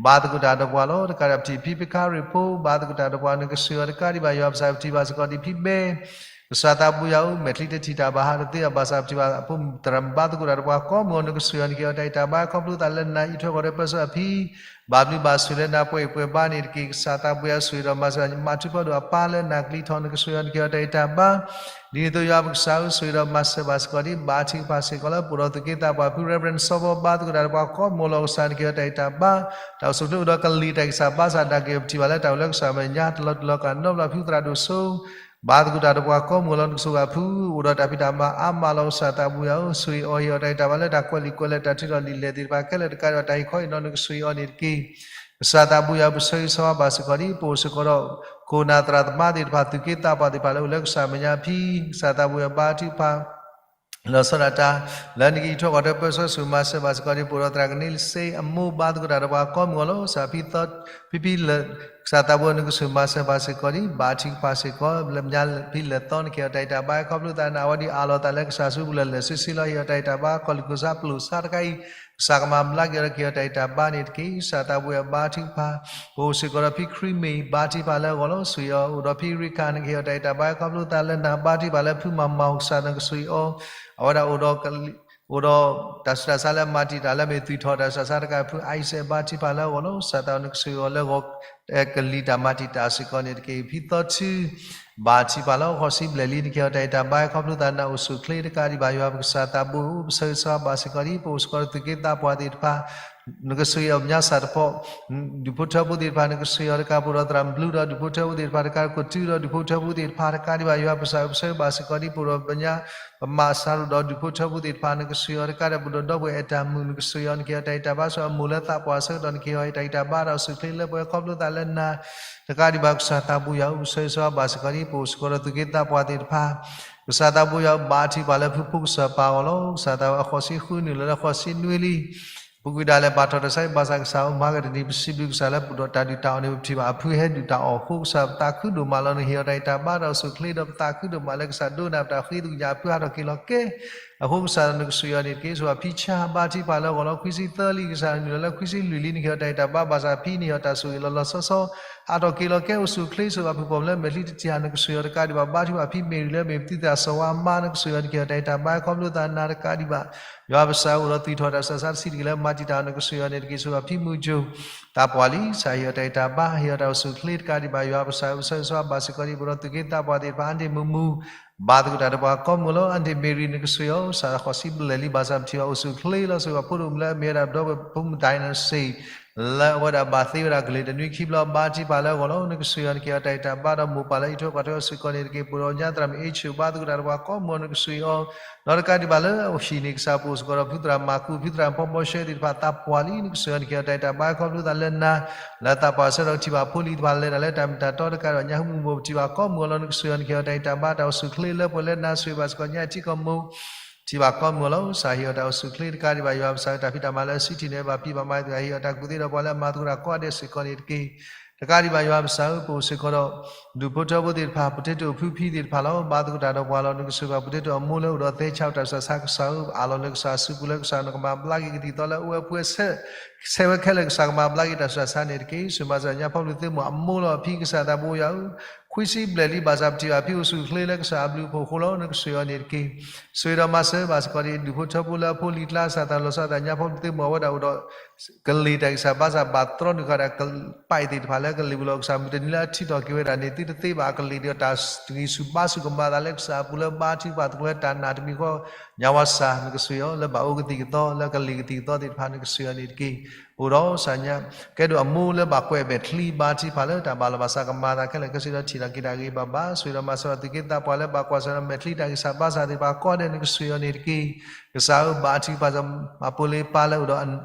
ဘါသကိးတၢ်ဒီးပှၤလီၤ. တကးဒံးပထံၣ်ဖံပခါရ့ၣ်ဖိ ဘါသကိးတၢ်ဒီးပှၤ နကဆိၣ်ဂ့ၤအီၤတကးဒံးဘၣ် ယွၤပစၢ် ပထံၣ်ဘၣ်စ့ၢ်ကီးဒံးဖံဘဲ ကစၢ်သးဘိယွၤဧၢ မဲာ်ချံတထံၣ်တၢ်ဘၣ်ဟးတသ့အဘၣ်ဆၣ် ပထံၣ်ဘၣ်အဖိမုၣ်သရၣ်မုၣ် ဘါသကိးတၢ်ဒီးပှၤကိးမုၢ်ဂီၤ နကဆိၣ်ဂ့ၤအီၤ နကဟ့ၣ်အီၤတၢ်အံးတၢ်ဘါ ခီဖျိသးလၢနၤအံးထွဲကွၢ်ထွဲပၢဆှၢအဖံ ဘၣ်ဘျုးဘၣ်ဆိၣ်လၢနၤပှဲၤအံၤပှဲၤဘါန့ၣ်တက့ၢ်. ကစၢ်သးဘိယွၤဆိၣ်ဂ့ၤဒီးမၤစၢၤ မၤထူဖီဒိၣ်အပၢ်လၢနၤကလံၤထီၣ် နကဆိၣ်ဂ့ၤအီၤ နကဟ့ၣ်အီၤတၢ်အံးတၢ်ဘါ ဒ်န့ၣ်အသိးယွၤပကစၢ်ဧၢ ဆိၣ်ဂ့ၤဒီးမၤစၢၤဘၣ်စ့ၢ်ကီးဒံး ဘါထုကဖၣ်စ့ၢ်ကီးလၢ ပအိၣ်ဒီးသုးက့သးပှၢ်ဖု Reverend စီၤဘီ ဘါသကိးတၢ်ဒီးပှၤကိးမုၢ်ဂီၤလီၤ. ကစၢ်နကဟ့ၣ်အီၤတၢ်အံးတၢ်ဘါ တၢ်အိၣ်ဆူၣ်အိၣ်ချ့အိၣ်ဒီးကလံၤတၢ်ဂံၢ်စၢ်ဘါစၢ် ဒၣ်က့ၤပထံၣ်ဘၣ်လၢတၢ်အိၣ်လၢကစၢ်မဲာ်ညါ တလီၤတူာ်လီၤကာ်နီတဘျီ ဖုသရၣ်ဒိၣ်စိ ဘါသကိးတၢ်ဒီးပှၤကိးမုၢ်ဂီၤလီၤ. နကဆိၣ်ဂ့ၤအဖု အိၣ်ဒီးတၢ်ဖံးတၢ်မၤအါမးလီၤ. ကစၢ်သးဘိယွၤဧၢ ဆိၣ်ဂ့ၤအီၤ ဟ့ၣ်အီၤတၢ်အံးတၢ်ဘါလၢတၢ်ကွဲးလံာ်ကွဲးလဲၢ် တၢ်ထုးထီၣ်လံာ်လဲၢ်သ့ၣ်တဖၣ်ခဲလၢာ် တကးဒံးဘၣ်တၢ်ဟ့ၣ်ခီဟ့ၣ်နီၤ နကဆိၣ်ဂ့ၤအီၤန့ၣ်တက့ၢ်. ကစၢ်သးဘိယွၤ ပဆၢဂ့ၤဆၢဝါဘၣ်စ့ၢ်ကီးဒံး ပအိၣ်စ့ၢ်ကီးဒီး ခိၣ်နၢ်သရၣ်သမါသ့ၣ်တဖၣ် သုးက့သးပှၢ်သ့ၣ်တဖၣ်လၢအိၣ်လၢကစၢ်မဲာ်ညါအဖံ ကစၢ်သးဘိယွၤဘါထုကဖၣ် လီၤဆီဒၣ်တၢ် လၢနကဟံးထွဲကွၢ်ထွဲပၢဆှၢ ဆိၣ်ဂ့ၤမၤစၢၤဘၣ်စ့ၢ်ကီးဒံး ပအိၣ်ဒီးသရၣ်ကန့စ့အမိၢ် ဘါသကိးတၢ်ဒီးပှၤကိးမုၢ်ဂီၤလီၤ. ကစၢ်ဖံသီ ဖံဖံလၢာ် ကစၢ်သးဘိ နကဆိၣ်ဂ့ၤမၤစၢၤဘၣ်စ့ၢ်ကီးဒံး ဘါထုကဖၣ်စ့ၢ်ကီး လၢညါဖံလဲၤသီ နကဟ့ၣ်အီၤတၢ်အံးတၢ်ဘါ ခီဖျိသးန့ၣ် အဝဲဒၣ်အးလီၤသးလၢကစၢ်ဆူပူၤလၢာ်လၢာ်ဆ့ဆ့လီၤ. ဟ့ၣ်အီၤတၢ်အံးတၢ်ဘါ ကီၢ်လံၢ်ခိၣ်ဆါပျိာ်ဆါတခါအံၤ ကစၢ်ကမၤဘျါက့ၤအီၤဒီး ကဟ့ၣ်အီၤတၢ်အံးတၢ်ဘါန့ၣ်တက့ၢ်. ကစၢ်သးဘိယွၤဘါထုကဖၣ် ပအိၣ်စ့ၢ်ကီးဒီးဖံခရံာ်မ့ၢ် ဘါထုကဖၣ်လၢအဂီၢ်လီၤ. ဆိၣ်ဂ့ၤအီၤ အိၣ်ဒီးဖံရံခၣ် နကဟ့ၣ်အီၤတၢ်အံးတၢ်ဘါ ခီဖျိသးလၢနၤ ဘါထုကဖၣ်လၢဖုမၤမၤ ကစၢ်နကဆိၣ်ဂ့ၤအီၤ အဝဲဒၣ်အိၣ်ဒီး အိၣ်ဒီးတၢ်ဆူးတၢ်ဆါလၢမၤတံာ်တာ်လၢမ့ၢ်သွံၣ်ထီၣ်တၢ်ဆူးတၢ်ဆါတခါ ဖုအံၤစဲး ဘါထုကဖၣ်လၢအဂီၢ်လီၤ. ကစၢ်သးဘိ နကဆိၣ်ဂ့ၤအီၤလၢဂီၤ ကလံၤတၢ်မၤတံာ်တာ်စ့ၢ်ကီးန့ၣ်တက့ၢ်. ဖံသီထူ ဘါထုကဖၣ်လၢ ဃိးဆံဘျဲၣ်လံ နကဟ့ၣ်အီၤတၢ်အံးတၢ်ဘါ ခီဖျိသးနၤအိၣ်ဆူၣ်အိၣ်ချ့တကးဒံးဘၣ် ယွၤပကစၢ်သးဘိ ပဆၢဂ့ၤဆၢဝါဘၣ်စ့ၢ်ကီးဒံး ပအိၣ်စ့ၢ်ကီးဒီးသုးက့သးပှၢ်သ့ၣ်တဖၣ် နကဆိၣ်ဂ့ၤအီၤ ပညါစၢ်တဖီ ဒူၣ်ဖိထၢဖိသ့ၣ်တဖၣ် နကဆိၣ်ဂ့ၤအီၤတကး ပအိၣ်ဒီးသရၣ်မုၣ်ဘျုးဒီးဒူၣ်ဖိထၢဖိသ့ၣ်တဖၣ်တကး ကီၢ်သူလ့ၤဒီးဒူၣ်ဖိထၢဖိသ့ၣ်တဖၣ်တကးဒံးဘၣ် ယွၤပကစၢ် ပဆၢဂ့ၤဘၣ်စ့ၢ်ကီးဒံး ပအိၣ်ဒီးပညါ ပမၤစၢ်ရိၤဒီးဒူၣ်ဖိထၢဖိသ့ၣ်တဖၣ် နကဆိၣ်ဂ့ၤအီၤတကးဒီး ပဒိးဒီပုၢ်ဝဲၢ်အဲၣ်တၢ်မုာ် နကဆိၣ်ဂ့ၤအီၤ နကဟ့ၣ်အီၤတၢ်အံးတၢ်ဘါ ဆိၣ်ဂ့ၤအမိၢ်လၢသးပှၢ်ဆၢကတီၢ် နကဟ့ၣ်အီၤတၢ်ဂံၢ်တၢ်ဘါ တၢ်အိၣ်ဆူၣ်အိၣ်ချ့လၢပှဲၤ ခီဖျိသးလၢနၤ တကးဒံးဘၣ် ကစၢ်သးဘိယွၤဧၢ ပဆၢဂ့ၤဆၢဝါဘၣ်စ့ၢ်ကီးဒံး ပအိၣ်စ့ၢ်ကီးဒီးသုးက့သးပှၢ်သ့ၣ်တဖၣ် ကစၢ်သးဘိယွၤ ဘါထုကဖၣ်လၢဖုဖိကစၢ်ပၢ်အဂီၢ်လီၤ. ကစၢ်သးဘိ အဃိးဆံဃုနုာ်လၢလၢဃိးဆံနွံလံ ပူၤကွံာ်ဒၣ်လဲာ်ဘၣ်ထီၣ်တၢ်ဆါဟံၣ်ဘၣ်ဆၣ် ကစၢ်ဧၢ မၤကတနံၤ ပစံးဘျုးကစၢ်လၢပဒိၣ်တၢ်ဒုၣ်တၢ်အီၣ်န့ၣ် ပထံၣ်ဘၣ်အဖုဟဲဒုၣ်တၢ်အီၣ်အဃိ ကစၢ်ပသးခုဒိၣ်မးလီၤ. နဟ့ၣ်အီၤတၢ်ဂံၢ်တၢ်ဘါ တၢ်အိၣ်ဆူၣ်အိၣ်ချ့ဒီး ပသးခုဒိၣ်မးလၢကစၢ်ဒိကနၣ်ပတၢ်ဃ့သကွံာ်ညါ အဖုဟးထီၣ်က့ၤလီၤကဲ အဃိကစၢ်နကဆိၣ်ဂ့ၤအီၤန့ၣ်တက့ၢ်. ဆိၣ်ဂ့ၤဖံဆါ ဘါထုကဖၣ်လၢအဂီၢ်လီၤ. ခွံဆံသၢလံ ကစၢ်နုာ်လီၤလၢခွံဆံလွံၢ်လံ နကဟ့ၣ်အီၤတၢ်ဂံၢ်တၢ်ဘါ ဘၣ်ဆၣ်ဖံန့ၣ်ဟ့ၣ်အီၤတၢ်ဆိၣ်ဂ့ၤလီၤလီၤဆီဆီ ဟးထီၣ်က့ၤလီၤကဲ အိၣ်ဆူၣ်အိၣ်ချ့ ဆိၣ်ဂ့ၤအဖုၣ်ပိာ်မုၣ်လၢမဲာ်ချံတထံၣ် နကဆိၣ်ဂ့ၤအီၤတကးဒံးဘၣ် ဘါထုကဖၣ်ဖံမ့ၢ်ရံၤလၢမဲာ်ပသုသးစီၤဝါမါ နကဆိၣ်ဂ့ၤအီၤ နကဟ့ၣ်အီၤတၢ်ဂံၢ်တၢ်ဘါ ခီဖျိသးနၤတကးဒံးဘၣ် ယွၤပစၢ်အိၣ်ဒီးသွံၣ်ထီၣ်တၢ်ဆူးတၢ်ဆါတဆံးတက့ၢ်လၢမၤတံာ်တာ် နကဆိၣ်ဂ့ၤအီၤန့ၣ်တက့ၢ်. ဆိၣ်ဂ့ၤဖံမုၢ်ကၠိ သးပှၢ်လံ ကစၢ်ဟ့ၣ်အီၤတၢ်ဂံၢ်တၢ်ဘါ ဟ့ၣ်အီၤတၢ်အိၣ်ဆူၣ်အိၣ်ချ့တကးဒံးဘၣ် ယွၤပစၢ် ပဆၢဂ့ၤဆၢဝါဘၣ်စ့ၢ်ကီးဒံး ပအိၣ်ဒီးသုးက့သးပှၢ်သ့ၣ်တဖၣ် အါန့ၢ်မုာ်မုာ် ဘါသကိးတၢ်ဒီးပှၤကိးမုၢ်ဂီၤလီၤ. အါန့ၢ်မ့ၢ်ရံၤ နကဆိၣ်ဂ့ၤအီၤ စးဃိးဆံဘျဲၣ်လံ ဘၣ်ဆၣ်ပထံၣ်ဘၣ် အိၣ်ဆူၣ်အိၣ်ချ့လီၤ. ဆိၣ်ဂ့ၤအဖိဒိၣ်မုၣ်လၢအမ့ၢ်ဝဲဒၣ်ဒီပုၢ်ဝဲၢ်ဖိမုၣ် dynasty လၢအဝဲဒၣ်ဘၣ်သ့ဝဲဒၣ်ကလုာ်တနွံခံဘျီ ဘါထုကဖၣ်လၢအဂီၢ်လီၤ. နကဆိၣ်ဂ့ၤအီၤ နကဟ့ၣ်အီၤတၢ်ဂံၢ်တၢ်ဘါ ဒီးမိၢ်ပၢ်လၢအံးထွဲကွၢ်ထွဲအီၤစ့ၢ်ကီးန့ၣ်တက့ၢ်. ပအိၣ်ဒီးညါသရၣ်မုၣ်အ့ၣ်ဆိၣ် ဘါသကိးတၢ်ဒီးပှၤကိးမုၢ်ဂီၤ နကဆိၣ်ဂ့ၤအီၤ ဒီးတကးဒံးဘၣ်လၢအဟံၣ်န့ၣ် ကစၢ်ပအိၣ်စ့ၢ်ကီးဒီးဖုသရၣ်မၤကူ ဖုသရၣ်ဖီဘီရှဲသ့ၣ်တဖၣ် သးပှၢ်လံ နကဆိၣ်ဂ့ၤအီၤ နကဟ့ၣ်အီၤတၢ်ဂံၢ်တၢ်ဘါ ခီဖျိသးလၢနၤ လၢသးပှၢ်ဆၢကတီၢ် ထံၣ်ဘၣ်ဖိလံၤသ့ၣ်တဖၣ်လဲၤတၢ်လၢတၢ်မ့ၢ်တၢ်တီတကးဒီး ညၣ်ဟူမုၢ်မိၢ် ပထံၣ်ဘၣ်ကိးမုၢ်ဂီၤလီၤ. နကဆိၣ်ဂ့ၤအီၤ နကဟ့ၣ်အီၤတၢ်ဂံၢ်တၢ်ဘါ တၢ်အိၣ်ဆူၣ်အိၣ်ချ့လၢပှဲၤလၢနၤ ဆိၣ်ဂ့ၤဘၣ်စ့ၢ်ကီး ညၣ်အထံကီၢ်မိၢ် ထံၣ်ဘၣ်ကိးမုၢ်ဂီၤလီၤ. ကစၢ်ဟ့ၣ်အီၤတၢ်အိၣ်ဆူၣ်အိၣ်ချ့တကးဒံးဘၣ် ယွၤပကစၢ်ဧၢ, တၢ်ဖံးတၢ်မၤလၢအဆံးထံၣ်န့ၣ် ဘၣ်ဖံးဘၣ်မၤသ့ၣ်တဖၣ် ဟ့ၣ်အီၤတၢ်ကူၣ်သ့ဒီးပှၤလၢအမၤသကိးတၢ်ကိးဂၤဒဲးစ့ၢ်ကီးန့ၣ်တက့ၢ်. တကးဒံးဘၣ် ယွၤပကစၢ်ဧၢ, ပအိၣ်စ့ၢ်ကီးဒီး ဒူၣ်ဖိထၢဖိသ့ၣ်တဖၣ်, ပတဲတ့ၢ်အိၣ်ဖုဖံသ့ၣ်တဖၣ်လီၤ. ဘါသကိးတၢ်ဒီးပှၤလီၤ. နကစၢ်ဘၣ်ပတဲတ့ၢ်အမိၢ်လၢအိၣ်ဒီးသဲဆးတၢ်ဆူးတၢ်ဆါ, ကစၢ်ဧၢ, အးလီၤလၢကစၢ်အစုပူၤလၢကစၢ်နကမၤဘျါက့ၤကသံၣ်ကသီလၢအဝဲအဖုအဆဲး ဆဲးဝဲခဲလၢာ် ကစၢ်ကမၤဘျါက့ၤတၢ်ဆူးတၢ်ဆါန့ၣ်တက့ၢ်. ဆိၣ်ဂ့ၤမၤစၢၤညါဖီလူၤသ့ၣ်မုၢ်အမိၢ်လီၤ. အဖံကစၢ်သးဘိယွၤဧၢ, ခွံဆံဘျဲၣ်လံ ဘၣ်ဆၣ်ပထံၣ်ဘၣ်ဖံအိၣ်ဆူၣ်အိၣ်ချ့လၢကစၢ်အဘျုးအဖှိၣ်အဃိလီၤ. နကစၢ်ယွၤန့ၣ်တက့ၢ်. ဆိၣ်ဂ့ၤဒီးမၤစၢၤဘၣ်စ့ၢ်ကီးဒံး ဒူၣ်ဖိထၢဖိလၢအဖိလံၤကျါ ကစၢ်သးလီၤဆီသးညါဖီလူၤသ့ၣ်မုၢ်အဝဲဒၣ်အိၣ်ဒီး ကလံၤတၢ်ဂံၢ်စၢ်ဘါစၢ် ဘၣ်တြီနုာ်ဃာ်ဒီးကပာ်အသ့ၣ်တဖၣ်လၢကလံၤပူၤလီၤ. ကစၢ်မုၢ်တနံၤလၢအထံၣ်ထီၣ်က့ၤဝဲဒၣ်န့ၣ် သုတသ့ဘၣ်အကလံၤဒီးတၢ်တဂံၢ်ဆူၣ်ဘါဆူၣ်ကမၤသးလၢကစၢ်အပူၤလၢဘါထုကဖၣ်သကိးလၢတၢ်နာ်တမံၤဃီ ညါဝါစၢ် နကစၢ်ယွၤလၢဘၣ်အိၣ်ကသံၣ်ကသီ လၢကလံၤကသံၣ်ကသီသ့ၣ်တဖၣ် နကစၢ်ယွၤန့ၣ်တက့ၢ်. အိၣ်ဒီးကစၢ်ညါ ကဲဒိၣ်အမိၢ်လၢဘၣ်ကွဲးမဲာ်ချံဘါထုကဖၣ်လၢတၢ်ဘၣ်လီၤဘၣ်စးကမၤသးခဲလၢာ် ကစၢ်ဒီးထံၣ်လီၤက့ၤတၢ်ဂ့ၤဘၣ်ဘၣ် ဆိၣ်ဂ့ၤဒီးမၤစၢၤဘၣ်သုးက့သးပှၢ်လၢဘၣ်ကွၢ်ဆၢၣ်မဲာ်ချံတၢ်ဂံၢ်စၢ်ဘါစၢ်သ့ၣ်တဖၣ်ကိးဂၤဒဲး နကစၢ်ယွၤန့ၣ်တက့ၢ်. ကစၢ်ဧၢ ဘါထုကဖၣ်စ့ၢ်ကီး အဖိလံၤပၢ်လၢအိၣ်ဒီး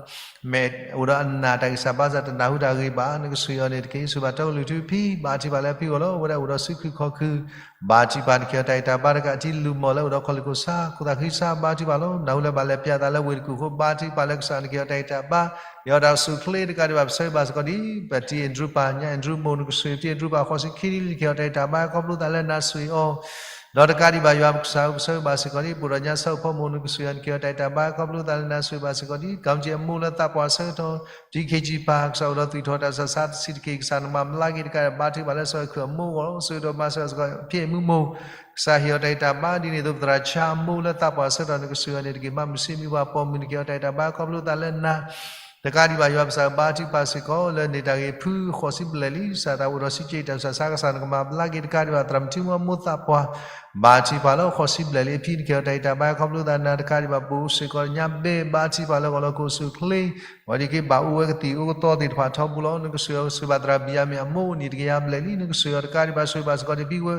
မဲာ် အိၣ်ဒီးအနာ်တၢ်ဂံၢ်စၢ်ဘါစၢ် တနၢ်ဟူတၢ်ဂ့ၤဘၣ် နကစၢ်ယွၤန့ၣ်တက့ၢ်. ဆိၣ်ဂ့ၤဘၣ်တီကလုာ်ထူဖံ ဘါထုကဖၣ်လၢအဖံအဂီၢ်လီၤ. အဝဲဒၣ်အိၣ်ဒီးစုခုၣ်ခီၣ်ခုၣ် ဘါထုကဖၣ် နကဟ့ၣ်အီၤတၢ်ဂံၢ်တၢ်ဘါတကး အထံလုၢ်မီၢ်လၢအိၣ်ဒီးခီၣ်လ့ၣ်ခိၣ်ဆါ ခိၣ်သးဃံဆါ ဘါထုကဖၣ်လီၤ. နၢ်ဟူလၢဘၣ်လဲၤပၠးသးလၢဝ့ၢ်တကူၣ်အဃိ ဘါထုကဖၣ်လၢကစၢ် နကဟ့ၣ်အီၤတၢ်ဂံၢ်တၢ်ဘါ ဟ့ၣ်အီၤတၢ်အိၣ်ဆူၣ်အိၣ်ချ့တကးဒံးဘၣ် ပဆၢဂ့ၤဘၣ်စ့ၢ်ကီးဒံး ပတံၤအဲၣ်ဒရူးပၢ် ညါအဲၣ်ဒရူးမိၢ် နကစၢ်ယွၤ ပတံၤအဲၣ်ဒရူးပၢ် ဃိးဆံခံနံၣ်လံ နကဟ့ၣ်အီၤတၢ်ဂံၢ်တၢ်ဘါ ခီဖျိသးလၢနၤဆိၣ်ဂ့ၤအီၤ ဒီးတကးဒံးဘၣ် ယွၤပကစၢ်ဧၢ ပဆၢဂ့ၤဘၣ်စ့ၢ်ကီးဒံး ပအိၣ်ဒီးညါဆၢဖီမိၢ် နကစၢ်ယွၤ နကဟ့ၣ်အီၤတၢ်ဂံၢ်တၢ်ဘါ ခီဖျိသးလၢနၤဆိၣ်ဂ့ၤဘၣ်စ့ၢ်ကီးဒံး ကီမတံၤအမိၢ်လၢသးပှၢ်ဆၢကတီၢ် တံၤခ့ကၠံပၢ် ကစၢ်အိၣ်ဒီးသွံၣ်ထီၣ်တၢ်ဆူးတၢ်ဆါတဆံးတက့ၢ် ကစၢ်နမၤဘျါက့ၤတကးဒံး ဘါထုကဖၣ်လၢကစၢ်အီၤခုၣ်အမိၢ်အဂီၢ်လီၤ. ဆိၣ်ဂ့ၤဒီးမၤစၢၤဘၣ်စ့ၢ်ကီး ဖံအဲၣ်မုၢ်မိၢ် ကစၢ်ဟ့ၣ်အီၤတၢ်ဂံၢ်တၢ်ဘါ ဒ်န့ၣ်အသိး ပသရၣ်ဆါအမိၢ်လၢသးပှၢ်ဆၢကတီၢ် နကစၢ်ယွၤန့ၣ်တက့ၢ် မၤမုၢ်ဆ့ၣ်မံၤပှၢ်ပိာ်မုၣ် နကဟ့ၣ်အီၤတၢ်ဂံၢ်တၢ်ဘါ ခီဖျိသးလၢနၤ တကးဒံးဘၣ် ယွၤပကစၢ် ဘါထုကဖၣ်စ့ၢ်ကီး လၢန့ၢ်တၢ်ဂ့ၤဖုဃိးဆံဘျဲၣ်လံ ကစၢ်သးအိၣ်ဒီးစံးက့ၤတၢ်ဆူးတၢ်ဆါ ကစၢ်နကမၤဘျါက့ၤတကးဒံးဘၣ် သရၣ်မုၢ်ထံမုၢ်အမိၢ်သးပှၢ် ဘါထုကဖၣ်လၢဃိးဆံဘျဲၣ်လံ အဖံ နကဟ့ၣ်အီၤတၢ်ဂံၢ်တၢ်ဘါ ခီဖျိသးလၢနၤ တကးဒံးဘၣ် ပအိၣ်စ့ၢ်ကီးညါဘဲ ဘါထုကဖၣ်လၢဂီၤလီၤ ကအိၣ်ဆူၣ်အိၣ်ချ့ ဝံၤဒ်က့ၤဘၣ်အိၣ်ဝဲကသံၣ်အိၣ်ကသီသ့ၣ်တဖၣ်ထီဘိလီၤ. နကစၢ်ယွၤ ဆိၣ်ဂ့ၤဘၣ်သရၣ်ဘံၣ်ယၤမ့ၣ်အမိၢ် အိၣ်နံၣ်တကယၤဘျဲၣ်လံ နကစၢ်ယွၤ တကးဒံးဘၣ် ဆိၣ်ဂ့ၤဘၣ်စ့ၢ်ကီးဒံး ဖံဝဲ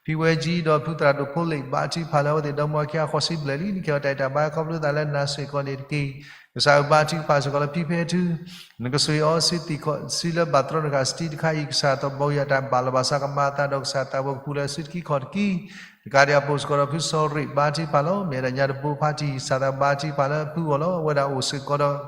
ဖံဝဲကၠံဒီးဖုသရၣ်ဒိၣ်ဖိလ့ၣ် ဘါထုကဖၣ်လၢအဝဲသ့ၣ်ဒီမါဝၤခံဂၤဃိးဆံဘျဲၣ်လံ နကဟ့ၣ်အီၤတၢ်ဂံၢ်တၢ်ဘါ ခီဖျိသးလၢနၤစ့ၢ်ကီးန့ၣ်တက့ၢ်. ကစၢ်ဧၢ ဘါထုကဖၣ်စ့ၢ်ကီးလၢဖံဖဲထူ နကစၢ်ယွၤ စုသံၣ်ခီၣ်စုလၢဘၣ်တြီနုာ်ဃာ်စတံတခါအံၤ ကစၢ်သးဘိယွၤတၢ်ဘၣ်လီၤဘၣ်စးကမၤအသးဒီးကစၢ်သးဘိကပူၤလၢစုတကံၢ်ခီၣ်တကံၢ် တကးဒံးဘၣ် ပအိၣ်စ့ၢ်ကီးဒီးဖုစီၤရ့ၣ် ဘါထုကဖၣ်လီၤ. မ့ၢ်ဝဲဒၣ်ညါတဘိဖါတံၢ် ကစၢ်သးဘါထုကဖၣ်လၢဖုအဂီၢ်လီၤ. အဝဲဒၣ်အိၣ်စ့ၢ်ကီးဒီး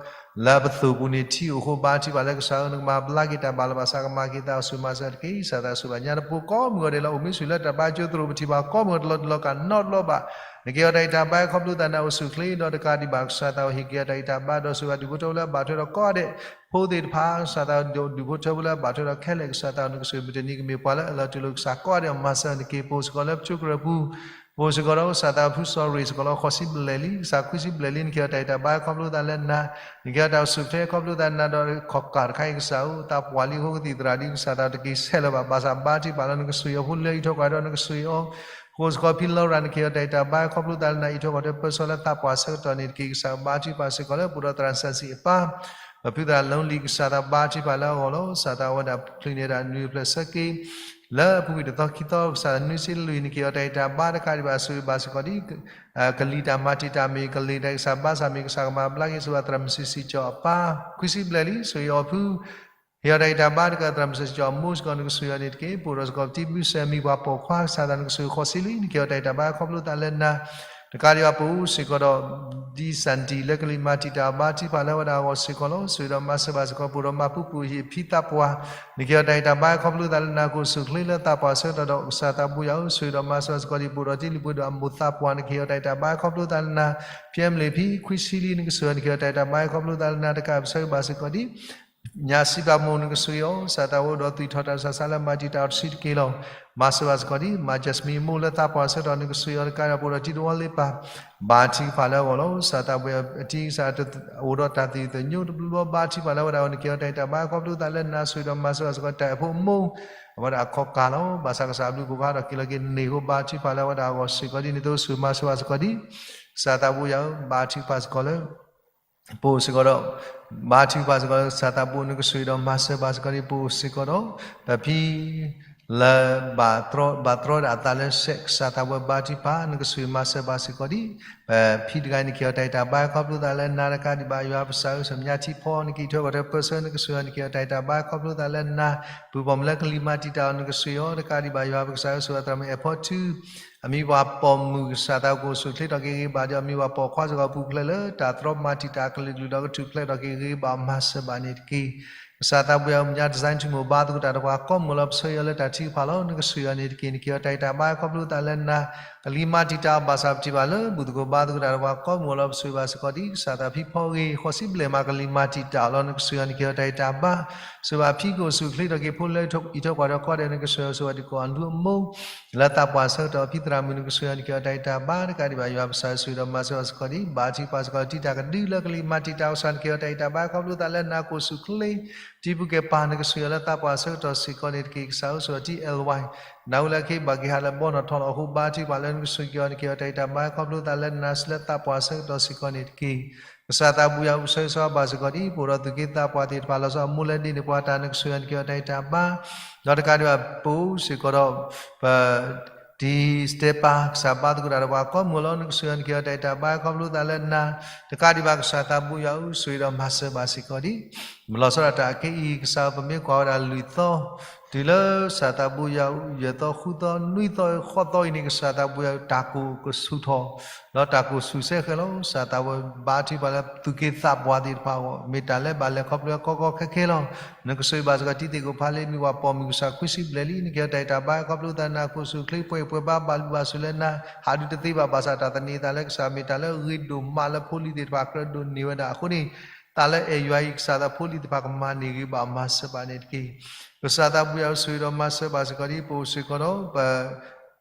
လၢပသိၣ်ပူၤန့ၣ်ထံအိၣ်အဃိ ဘါထုကဖၣ်လၢကစၢ်ဧၢ နကမၤဘျါက့ၤတၢ်ဘၣ်လီၤဘၣ်စးကမၤက့ၤသး အိၣ်ဆူၣ်မၤစၢၤတက့ၢ်. ကစၢ်သးဆိၣ်ဂ့ၤဘၣ်ညါတဘိကိးမုၢ်ဂီၤဒဲးလၢအိၣ်မူဆူၣ်လၢတၢ်ဘါကၠိသရိာ် ပထံၣ်ဘၣ်ကိးမုၢ်ဂီၤတလီၤတလီၤကးနီတဘျီဘၣ် နကဟ့ၣ်အီၤတၢ်ဂံၢ်တၢ်ဘါ ခီဖျိသးနၤအိၣ်ဆူၣ်အိၣ်ချ့ဒီးတကးဒံးဘၣ် ကစၢ်သးဟ့ၣ်က့ၤအီၤတၢ်ဂံၢ်တၢ်ဘါ ဒီးဆိၣ်ဂ့ၤဘၣ်ဒူၣ်ဖိထၢဖိလၢအဘၣ်ထွဲဒီးကိးဂၤဒဲး ဖိသ့ၣ်တဖၣ် ကစၢ်သးဒိၣ်ဒူၣ်ဖိထၢဖိလၢအဘၣ်ထွဲဒီးခဲလၢာ် ကစၢ်သးနကစၢ်မုၢ်တနံၤကမ့ၢ်ပှၤလၢအလီၤတူၢ်လိာ်ကစၢ်ကိးဂၤဒဲး မၤစၢၤနက့ၤ ပအိၣ်စ့ၢ်ကီးလၢပကၠိကရၢပူၤ ပအိၣ်စ့ၢ်ကီးဒီးကစၢ်သးဖုစီၤရ့ၣ်စ့ၢ်ကီးလီၤ ဃိးဆံဘျဲၣ်လံ ကစၢ်ခွံဆံဘျဲၣ်လံ နကဟ့ၣ်အီၤတၢ်ဂံၢ်တၢ်ဘါ ခီဖျိသးလၢနၤ နကဟ့ၣ်အီၤတၢ်အိၣ်ဆူၣ်အိၣ်ချ့ ခီဖျိသးနၤဒီးခီၣ်ကၢ်တခါအံၤ ကစၢ်ဧၢ သးပှၢ်လံအဃိကသံၣ်သရၣ်လံ ကစၢ်သးတက့ၤဆဲးလီၤဘၣ် ဘၣ်ဆၣ်ဘါထုကဖၣ်လၢ နကစၢ်ယွၤဖိလၢအံးထွဲကွၢ်ထွဲဒီး နကစၢ်ယွၤ ပအိၣ်စ့ၢ်ကီးဖံလီၤရၤ နကဟ့ၣ်အီၤတၢ်ဂံၢ်တၢ်ဘါ ခီဖျိသးလၢနၤ အံးထွဲကွၢ်ထွဲပၢဆှၢလၢသးပှၢ်ဆၢကတီၢ်န့ၣ်တက့ၢ်. ကစၢ်ဘါထုကဖၣ်စ့ၢ်ကီးလၢပအိၣ်ဒီးသရၣ်စၢ်စံၣ်အပၢ် ဒီးဖုသရၣ်လီလံၤ ကစၢ်သးဘါထုကဖၣ်လၢအဂီၢ်လီၤ. ကစၢ်သးဝဲဒၣ်ချုးန့ၢ်တၢ်နုာ်ဖျၢၣ်ဆၢက့ၤ လၢအပူၤကွံာ်တသီခံသီ ကစၢ်နွံဆံလွံၢ် နကဟ့ၣ်အီၤတၢ်ဂံၢ်တၢ်ဘါတကးဒံးဘၣ် ဆိၣ်ဂ့ၤဘၣ်စ့ၢ်ကီးဒံး ကလံၤတၢ်မၤတံာ်တာ်မ့ၢ် ကလံၤတၢ်ဂံၢ်စၢ်ဘါစၢ်မ့ၢ် ကစၢ်ကမၤဘျါက့ၤ ဆိၣ်ဂ့ၤဘၣ်သရၣ်မုၣ်စံၣ်စံၣ်ကၠီအပၢ် ခွံဆံဘျဲၣ်လံ ဆိၣ်ဂ့ၤအီၤဖု ဟ့ၣ်အီၤတၢ်ဂံၢ်တၢ်ဘါတကး သရၣ်မုၣ်စံၣ်စံၣ်ကၠီအမိၢ်စ့ၢ်ကီး နကစၢ်ယွၤန့ၣ်တက့ၢ်. ပအိၣ်ဒီးစ့ၢ်ကီးပတံၤမုၢ်စၢၤမံၤပှၤပိာ်ခွါ ကစၢ်သးနကစၢ်ဃိးဆံလံ နကဟ့ၣ်အီၤတၢ်ဂံၢ်တၢ်ဘါ ခီဖျိသးလၢနၤ တကးဒံးဘၣ် ပအိၣ်စ့ၢ်ကီးဒီး ဒ်စၣ်နတံၢ်လၢကလံၤမၤတံာ်တာ်ဘါထုကဖၣ်လၢအဝဲဒၣ်အဂီၢ်စ့ၢ်ကီးလီၤ. ဆိၣ်ဂ့ၤဒီးမၤစၢၤဘၣ်စ့ၢ်ကီး ပအိၣ်ဒီးမၤပူၤပူၤဟံၣ်ဖံသးပှၢ် နကဟ့ၣ်အီၤတၢ်ဂံၢ်တၢ်ဘါ ခီဖျိသးလၢနၤ ကအိၣ်ဆူၣ်အိၣ်ချ့လၢသးပှၢ်ဆၢကတီၢ်ဒီး ကစၢ်သးဘိယွၤဧၢ ဆိၣ်ဂ့ၤဒီးမၤစၢၤဘၣ်စ့ၢ်ကီးဒံး ပအိၣ်ဒီးတံၤလုၢ်ပှ့ၤဒီးအမိၢ်သးပှၢ် နကဟ့ၣ်အီၤတၢ်ဂံၢ်တၢ်ဘါ ခီဖျိသးလၢနၤ ဖံအဲမလ့ၣ်ဖံ ခွံဆံလံ နကစၢ်ယွၤ နကဟ့ၣ်အီၤတၢ်ဂံၢ်တၢ်ဘါ ခီဖျိသးလၢနၤ တကးပဆၢဂ့ၤဘၣ်စ့ၢ်ကီးဒံး ညါစံးဘၣ်မိၢ် နကစၢ်ယွၤ ကစၢ်သးဝဲအိၣ်ဒီးသွံၣ်ထီၣ်တၢ်ဆူးတၢ်ဆါလၢမၤတံာ်တာ်အီၤတဆံးတက့ၢ်လီၤ. မၤစၢၤဘၣ်စ့ၢ်ကီးဒံး မၤကၢၢ်စမံမိၢ်လၢသးပှၢ်ဆၢကတီၢ် နကစၢ်ယွၤ တကးဒံးဘၣ် ပအိၣ်ဒီးတံၤသဝီလ့ပၢ် ဘါထုကဖၣ်လၢအဂီၢ်လီၤ. ကစၢ်သးဘိယွၤ အတံၤကစၢ်အိၣ်ဒီးတၢ်သးသညိတဘျီဘျီ ဘါထုကဖၣ်လၢအဝဲဒၣ်အဂီၢ် နကဟ့ၣ်အီၤတၢ်ဂံၢ်တၢ်ဘါ ခီဖျိသးလၢနၤ ဆိၣ်ဂ့ၤဒီးမၤစၢၤဘၣ်စ့ၢ်ကီး တၢ်အဲၣ်ဖိအမိၢ် အဝဲဒၣ်အခီၣ်ကၢ်လီၤ. ဘၣ်ဆၣ်ကစၢ်အဘျုးအဖှိၣ်ကဟးထီၣ်က့ၤလီၤက့ၤန့ၢ်အဃိ ဘါထုကဖၣ်လၢအဝဲဒၣ်အဂီၢ်စ့ၢ်ကီးဒ်န့ၣ်အသိး ဆိၣ်ဂ့ၤမၤစၢၤဘၣ်စ့ၢ်ကီးဒံး ကစၢ်သးဘိယွၤဧၢ ဘါထုကဖၣ်စ့ၢ်ကီးလၢ ပအိၣ်စ့ၢ်ကီးဒီး ဘါထုကဖၣ်စ့ၢ်ကီးလၢ ကစၢ်သးဘိ နကစၢ်ယွၤဒီးမၤစၢၤဘၣ်စ့ၢ်ကီးဒံး ပအိၣ်စ့ၢ်ကီးဒီး ပဖံ လၢဘၣ်တြီဒၣ်အသးလၢစဲး ကစၢ်သးဘိယွၤဘါထုကဖၣ် နကဆိၣ်ဂ့ၤမၤစၢၤဘၣ်စ့ၢ်ကီးဒံး ပဖံတဂၤအံၤ နကဟ့ၣ်အီၤတၢ်ဂံၢ်တၢ်ဘါ ခီဖျိသးလၢနၤ တကးဒံးဘၣ်ယွၤပကစၢ်ဧၢ ဆူမဲာ်ညါထံဖီ နကအံးထွဲကွၢ်ထွဲပၢဆှၢ နကဆိၣ်ဂ့ၤအီၤ နကဟ့ၣ်အီၤတၢ်ဂံၢ်တၢ်ဘါ ခီဖျိသးလၢနၤ ပုၢ်ပိာ်မုၣ်လၢကလံၤမၤတံာ်တာ်အီၤ နကဆိၣ်ဂ့ၤအီၤ တကးဒံးဘၣ်ယွၤပကစၢ်ဧၢ ဆိၣ်ဂ့ၤအသရၣ်မုၣ်အဲၣ်ဖီထူ အမံၤပှၤပိာ်မုၣ် ကစၢ်သးဘိယွၤကဆိၣ်ချ့ထီၣ်က့ၤဂ့ၤဘၣ်ဒီး အမံၤပှၤပိာ်ခွါစ့ၢ်ကီး ပူၤဖျဲးလၢတၢ်တြီမၤတံာ်တာ်အကလုာ်ကလုာ်ဒီး ကထူၣ်ဖျဲးထီၣ်က့ၤဂ့ၤဘၣ်မၤစၢၤဘၣ်န့ၣ်တက့ၢ်. ကစၢ်သးဘိယွၤ ဆူမဲာ်ညါ design ထူမိၢ်ဘါသကိးတၢ်ဒီးပှၤကိးမုၢ်လီၤ ပဆၢအၢလၢတၢ်ထုကဖၣ်လီၤ နကဆိၣ်ဂ့ၤအီၤန့ၣ်တက့ၢ်. နကဟ့ၣ်အီၤတၢ်ဂံၢ်တၢ်ဘါ ခီဖျိသးလၢနၤ ကလံၤမၤတံာ်တာ်အီၤဘၣ်ဆၣ် ပထံၣ်ဘၣ်လၢဘူၣ်သကိးဘါသကိးတၢ်ဒီးပှၤကိးမုၢ်လီၤ ပဆိၣ်ဂ့ၤဘၣ်စ့ၢ်ကီးဒံး ကစၢ်သးဖံဖီဂ့ၤ ဃိးဆံဘျဲၣ်မး ကလံၤမၤတံာ်တာ်အီၤလီၤ နကဆိၣ်ဂ့ၤအီၤ နကဟ့ၣ်အီၤတၢ်ဂံၢ်တၢ်ဘါ ဆိၣ်ဂ့ၤဘၣ်ဖံကအိၣ်ဆူၣ်အိၣ်ချ့ထီၣ်က့ၤ ဖိလၢအံးထွဲကွၢ်ထွဲကိးဂၤဒဲး နကဆိၣ်ဂ့ၤအီၤ ဆိၣ်ဂ့ၤဘၣ်ဒံးကိးဂၤဒဲး လၢသးပှၢ်ဆၢကတီၢ် ဖံသရၣ်မုၣ် နကဆိၣ်ဂ့ၤအီၤ နကဟ့ၣ်အီၤတၢ်ဂံၢ်တၢ်ဘါ တကးဒံးဘၣ်ယွၤပကစၢ် ဆိၣ်ဂ့ၤဒီးမၤစၢၤဘၣ်စ့ၢ်ကီးဒံး ဘါထုကဖၣ်စ့ၢ်ကီး တံၤတၢ်ကဒုလၢကလံၤမၤတံာ်တာ်အီၤ ကစၢ် နကဟ့ၣ်အီၤတၢ်ဂံၢ်တၢ်ဘါ ခီဖျိသးလၢနၤ ကအိၣ်ဆူၣ်အိၣ်ချ့ တံၤပူၤကဲပၤ နကဆိၣ်ဂ့ၤအီၤလၢသးပှၢ်ဆၢကတီၢ်စ့ၢ်ကီးန့ၣ်တက့ၢ်. ကစၢ်ဧၢ ဆိၣ်ဂ့ၤအီၤ ထံအဲလ်ဝဲ နၢ်ဟူလၢခဲအံၤဘၣ်က့ၤဟးလၢဘီနီၣ်ထီၣ်လီၤအဃိ ဘါထုကဖၣ်လၢနကဆိၣ်ဂ့ၤအီၤ နကဟ့ၣ်အီၤတၢ်ဂံၢ်တၢ်ဘါ ခီဖျိသးလၢနၤ လၢသးပှၢ်ဆၢကတီၢ်စ့ၢ်ကီးန့ၣ်တက့ၢ်. ကစၢ်သးဘိယွၤ အိၣ်ဆၢဂ့ၤဆၢဝါဘၣ်စ့ၢ်ကီးဒံး ပအိၣ်ဒီးသူၣ်က့သးပှၢ်သ့ၣ်တဖၣ် လီၤဆီအမိၢ်လၢဒ့န့ၣ်ပှၤတၢ် နကဆိၣ်ဂ့ၤအီၤ နကဟ့ၣ်အီၤတၢ်ဂံၢ်တၢ်ဘါ ဒီးတကးဒံးဘၣ်ပအိၣ်စ့ၢ်ကီးဒီး ပ တံၤစတဲပၤ ကစၢ်ဘါသကိးတၢ်ဒီးပှၤကိးမုၢ်လီၤ နကဆိၣ်ဂ့ၤအီၤ နကဟ့ၣ်အီၤတၢ်ဂံၢ်တၢ်ဘါ ခီဖျိသးလၢနၤ တကးဒံးဘၣ်ကစၢ်သးဘိယွၤဧၢ ဆိၣ်ဂ့ၤဒီးမၤစၢၤဘၣ်စ့ၢ်ကီးဒံး လီၤဆီဒၣ်တၢ်အခဲအံၤ ကစၢ်ဧၢ ပမ့ၢ်ကွၢ်ဝဲဒၣ်လွံၢ်သီ တုၤလၢကစၢ်သးဘိယွၤ ယဲၢ်သီ ဃုသီ နွံသီ ဃိးသီအံၤန့ၣ် ကစၢ်သးဘိယွၤ တၢ်ကိၢ်ကဆူၣ်ထီၣ် ဒီးတၢ်ကိၢ်ဆူၣ်စဲဃဲၤလီၤ. ကစၢ်သးဘိယွၤ ဘါထုကဖၣ်လၢသူၣ်က့သးပှၢ်သ့ၣ်တဖၣ်အဂီၢ် မ့ၢ်တၢ်လၢဘၣ်လဲၤခီဖျိကီကီခဲခဲလီၤ. နကဆိၣ်ဂ့ၤဘၣ်စ့ၢ်ကီးတံၤသကိးဖိလံၤ မံၤပှၤပိာ်မုၣ် ကစၢ် ခွံဆံဘျဲၣ်လံ နကဟ့ၣ်အီၤတၢ်ဂံၢ်တၢ်ဘါ ခီဖျိသးလၢနၤ ကအိၣ်ဆူၣ်အိၣ်ချ့ ပှဲၤပှဲၤဘါ ဘၣ်ဘျုးဘၣ်ဆိၣ်လၢနၤ ဟးဒုးတသ့ဘၣ် ဘၣ်ဆၣ်တၢ်သန့ၤအသးလၢကစၢ် မ့ၢ်တၢ်လၢအဂ့ၤဒိၣ်မးလၢဖိလံၤသ့ၣ်တဖၣ်ကြၢးဒိးန့ၢ်ဝဲဒၣ်အဃိန့ၣ် သးလၢအဲၣ်ယွၤအံၤ ကစၢ်သးဖိလံၤသ့ၣ်တဖၣ်ကမၤန့ၢ်ဂ့ၤဘၣ်မၤစၢၤဘၣ်န့ၣ်တက့ၢ်. ကစၢ်သးဘိယွၤ ဆိၣ်ဂ့ၤဒီးမၤစၢၤဘၣ်စ့ၢ်ကီးဒံး ပအိၣ်စ့ၢ်ကီးဒီးပ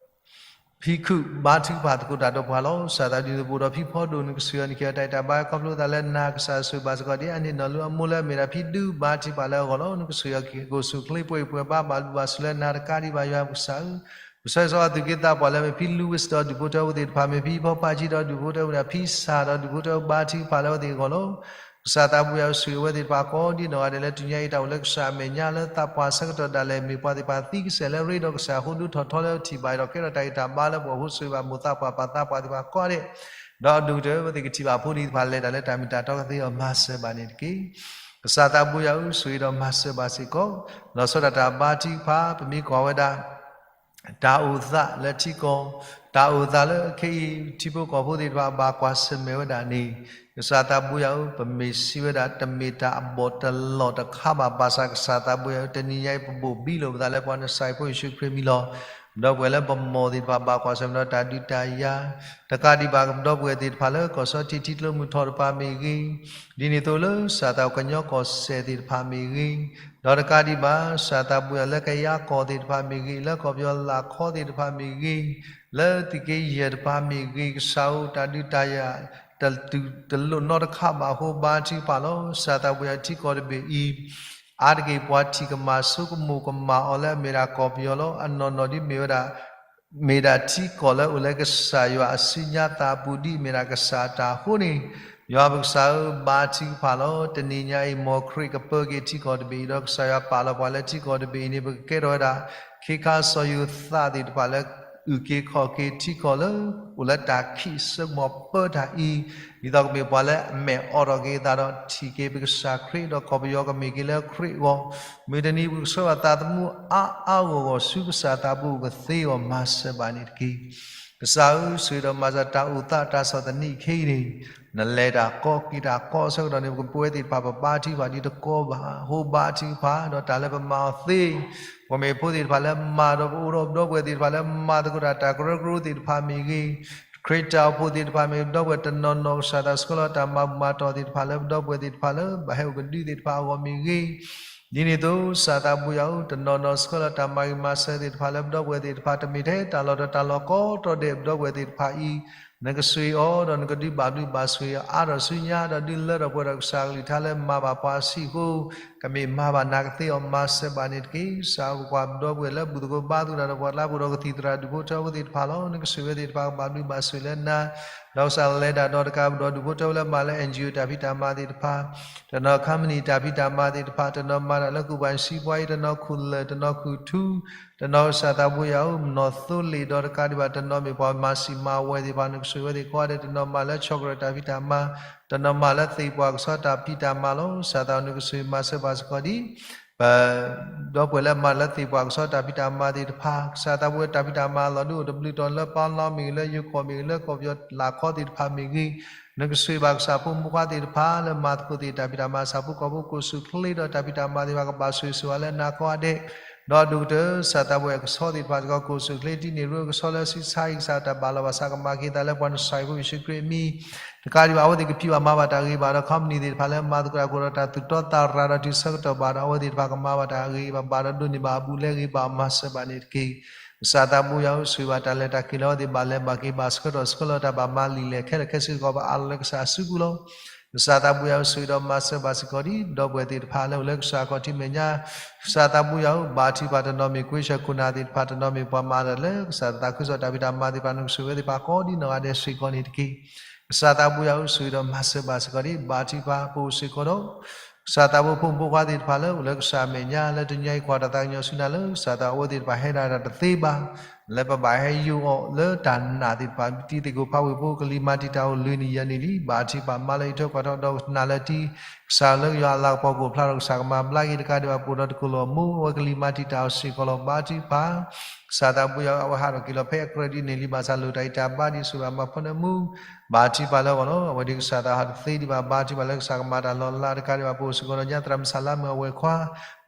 ဖံခုၣ် ဘါထုကဖၣ်သကိးတၢ်ဒီးပှၤလီၤ. ကစၢ်သးဒ်န့ၣ် ပအိၣ်ဒီးဖံဖီဒိၣ် နကဆိၣ်ဂ့ၤအီၤ နကဟ့ၣ်အီၤတၢ်ဂံၢ်တၢ်ဘါ ခီဖျိသးလၢနၤ ကစၢ်ဆိၣ်ဂ့ၤဘၣ်စ့ၢ်ကီးဒံး အန့ၣ်နီၢ်လူအမိၢ်လၢအမ့ၢ်ဒၣ်ဖံဒု ဘါထုကဖၣ်လၢအဂီၢ်လီၤ. နကဆိၣ်ဂ့ၤအီၤ ကအိၣ်ဆူၣ်အိၣ်ချ့ ပှဲၤပှဲၤဘါ ဘၣ်ဘျုးဘၣ်ဆိၣ်လၢနၤ တကးဒံးဘၣ်ယွၤပကစၢ်ဧၢ ပဆၢဂ့ၤဆၢဝါသူၣ်က့သးပှၢ်လၢအမ့ၢ်ဖံလူဝံၣ် ဒီးဒူၣ်ဖိထၢဖိသ့ၣ်တဖၣ် မ့ၢ်ဖံဖီဖးဆံ ဒီးဒူၣ်ဖိထၢဖိသ့ၣ်တဖၣ် ဖံစၢ် ဒီးဒူၣ်ဖိထၢဖိ ဘါထုကဖၣ်လၢအဝဲသ့ၣ်အဂီၢ်လီၤ. ကစၢ်သးဘိယွၤ ဆိၣ်ဂ့ၤအဝဲသ့ၣ်တဖၣ်ကိးဒံနီၢ်ဂၤဒဲးလၢ တုၤညါအံၤတၢ်အိၣ်လၢကစၢ်အမဲာ်ညါ လၢသးပှၢ်ဆၢကတီၢ်ဒၣ်လဲာ် မ့ၢ်ပှၤသ့ၣ်တဖၣ်သံကစဲာ်လၢအရ့ဒီးကစၢ်အဃိ ဒိၣ်ထီၣ်ထီလၢထံၣ်ဘၣ်ဒီး ကဲထီၣ်တၢ်ဂံၢ်တၢ်ဘါလၢပှၤဖိ ဆိၣ်ဂ့ၤဘၣ်မိၢ်သးပှၢ်ပၢ်သးပှၢ်သ့ၣ်တဖၣ်ကိးဂၤဒဲး ဒီးအဒိၣ်ကတၢၢ် အဝဲသ့ၣ်ကထံၣ်ဘၣ်အဖိလံၤသ့ၣ်တဖၣ် လဲၤတၢ်လၢတၢ်မ့ၢ်တၢ်တီကသ့အဂီၢ် မၤစၢၤဘၣ်န့ၣ်တက့ၢ်. ကစၢ်သးဘိယွၤဧၢ ဆိၣ်ဂ့ၤဒီးမၤစၢၤဘၣ်စ့ၢ်ကီး လီၤဆီဒၣ်တၢ်ဘါထုကဖၣ် ပမ့ၢ်ကွၢ်ဝဲဒၣ် တၢ်အိၣ်သးလၢထံကီၢ်, တၢ်အိၣ်သးလၢခဲအံၤ ထံဖိကီၢ်ဖိသ့ၣ်တဖၣ် ဘၣ်ကွၢ်ဆၢၣ်မဲာ်ဝဲဒၣ်န့ၣ် ကစၢ်သးဘိယွၤဧၢ ပမ့ၢ်စံးဝဲဒၣ် တမ့ၢ်တၢ်အဘီၣ်တလီၢ်တခါဘၣ် ဘၣ်ဆၣ်ကစၢ်သးဘိယွၤဧၢ တနံၤညါအံၤ ပဘိၣ်ဘံလိာ်ပသးလၢပှၤနစၤရ့းဖိယ့ၣ်ၡူးခရံာ်မံၤလီၤ. ပဒီပုၢ်ဝဲၢ်လၢပမိၢ်သ့ၣ်တဖၣ် ဘၣ်ကွၢ်ဆၢၣ်မဲာ်ဒီးတၢ်ဒုးတၢ်ယၤ တကးဒံးဘၣ် ပဒီပုၢ်ဝဲၢ်သ့ၣ်တဖၣ်လၢ ကီၢ်စီထံးထံးကျိမုၢ်ထီၣ်တဖၣ်မ့ၢ်ဂ့ၤ, ဒ်န့ၣ်အသိးလၢကစၢ်သးကညီကီၢ်စဲၣ်သ့ၣ်တဖၣ်မ့ၢ်ဂ့ၤ, ဒီးတကးဒံးဘၣ် ကစၢ်သးဘိယွၤလၢကယၤကီၢ်သ့ၣ်တဖၣ်မ့ၢ်ဂ့ၤ, လၢကီၢ်ပယီၤလၢ်ခီသ့ၣ်တဖၣ်မ့ၢ်ဂ့ၤ, လၢသုးက့ယဲၢ်တဖၣ်မ့ၢ်ဂ့ၤ, ကစၢ်ဧၢ တၢ်ဒုးတၢ်ယၤ တတုၤတလိၣ်နီတခါဘၣ်အဃိ ဘါထုကဖၣ်လီၤ. ကစၢ်သးဘိယွၤ ထံကီၢ်တဘ့ၣ်အံၤ အါတက့ၢ်ပှၤထံၣ်ကမၣ်ဆိကမိၣ်ကမၣ်အီၤလၢ အမ့ၢ်ဒၣ်ကီၢ်ပယီၤလီၤ. အနီၢ်နီၢ်ဒ်မ့ၢ်ဝဲဒၣ် မ့ၢ်ဒၣ်ထံကီၢ်လၢအိၣ်လၢကစၢ်ယွၤအစုညါသးအပူၤ ဒ်အမ့ၢ်ဒၣ်ကစၢ်အတၢ်အဃိန့ၣ်, ယွၤပကစၢ်ဧၢ ဘါထုကဖၣ်လီၤ. တနံၤညါအံၤ မ်ခရံာ်ကပၢက့ၤထံကီၢ်တဘ့ၣ်အံၤ ဒီးကစၢ်ယွၤပာ်လီၤပှၤလၢထံကီၢ်တဘ့ၣ်အံၤန့ၣ် ပကကဲထီၣ်ဝဲဒၣ် ခ့ခါစီၤယိၤသးသ့ၣ်တဖၣ်လၢ အုၣ်က့ၤခီၣ်က့ၤထံကီၢ်လၢ အိၣ်လၢတၢ်ခံးဆၢကမီၤပၢတၢ်အံၤ, ဒ်သိးကမ့ၢ်ပှၤလၢအမဲာ်အိးထီၣ်က့ၤအသးဒီး ထံၣ်က့ၤပကစၢ်ခရံာ် ဒီးကီၢ်ပယီၤကမ့ၢ်က့ၤလၢခရံာ်အဂီၢ်, မုၢ်တနံၤပကဆှၢဘၣ်သးသမူအါအါဂီၢ်ဂီၢ် ဆူကစၢ်သးပူၤကသ့အဂီၢ် မၤစၢၤဘၣ်န့ၣ်တက့ၢ်. ကစၢ်ဧၢ ဆိၣ်ဂ့ၤဒီးမၤစၢၤတၢ်အိၣ်သးတၢ်ဆီၣ်သနံးခဲအံၤန့ၣ်, နလဲၤတၢ်ကီက့ၤတၢ်ကီအဆၢကတီၢ်န့ၣ် ပကပဝဲသ့ၣ်တဖၣ် ပဘါထုကဖၣ်ဒ်တကီဘၣ်, အဃိဘါထုကဖၣ် ဒီးတၢ်လၢပမၤအီၤသ့, ပှၤမ့ၢ်ဖိသ့ၣ်တဖၣ်လၢမၤဒီး ပအိၣ်ဒီးပဒီပုၢ်ဝဲၢ်သ့ၣ်တဖၣ်လၢမၤသကိးတၢ် တၢ်ကရၢကရိသ့ၣ်တဖၣ်မ့ၢ်ဂ့ၤ, ခရံာ်တၢ်အိၣ်ဖှိၣ်သ့ၣ်တဖၣ်မ့ၢ်ဂ့ၤ ပဒီပုၢ်ဝဲၢ်တနီၤနီၤ ကစၢ်သးဆှၢလီၤတၢ်မၤဘူၣ်မၤတီၢ်သ့ၣ်တဖၣ်လၢ ပဒီပုၢ်ဝဲၢ်သ့ၣ်တဖၣ်လၢ ဘၣ်ဟဲအိၣ်ကဒုသ့ၣ်တဖၣ်အဂီၢ်မ့ၢ်ဂ့ၤ, ဒ်န့ၣ်အသိး ကစၢ်သးဘိယွၤဧၢ တနီၤနီၤဆှၢလီၤတၢ်မၤဂ့ၤမၤစၢၤသ့ၣ်တဖၣ်လၢ ပဒီပုၢ်ဝဲၢ်သ့ၣ်တဖၣ် တမ့ၢ်ထဲတၢ်လီၢ်ဒီးတၢ်လီၢ်ကိးတီၤဒဲး ပဒီပုၢ်ဝဲၢ်သ့ၣ်တဖၣ်အံၤ, နကဆိၣ်ဂ့ၤအီၤ ဒီးနကဒုးဘၣ်ဘျုးဘၣ်ဆိၣ်ဂ့ၤအီၤ အါထီၣ်ဆူညါ ဒီးဒုးလၢထီၣ်ပှဲၤဒီးကစၢ်ကလုၢ်ကထါလၢမၤဘၣ်ပှၤအဆံးအဃိ, ကမ့ၢ်မၤဘၣ်နာ်ကသ့အီၤ မၤစၢၤဘၣ်န့ၣ်တက့ၢ်. ကစၢ်ဧၢ ပကွၢ်ပဒီပုၢ်ဝဲၢ်လၢဘူၣ်သကိးဘါသကိးတၢ်ဒီးပှၤလၢပအိၣ်ဒီးကသံၣ်သရၣ်ဒူၣ်ဖိထၢဖိသ့ၣ်တဖၣ်လီၤ. နကဆိၣ်ဂ့ၤဝဲသ့ၣ်တဖၣ် ကဘၣ်ဘျုးဘၣ်ဆိၣ်ဂ့ၤလၢနၤ ဒီးကစၢ်လဲၤတၢ်ဒီးတကး ပဒီပုၢ်ဝဲၢ်လၢမၤလၢ NGO တၢ်ဖံးတၢ်မၤသ့ၣ်တဖၣ်, တနီၤ company တၢ်ဖံးတၢ်မၤသ့ၣ်တဖၣ်, တနီၤမၤတၢ်လၢကူၣ်ဘၣ်စံးပှၤအံၤ, တနီၤခူၣ်လၢၢ်, တနီၤခူၣ်ထူ, တနီၤကစၢ်သးဘိယွၤဧၢ မနီၢ်သိလ့ၣ်ဒီးတကးဒံးဘၣ် တနီၤမ့ၢ်ပှၤမၤစံၣ်မၤဝဲသ့ၣ်တဖၣ် နကဆိၣ်ဂ့ၤဝဲသ့ၣ်ကိးဂၤဒဲး, တနီၤမၤလၢ chocolate တၢ်ဖံးတၢ်မၤ, တနီၤမၤလၢသ့ၣ်ပှၢ်ကဆီတၢ်ဖံးတၢ်မၤလီၤ. ကစၢ်သးနကဆိၣ်ဂ့ၤမၤစၢၤဘၣ်စ့ၢ်ကီးဒံး ပ ဒီပုၢ်ဝဲၢ်လၢမၤလၢသ့ၣ်ပှၢ်ကဆီတၢ်ဖံးတၢ်မၤသ့ၣ်တဖၣ်, ကစၢ်သးဘိယွၤ တၢ်ဖံးတၢ်မၤလီၤဒုးအိၣ်တဘျုးတီၤ လၢပီလီမ့ၢ်ဂ့ၤ, လၢယိၤကီၢ်မ့ၢ်ဂ့ၤ, လၢကီၢ်ပယီၤလၢ်ခီသ့ၣ်တဖၣ်မ့ၢ်ဂ့ၤ, နကဆိၣ်ဂ့ၤဘၣ်ကစၢ်ဖိမုၣ်ဖိခွါသ့ၣ်တဖၣ်လၢမၤသကိးသ့ၣ်တၢ်ဖံးတၢ်မၤ, ကစၢ်ဖိကီၢ်ဖိကိးဆူၣ်ချ့ဒီးတၢ်ဖံးတၢ်မၤသ့ၣ်တဖၣ် ကဘၣ်ဆိၣ်ဂ့ၤဆိၣ်ဝါလၢနၤကိးဂၤဒဲး, ဒီးဒိၣ်ကတၢၢ် ကစၢ်သးဘိယွၤ ကဆီသ့ၣ်တဖၣ်စ့ၢ်ကီး ကိးဆူၣ်ချ့တံၢ်န့ၢ်ရိကဆီလၢဆံဆါအံၤ ကစၢ်တၢ်ဘၣ်လီၤဘၣ်စးကမၤက့ၤသးလၢပှၤနစၢ်ယွၤဖိယ့ၣ်ၡူးခရံာ်အမံၤ တကးဒံးဘၣ် အဝဲသ့ၣ်ကဖံးဘၣ်မၤဘၣ်တၢ်ဂ့ၤဘၣ်ဒီး company သ့ၣ်တဖၣ်လၢမၤသကိးတၢ် ကိးဒီးတၢ်သူၣ်တီသးရၤဒီးတုၤဆၢကတီၢ်ဘၣ်ဒီး အဝဲသ့ၣ်တဖၣ်ကမၤဘၣ်တၢ်ဂ့ၤဘၣ်ဘၣ်ဒီး ဒိးန့ၢ်ဘၣ်အဘူးအလဲဂ့ၤဘၣ် မၤစၢၤဘၣ်န့ၣ်တက့ၢ်. ကစၢ်သးဘိယွၤဧၢ ဆိၣ်ဂ့ၤဘၣ်တၢ်လဲၤတၢ်က့ၤလၢအဝဲသ့ၣ်ဘၣ်လဲၤဘၣ်က့ၤ ဘၣ်ဆၢကတီၢ်ဆှၢလီၤတၢ်ဘၣ်မၤလံာ်လဲၢ်ခဲလၢာ်ခဲဆ့စ့ၢ်ကီး ဘၣ်အးလီၤလၢကစၢ်အစုပူၤလီၤ. ကစၢ်သးဘိယွၤဧၢ ဆိၣ်ဂ့ၤဒီးမၤစၢၤဘၣ်စ့ၢ်ကီးဒံး ဒီပုၢ်ဝဲၢ်သ့ၣ်တဖၣ်လၢအိၣ်လၢကစၢ်အခီၣ်ထံးမဲာ်ညါ ကစၢ်သးဘိယွၤဧၢ ဘါထုကဖၣ် တနီၤမ့ၢ်ကွ့ဆၢခိၣ်နၢ်သ့ၣ်တဖၣ် တနီၤမ့ၢ်ပှၤမၤတၢ်လၢကစၢ်သးခုကစီၣ်တၢ်ဖံးတၢ်မၤသ့ၣ်တဖၣ် နကဆိၣ်ဂ့ၤဝဲသ့ၣ်တဖၣ်ကိးဒ်နီၢ်ဂၤဒဲးစ့ၢ်ကီးန့ၣ်တက့ၢ်. ကစၢ်သးဘိယွၤဧၢ ဆိၣ်ဂ့ၤဒီးမၤစၢၤဘၣ်စ့ၢ်ကီးဒံး ဘါထုကဖၣ် ပအိၣ်စ့ၢ်ကီးဒီး ကစၢ်သးဘိဖိမုၣ်ဖိခွါသ့ၣ်တဖၣ်လၢအိၣ်လၢကစၢ်အမဲာ်ညါ လၢတနံၤအံၤကွၢ်တၢ်သးကညီၤဆူနၤလၢ ကစၢ်သးအဝဲသ့ၣ်တဖၣ်ဟဲဒၣ်တၢ်တသ့ဘၣ် လၢပဘၣ်ဟဲယိးအီၤလၢတၢ်နာ်သ့ၣ်တဖၣ် တံၤသကိးဖးဝ့ၢ်ဖိ ကလံၤမၤတံာ်တာ်အိၣ်လွံၢ်နံၣ်ယဲၢ်နံၣ်လံ ဘါထုကဖၣ် မၤလၢအံးထွဲကွၢ်ထွဲဒီးကနၣ်လၢတံၤ ကစၢ်လၢယွၤအလၤကပီၤကအိၣ်ဖျါဒီး ကစၢ်ကမၤဘျါက့ၤတကးဒံးဘၣ် ပအိၣ်ဒီးတကလုာ်အမိၢ် အဝဲကလံၤမၤတံာ်တာ်အီၤစ့ၢ်ကီးလီၤ. ဘါထုကဖၣ် ကစၢ်သးဘိယွၤ အဝဲဟးထီၣ်က့ၤလီၤဖဲအကြၢးဒ်န့ၣ်လံ ဘၣ်ဆၣ်လိၣ်တၢ်အံးတၢ်ဘါဒ်ဆိၣ်ဂ့ၤဘၣ်မၤဖီနၢမူ ဘါထုကဖၣ်လၢအဂီၢ်လီၤ. အဝဲဒ်ကစၢ်သးဟးတသ့ဒံးဘၣ် ဘါထုကဖၣ်လၢကစၢ်ကမၤတၢ်လီၤလးတကးဒံးဘၣ် ပအိၣ်စ့ၢ်ကီးဒီးညါသရၣ်မုၣ်စၢ်လါမုၣ်အဝဲၢ်ခွါ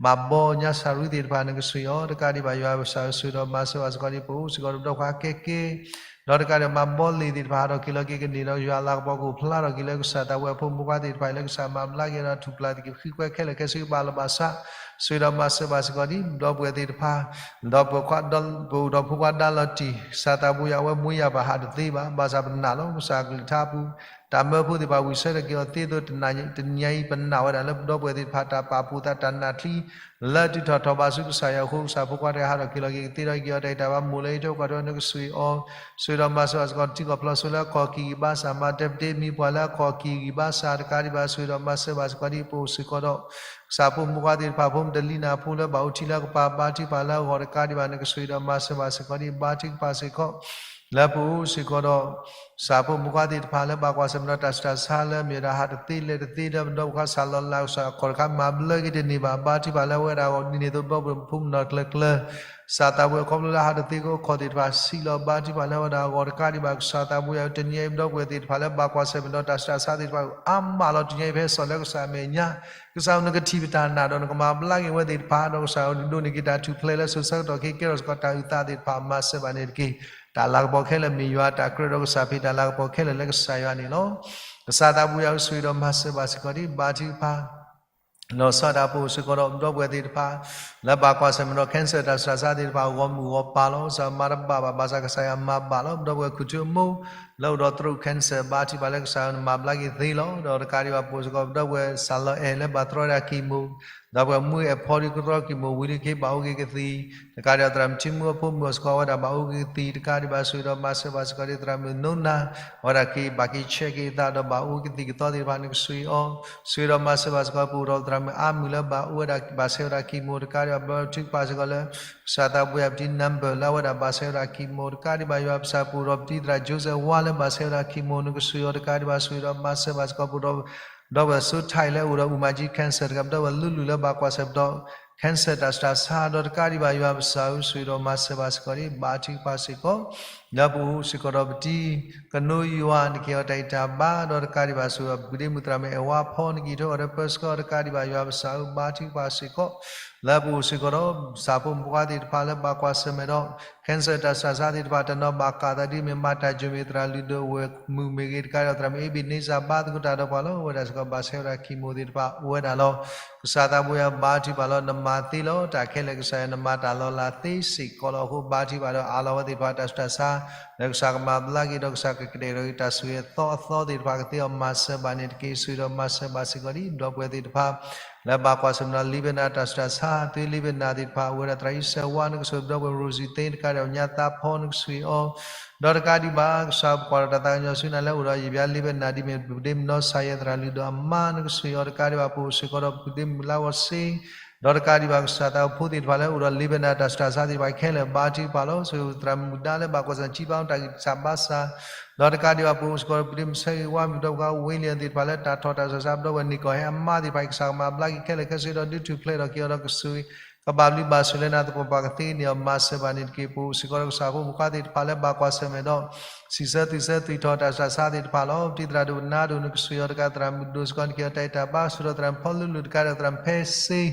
မၤဘီညါစၢ်ရူသ့ၣ်တဖၣ် နကဆိၣ်ဂ့ၤအီၤတကးဒံးဘၣ် ယွၤပကစၢ်ဧၢ ဆိၣ်ဂ့ၤဒီးမၤစၢၤဘၣ်စ့ၢ်ကီးဒံး ပအိၣ်စ့ၢ်ကီးဒီးပဒီခွါကဲကဲ ဒီးတကးဒံးဘၣ် မၤဘီလ့ၣ်သ့ၣ်တဖၣ် ဟးထီၣ်က့ၤလီၤက့ၤကန့ၢ်ဒီးယွၤအလၤကပီၤကအိၣ်ဖျါထီၣ်က့ၤလၢကစၢ်သးဝဲအဖိမုၣ်ဖိခွါသ့ၣ်တဖၣ်အံၤ လၢကစၢ်မၤဘျါက့ၤဒီးထူၣ်ပျၢ်သက့ၤ ဃံကွဲခဲလၢာ်ခဲဆ့ကဘၣ်လီၤဘၣ်စး ဆိၣ်ဂ့ၤဒီးမၤစၢၤဘၣ်စ့ၢ်ကီးဒံး ဒီပုၢ်ဝဲၢ်သ့ၣ်တဖၣ် ဒီးပ ပအိၣ်ဒီးဖိခွါဒါလီၤတံၢ် ကစၢ်သးဘိယွၤ အဝဲမူယၤပဟးတသ့ဘၣ် ဘၣ်ဆၣ်ပနာ်လီၤ ကစၢ်အကလုၢ်ကထါအပူၤ တၢ်မၢဖိသ့ၣ်တဖၣ်ဝံၣ်ဆၢထၢၣ်က့ၤအီၤသ့သိး တနံၤအံၤ ပနာ်ဝဲဒၣ်လၢပဒီပုၢ်ဝဲၢ်သ့ၣ်တဖၣ် တၢ်ပာ်ဖှိၣ်သးတၢ်နာ်ချံ လၢတုၤထီၣ်ထီၣ်ဘးဆူကစၢ်ယွၤအဃိ ကစၢ်ဖိခွါတဂၤဟးထီၣ်က့ၤလီၤက့ၤကသ့ထီၣ်က့ၤအီၤ တၢ်အံးတၢ်ဘါမိၢ်လၢအံးထွဲကွၢ်ထွဲ နကဆိၣ်ဂ့ၤအီၤ ဆိၣ်ဂ့ၤဒီးမၤစၢၤဘၣ်စ့ၢ်ကီး ထံကီၢ်ဖျိးစိလၢအခီၣ်ကံၢ်ဂံၢ်ဘါစၢ် မၤတဲပတ့မံၤပှၤလၢအခီၣ်ကံၢ်ဂံၢ်ဘါစၢ်တကးဒံးဘၣ် ဆိၣ်ဂ့ၤဒီးမၤစၢၤဘၣ်စ့ၢ်ကီးဒံး ပအိၣ်စ့ၢ်ကီးဒီး ကစၢ်ဖိမုၣ်ဖိခွါသ့ၣ်တဖၣ် ဖိမုၣ်တလံၤနၤဖိလၢဘၣ်အိၣ်ထံလၢကပၤ ဘါထုကဖၣ်လၢအဂီၢ်တကးဒံးဘၣ် နကဆိၣ်ဂ့ၤဒီးမၤစၢၤဘၣ်စ့ၢ်ကီးဒံး ဘါထုကဖၣ်စ့ၢ်ကီး လၢပအိၣ်စ့ၢ်ကီးဒီး ကစၢ်ဖိမုၣ်ဖိခွါသ့ၣ်တဖၣ်လၢဘၣ်ကွၢ်ဆၢၣ်မဲာ်ဒီးတၢ်ဆူးတၢ်ဆါလၢမ့ၢ်ဝဲဒၣ်ဟးတသ့လဲၤတသ့လၢပဒီပုၢ်ဝဲၢ်ခွါစၢ်လီၤလး ကစၢ်အခီၣ်တခါမၤဘျါက့ၤတန့ၢ်ဘၣ် ဘါထုကဖၣ်လၢအဝဲဒၣ်အဂီၢ် ဒ်န့ၣ်အသိး ပဒီပုၢ်ဝဲၢ်ဖိမုၣ်နီၢ်ကျၢၤကျၢၤ ကစၢ်သးဝဲအခီဖျိလၢဟးတသ့ကအိၣ်ခီၣ်သ့ၣ်တဖၣ် ဆံးလီၤ ဘါထုကဖၣ်လၢအဝဲဒၣ်အဂီၢ်တကးဒံးဘၣ် ကစၢ်သးဘိယွၤ တနံၤအံၤပဒီပုၢ်ဝဲၢ်သ့ၣ်တဖၣ်လၢဘၣ်ကွၢ်ဆၢၣ်မဲာ်ဒီးတၢ်ဆူးတၢ်ဆါသ့ၣ်တဖၣ် အါမးလီၤ တနံၤအံၤဖဲစီၤလၢကစၢ်အမဲာ်ညါ ကစၢ်ဧၢ နကထံၣ်ပတၢ်နာ်ဒီးနကမၤဘျါက့ၤဝဲသ့ၣ်တဖၣ် ဒီးကစၢ်ဧၢနဒိးန့ၢ်က့ၤတၢ်ထူၣ်ဖျဲးလၢစိၤဆၢကတီၢ်ခဲကဲထီၣ်စ့ၢ်ကီးတၢ်အုၣ်သးသ့ၣ်တဖၣ် မၤစၢၤဘၣ်န့ၣ်တက့ၢ်. တၢ်လၤကပီၤခဲလၢာ်မ့ၢ်ယွၤ တၢ်ကြၢးဒီးကစၢ်ဖံးတၢ်လၤကပီၤခဲလၢာ်လၢကစၢ်ယွၤန့ၣ်လီၤ. ကစၢ်သးဘိယွၤဧၢ ဆိၣ်ဂ့ၤဒီးမၤစၢၤဘၣ်စ့ၢ်ကီးဒံး ဘါထုကဖၣ် လီၤဆီဒၣ်တၢ်ပအိၣ်စ့ၢ်ကီးဒီးပဒီပုၢ်ဝဲၢ်သ့ၣ်တဖၣ် လၢဘၣ်ကွၢ်ဆၢၣ်မဲာ်ဒီး cancer တၢ်ဆူးတၢ်ဆါသ့ၣ်တဖၣ် ဂီၢ်မုၢ်ဂီၢ်ပၤလီၤ. ကစၢ်မၤတဘၣ်ဘၣ် ဘၣ်ဆၣ်ကစၢ်ယွၤမၤဘၣ်လီၤ. ပဒီပုၢ်ဝဲၢ်ခူၣ်ထူအမိၢ် လၢအိၣ်ဒီး throat cancer ဘါထုကဖၣ်လၢကစၢ်ယွၤနမၤဘျါက့ၤသ့လီၤ. ဒီးတကးဒံးဘၣ်ပအိၣ်စ့ၢ်ကီးပဒီပုၢ်ဝဲၢ်စၢ်လီၤအဲၣ်လၢဘၣ်တြီဝဲဒၣ် chemo ဒီးပှၤမူအဲၣ်ဖီဒုးကတြီ chemo ဝံၤလံက့ၤဘၣ်အိၣ်က့ၤကသံၣ် တကးဒံးဘၣ်သရၣ်မုၣ်ထံမူအဖိမုၣ်အစ့ၢ်ကီး အဝဲဒၣ်ဘၣ်အိၣ်က့ၤကသံၣ် တကးဒံးဘၣ်ဆိၣ်ဂ့ၤဒီးမၤစၢၤဘၣ်စ့ၢ်ကီးဒံး သရၣ်မုၣ်နိနၤ အဝဲဒၣ်က့ၤဘၣ်က့ၤဆဲးက့ၤအသးဒီးဘၣ်အိၣ်ကသံၣ်ကသီသ့ၣ်တဖၣ် နကဆိၣ်ဂ့ၤအီၤ ဆိၣ်ဂ့ၤဒီးမၤစၢၤဘၣ်စ့ၢ်ကီး ပအိၣ်ဒီးသရၣ်မုၣ်အါမုၣ်လၢဘၣ်အိၣ်ဝဲဒၣ်ဘၣ်ဆဲးဝဲဒၣ် chemo တကးဒံးဘၣ် ဘါထုကဖၣ်စ့ၢ်ကီးလၢ ကစၢ်သးဘိယွၤပတံၤ number လၢအဝဲဒၣ်ဘၣ်ဆဲးဝဲဒၣ် chemo တကးဒံးဘၣ် ယွၤပကစၢ်ပအိၣ်ဒီးပတံၤသရၣ် Joseph ဝါလၢဘၣ်ဆဲးဝဲဒၣ် chemo နကဆိၣ်ဂ့ၤအီၤတကးဒံးဘၣ် ဆိၣ်ဂ့ၤဒီးမၤစၢၤဘၣ်စ့ၢ်ကီး ပအိၣ်ဒီး ဒီပုၢ်ဝဲၢ်စိထၢၣ်လၢအိၣ်ဒီးအူမၤကၠံ cancer တကး ပဒီပုၢ်ဝဲၢ်လုၢ်လုၢ်လၢဘၣ်ကွၢ်ဆၢၣ်မဲာ်ဒီး cancer တၢ်ဆူးတၢ်ဆါဒီးတကးဒံးဘၣ် ယွၤပကစၢ်ဧၢ ဆိၣ်ဂ့ၤဒီးမၤစၢၤဘၣ်စ့ၢ်ကီးဒံး ဘါထုကဖၣ်စ့ၢ်ကီး လၢပအိၣ်စ့ၢ်ကီးဒီးပတံၤ ကနိယွၤ နကဟ့ၣ်အီၤတၢ်ဂံၢ်တၢ်ဘါ ဒီးတကးဒံးဘၣ်ဆိၣ်ဂ့ၤဒီး ပကဒ့မုၣ်သရၣ်မုၣ်အဲၣ်ဝါဖီ နကဟ့ၣ်ထွဲအီၤဒီးပၢဆှၢ တကးဒံးဘၣ် ယွၤပကစၢ်ဧၢ ဘါထုကဖၣ်စ့ၢ်ကီး လၢပအိၣ်စ့ၢ်ကီးဒီး ကစၢ်ဖိမုၣ်ဖိခွါသ့ၣ်တဖၣ်လၢဘၣ်ကွၢ်ဆၢၣ်မဲာ်ဒီး cancer တၢ်ဆူးတၢ်ဆါသ့ၣ်တဖၣ် တနီၤဘၣ်ကးသးဒ်မ့ၢ်မၤတၢ်ယိာ်မ့ၢ်သရၣ်လုၢ်ဒိၣ် အဝဲၢ်မုၣ်မ့ၢ်ဂ့ၤ တကးဒံးဘၣ်သရၣ်မုၣ် Ebenezer ဘါသကိးတၢ်ဒီးပှၤလီၤ အဝဲဒၣ်စ့ၢ်ကီးဘၣ်ဆဲးဝဲဒၣ် chemo သ့ၣ်တဖၣ် အိၣ်ဝဲဒၣ်လီၤ. ကစၢ်သးဘိယွၤ ဘါထုကဖၣ်လီၤ နမၤသ့လီၤ တၢ်ခဲလၢာ် ကစၢ်ယွၤနမၤတၢ်လီၤလးသ့စ့ၢ်ကီးလီၤအဃိ ဘါထုကဖၣ်ဒီးအးလီၤဝဲသ့ၣ်တဖၣ်တၢ်ဆူးတၢ်ဆါ လၢကစၢ်ကမၤဘျါက့ၤဒီးကစၢ်ကကတဲာ်ကတီၤက့ၤတၢ်ဆိၣ်ဂ့ၤအသီအသီသ့ၣ်တဖၣ် ကသ့အီၤမၤစၢၤဘၣ်န့ၣ်တက့ၢ် ဆိၣ်ဂ့ၤဒီးမၤစၢၤဘၣ်စ့ၢ်ကီးဒံး ဒီပုၢ်ဝဲၢ်သ့ၣ်တဖၣ် လၢဘၣ်ကွၢ်ဆၢၣ်မဲာ်ဒီး လံာ်ဘ့းနၤတၢ်ဆူးတၢ်ဆါ, သုလံာ်ဘ့းနၤသ့ၣ်တဖၣ် အိၣ်ဝဲဒၣ်သရၣ်အံၣ်စၢၤဝါ နကဆိၣ်ဂ့ၤပဒီပုၢ်ဝဲၢ် Rosie သ့တကးဒံးဘၣ် ညါသးဖီ နကဆိၣ်ဂ့ၤအီၤ, ဒီးတကးဒံးဘၣ် ကစၢ်ပကွၢ်ဒီးတၢ်သးကညီၤဆူနၤလၢအိၣ်ဒီးယဘၣ်လံာ်ဘ့းနၤ ဒ်မ့ၢ်ပဒ့မုၣ်နီၢ်စၢ်ယဲၢ်သရၣ်လုၢ်ဒီးအမါ နကဆိၣ်ဂ့ၤအီၤတကးဒံးဘၣ် ပအိၣ်စ့ၢ်ကီးဒီးပဒ့မုၣ်လၢအဂီၢ်စ့ ဒီးတကးဒံးဘၣ် ကစၢ်သးအိၣ်ဖိသ့ၣ်တဖၣ်လၢအိၣ်ဒီးလံာ်ဘ့းနၤတၢ်ဆူးတၢ်ဆါသ့ၣ်တဖၣ် ခဲလၢာ်ဘါထုကဖၣ်လီၤ. ဆိၣ်ဂ့ၤသရၣ်မုၣ်ဒါလၢဘၣ်ကွၢ်ဆၢၣ်မဲာ် ကံဘါ တၢ်ဂံၢ်စၢ်ဘါစၢ်, ဒီးတကးဒံးဘၣ် ပအိၣ်စ့ၢ်ကီးဒီးပဒ့မုၣ်ဆၢဂ့ၤဝါ မ့ၢ်ဒီပုၢ်ဝဲၢ် William သ့ၣ်တဖၣ်လၢတၢ်ထီၣ်တၢ်ဆူးတၢ်ဆါ ပဒီပုၢ်ဝဲၢ် နီၢ်ကီၢ်ဟဲအမါသ့ၣ်တဖၣ် ကစၢ်ကမၤဘျါက့ၤခဲလၢာ်ခဲဆ့ဒီး ဒုးထူၣ်ဖျဲးထီၣ်က့ၤအီၤဒီးကဆိၣ်ဂ့ၤ ကဘၣ်ဘျုးဘၣ်ဆိၣ်လၢနၤသကိးပှၤကသ့န့ၣ်အီၤ မၤစၢၤဘၣ်န့ၣ်တက့ၢ်. ပအိၣ်စ့ၢ်ကီးဒီးကစၢ်ဖိမုၣ်ခွါသ့ၣ်တဖၣ်လၢဘၣ်ကွၢ်ဆၢၣ်မဲာ်ဒီး စံးဆၢသုးဆၢသုးထီၣ်တၢ်ဆူးတၢ်ဆါသ့ၣ်တဖၣ်လီၤ. ပတံၤသရၣ်ဒိၣ်ပနါဒိၣ် နကဆိၣ်ဂ့ၤအီၤတကး သရၣ်မုၣ်ဒိၣ်စ့ၢ်ကီး နကဟ့ၣ်အီၤတၢ်အံၣ်တၢ်ဘါ ဆိၣ်ဒီးသရၣ်ဖီလူလူတကးဒီးသရၣ်ဖဲစ့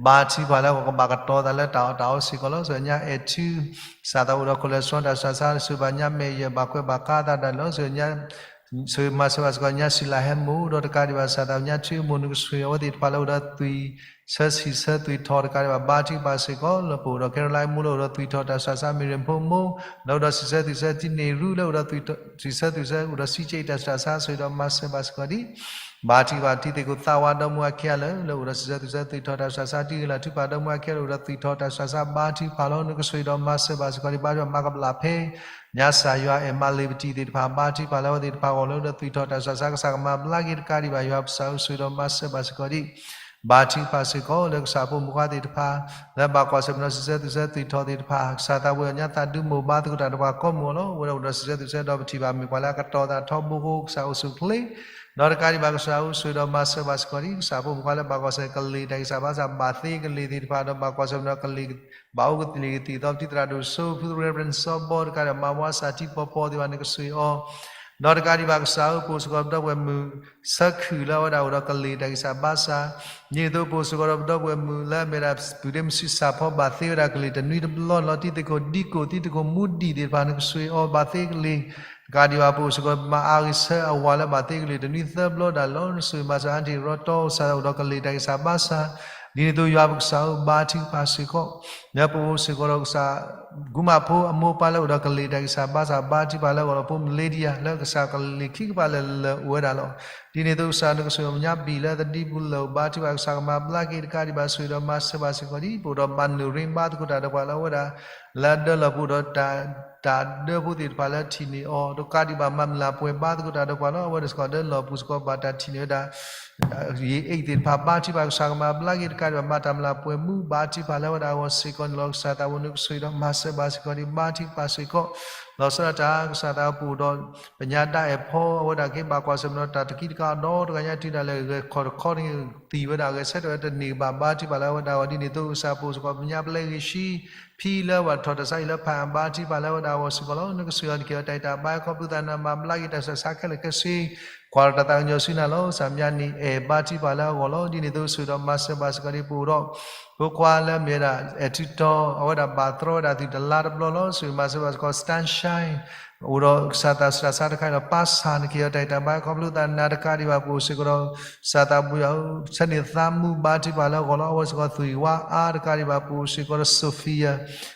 ဘါထုကဖၣ်လၢအဂီၢ် ကဘၣ်ကတီၤသးလၢတၢ်အီၣ်တၢ်အီစ့ၢ်ကီးလီၤ. ဆိၣ်ဂ့ၤညါအဲၣ်ထူ ကစၢ်သးအိၣ်ဒီး cholesterol တၢ်ဆူးတၢ်ဆါ ဆိၣ်ဂ့ၤဘၣ်ညါမဲာ်ယဲၢ် ဘၣ်ကွဲးဘၣ်ကါသးဒၣ်လီၤ. ဆိၣ်ဂ့ၤ ဆိၣ်ဂ့ၤမၤစၢၤဘၣ်စ့ၢ်ကီးညါ စံလၤဟဲမိၢ် ဒီးတကးဒံးဘၣ် ကစၢ်သးအိၣ်ညါ ထူအမိၢ် နကဆိၣ်ဂ့ၤအဝဲသ့ၣ်တဖၣ်လၢအိၣ်ဒီးသွံၣ်ဆၢစံးဆၢသွံၣ်ထီၣ်တကးဒံးဘၣ် ဘါထုကဖၣ်စ့ၢ်ကီး လၢပအိၣ်ဒီး Caroline မိၢ်လၢအိၣ်ဒီးသွံၣ်ထီၣ်တၢ်ဆူးတၢ်ဆါ မ့ၢ်ရ့ၣ်ဖိမိၢ် လၢအိၣ်ဒီးစံးဆၢသွံၣ်ဆၢ တံၤန့ၢ်ရူ လၢအိၣ်ဒီး စံးဆၢသွံၣ်ဆၢအိၣ်ဒီးစံးဆၢတၢ်ဆူးတၢ်ဆါ ဆိၣ်ဂ့ၤဒီးမၤစၢၤဘၣ်စ့ၢ်ကီးဒ် ဘါထုကဖၣ်တံၤသကိးသးဝးဒီမါဝၤခဲလၢာ် လၢအိၣ်ဒီးစံးဆၢသွံၣ်ဆၢသွံၣ်ထီၣ်တၢ်ဆူးတၢ်ဆါ တံၤဂ့ၤလၤထူပၢ်ဒီမါဝၤခဲလၢာ် အိၣ်ဒီးသွံၣ်ထီၣ်တၢ်ဆူးတၢ်ဆါ ဘါထုကဖၣ်လီၤ. နကဆိၣ်ဂ့ၤဒီးမၤစၢၤဘၣ်စ့ၢ်ကီးဒ် ဘါထုကဖၣ်မၤကဘျၣ်ဖဲ ညါစၢ်ယွၤအဲၣ်မၤလ့ၤပတံၤသ့ၣ်တဖၣ် ဘါထုကဖၣ်လၢအဝဲသ့ၣ်တဖၣ်အဂီၢ်လၢအိၣ်ဒီးသွံၣ်ထီၣ်တၢ်ဆူးတၢ်ဆါ ကစၢ်ကမၤဘျါက့ၤတကးဒံးဘၣ် ယွၤပကစၢ်ဧၢ ဆိၣ်ဂ့ၤဒီးမၤစၢၤဘၣ်စ့ၢ်ကီးဒ် ဘါထုကဖၣ်စ့ၢ်ကီးလၢကစၢ်ဖိမုၣ်ခွါသ့ၣ်တဖၣ် လၢဘၣ်ကွၢ်ဆၢၣ်မဲာ်ဒီးစံးဆၢသွံၣ်ဆၢသွံၣ်ထီၣ်သ့ၣ်တဖၣ် ကစၢ်သးဝံၣ်အီၤညါသးဒုးမိၢ်ဘါသကိးတၢ်ဒီးပှၤကိးမုၢ်အီၤလီၤ. အဝဲဒၣ်အိၣ်ဒီးစံးဆၢသွံၣ်ဆၢဒီးပထံၣ်ဘၣ်မ့ၢ်ပှၤလၢအကတီၤသးထီဘိဃိ ကစၢ်အိၣ်ဆူၣ်ချ့ ဒီးတကးဒံးဘၣ် ကစၢ်ဧၢ ဆိၣ်ဂ့ၤဒီးမၤစၢၤဘၣ်စ့ၢ်ကီးဒ် ကစၢ်ဖိမုၣ်ခွါလၢဘၣ်ကွၢ်ဆၢၣ်မဲာ်ကလံၤတၢ်ဂံၢ်စၢ်ဘါစၢ် ဘၣ်သ့ကလံၤသ့ၣ်တဖၣ်ဒီး ဘၣ်ကွၢ်ဆၢၣ်မဲာ်ဒီးကလံၤ ဘၣ်အိၣ်ကသ့ၣ်ကသံၣ်သီ ပတံၤသရၣ်ဒိၣ်စိ ဖု Reverend စီၤဘီ တကးဒံးဘၣ် မါဝါစၢ်ထံပီၤပီၤသ့ၣ်တဖၣ် နကဆိၣ်ဂ့ၤအီၤ ဒီးတကးဒံးဘၣ် ကစၢ်ဧၢ ပအိၣ်စ့ၢ်ကီးပဒီပုၢ်ဝဲၢ်မုၣ်ဆၢခုၣ်လၢအဝဲဒၣ်အိၣ်ဒီးကလံၤတၢ်ဂံၢ်စၢ်ဘါစၢ် ဒ်န့ၣ်အသိး ပအိၣ်စ့ၢ်ကီးဒီးပဒီပုၢ်ဝဲၢ်မုၣ်လၢအမ့ၢ်ဒၣ် ပုၢ်ဒ့မုၣ်ဆံးစၢ်ဖီ ဘၣ်သ့ဝဲဒၣ်ကလံၤတနွံတဘျီလီၤ. တံၤသကိးဒံကိၣ် တံၤသကိးမူဒံၣ်သ့ၣ်တဖၣ် နကဆိၣ်ဂ့ၤအီၤ ဘၣ်သ့ကလံၤ တကးဒံးဘၣ် ပအိၣ်စ့ၢ်ကီးမါအါဂ့ၤဆၢအဝၤလၢဘၣ်သ့ကလံၤတနွံသၢဘျီဒၣ်လီၤ. နကဆိၣ်ဂ့ၤမၤစၢၤအါထံၣ်ရီတီ ကစၢ်အိၣ်ဒီးကလံၤတၢ်ဂံၢ်စၢ်ဘါစၢ် ဒ်န့ၣ်အသိး ယွၤပကစၢ်ဧၢ ဘါထုကဖၣ်စ့ၢ်ကီး လၢပအိၣ်စ့ၢ်ကီးဒီးကစၢ် ကူမးဖိအမိၢ်ပၢ်လၢအိၣ်ဒီးကလံၤတၢ်ဂံၢ်စၢ်ဘါစၢ် ဘါထုကဖၣ်လၢအဂီၢ်လီၤ. ဖိ Melinda လၢကစၢ်ကလံၤခံကပၤလၢာ်လၢာ်အိၣ်ဝဲဒၣ်လီၤ. ဒ်န့ၣ်အသိး ကစၢ်နကဆိၣ်ဂ့ၤညါဘံၣ်လၢသဒံပူၤလၢာ် ဘါထုကဖၣ် ကစၢ်ကမၤဘျါက့ၤတကးဒံးဘၣ် ဆိၣ်ဂ့ၤဒီးမၤစၢၤဘၣ်စ့ၢ်ကီးဒ် ပအိၣ်ဒီးမၤနၢၤရ့ဘါသကိးတၢ်ဒီးပှၤလၢအဝဲဒၣ် လၢအဒၢလီၢ်ပူၤဒီး တၢ်ဒၢဖိသ့ၣ်တဖၣ်လၢထံၣ်န့ၢ်အီၤ တကးဒံးဘၣ် မၤမုၢ်လၢ်ပှဲၤဘါသကိးတၢ်ဒီးပှၤလီၤ. အဝဲဒၣ်စ့ၢ်ကီးဒၢလီၢ်ပူၤစ့ၢ်ကီး ဘၣ်တၢ်ထံၣ်န့ၢ်ဝဲဒၣ် ယံာ်အ့ၣ်သ့ၣ်တဖၣ် ဘါထုကဖၣ် ကစၢ်ကမၤဘျါက့ၤတကးဒံးဘၣ် မၤတၢ်မုၢ်လၢ်ပှဲၤမူ ဘါထုကဖၣ်လၢအဝဲဒၣ်အဂီၢ်စ့ၢ်ကီးန့ၣ်လီၤ. ကစၢ်သးဝံၣ် နကဆိၣ်ဂ့ၤဒီးမၤစၢၤဘၣ်စ့ၢ်ကီးဒ် ဘါထုကဖၣ်စ့ၢ်ကီး လီၤဆီဒၣ်တၢ် ကစၢ်သးပူၤဒီး ပညါဒၣ်အဲၣ်ဖီ အဝဲဒၣ်က့ၤဘၣ်ကွၢ်ဆၢၣ်မဲာ်ဒီးတၢ်တကံတကးဒီး တဂၤညါတုၤဒၣ်လဲာ် ဂဲၤခီၣ်တခီန့ၣ် သံဝဲဒၣ် ဂဲၤဆၢထၢၣ်ဝဲတန့ၢ်ဘၣ် ဘါထုကဖၣ်လၢအဝဲဒၣ်အဂီၢ် ဒ်န့ၣ်အသိး ကစၢ်ပအိၣ်စ့ၢ်ကီး ပညါပလဲဂ့ၤဆံ ဖံလၢအဝဲထီၣ်တၢ်ဆါအံၤလၢဖး ဘါထုကဖၣ်လၢအဝဲဒၣ်အဂီၢ်စ့ၢ်ကီးလီၤ. နကဆိၣ်ဂ့ၤအီၤ နကဟ့ၣ်အီၤတၢ်အံၣ်တၢ်ဘါ ခီဖျိသးနၤမၤဘျါက့ၤ တၢ်ဆူးတၢ်ဆါခဲလၢာ်ခဲဆ့ ကွၢ်ဒီးတၢ်သးကညီၤဆူနၤလီၤ. ကစၢ်မညါန့ၣ် အဲၣ်ဘါထုကဖၣ်လၢအဂီၢ်လီၤ. ဒ်န့ၣ်အသိး ဆိၣ်ဂ့ၤဒီးမၤစၢၤဘၣ်စ့ၢ်ကီးဒ် ပအိၣ်ဒီး ဖိခွါလၢအမ့ၢ်ဝဲဒၣ် အဲၣ်ထူတီ အဝဲဒၣ်ဘၣ်သရီဝဲဒၣ်သုးတလါတဘျီလီၤ. ဆိၣ်ဂ့ၤမၤစၢၤဘၣ်စ့ၢ်ကီး Sunshine အိၣ်ဒီးကစၢ်သးစူၤသးဆါတခါအံၤဒီး ပၢ်ဆၣ် နကဟ့ၣ်အီၤတၢ်အံၣ်တၢ်ဘါ ခီဖျိသးနၤတကးဒံးဘၣ် ပအိၣ်စ့ၢ်ကီးဒီး ကစၢ်သးဘိယွၤဧၢ ဆၢန့ၢ်သးမူဘါထုကဖၣ်လၢအဂီၢ်လီၤ. အဝဲစ့ၢ်ကီးသွံၣ်ဝါအါတကးဒံးဘၣ် ပအိၣ်စ့ၢ်ကီးဒီး Sophia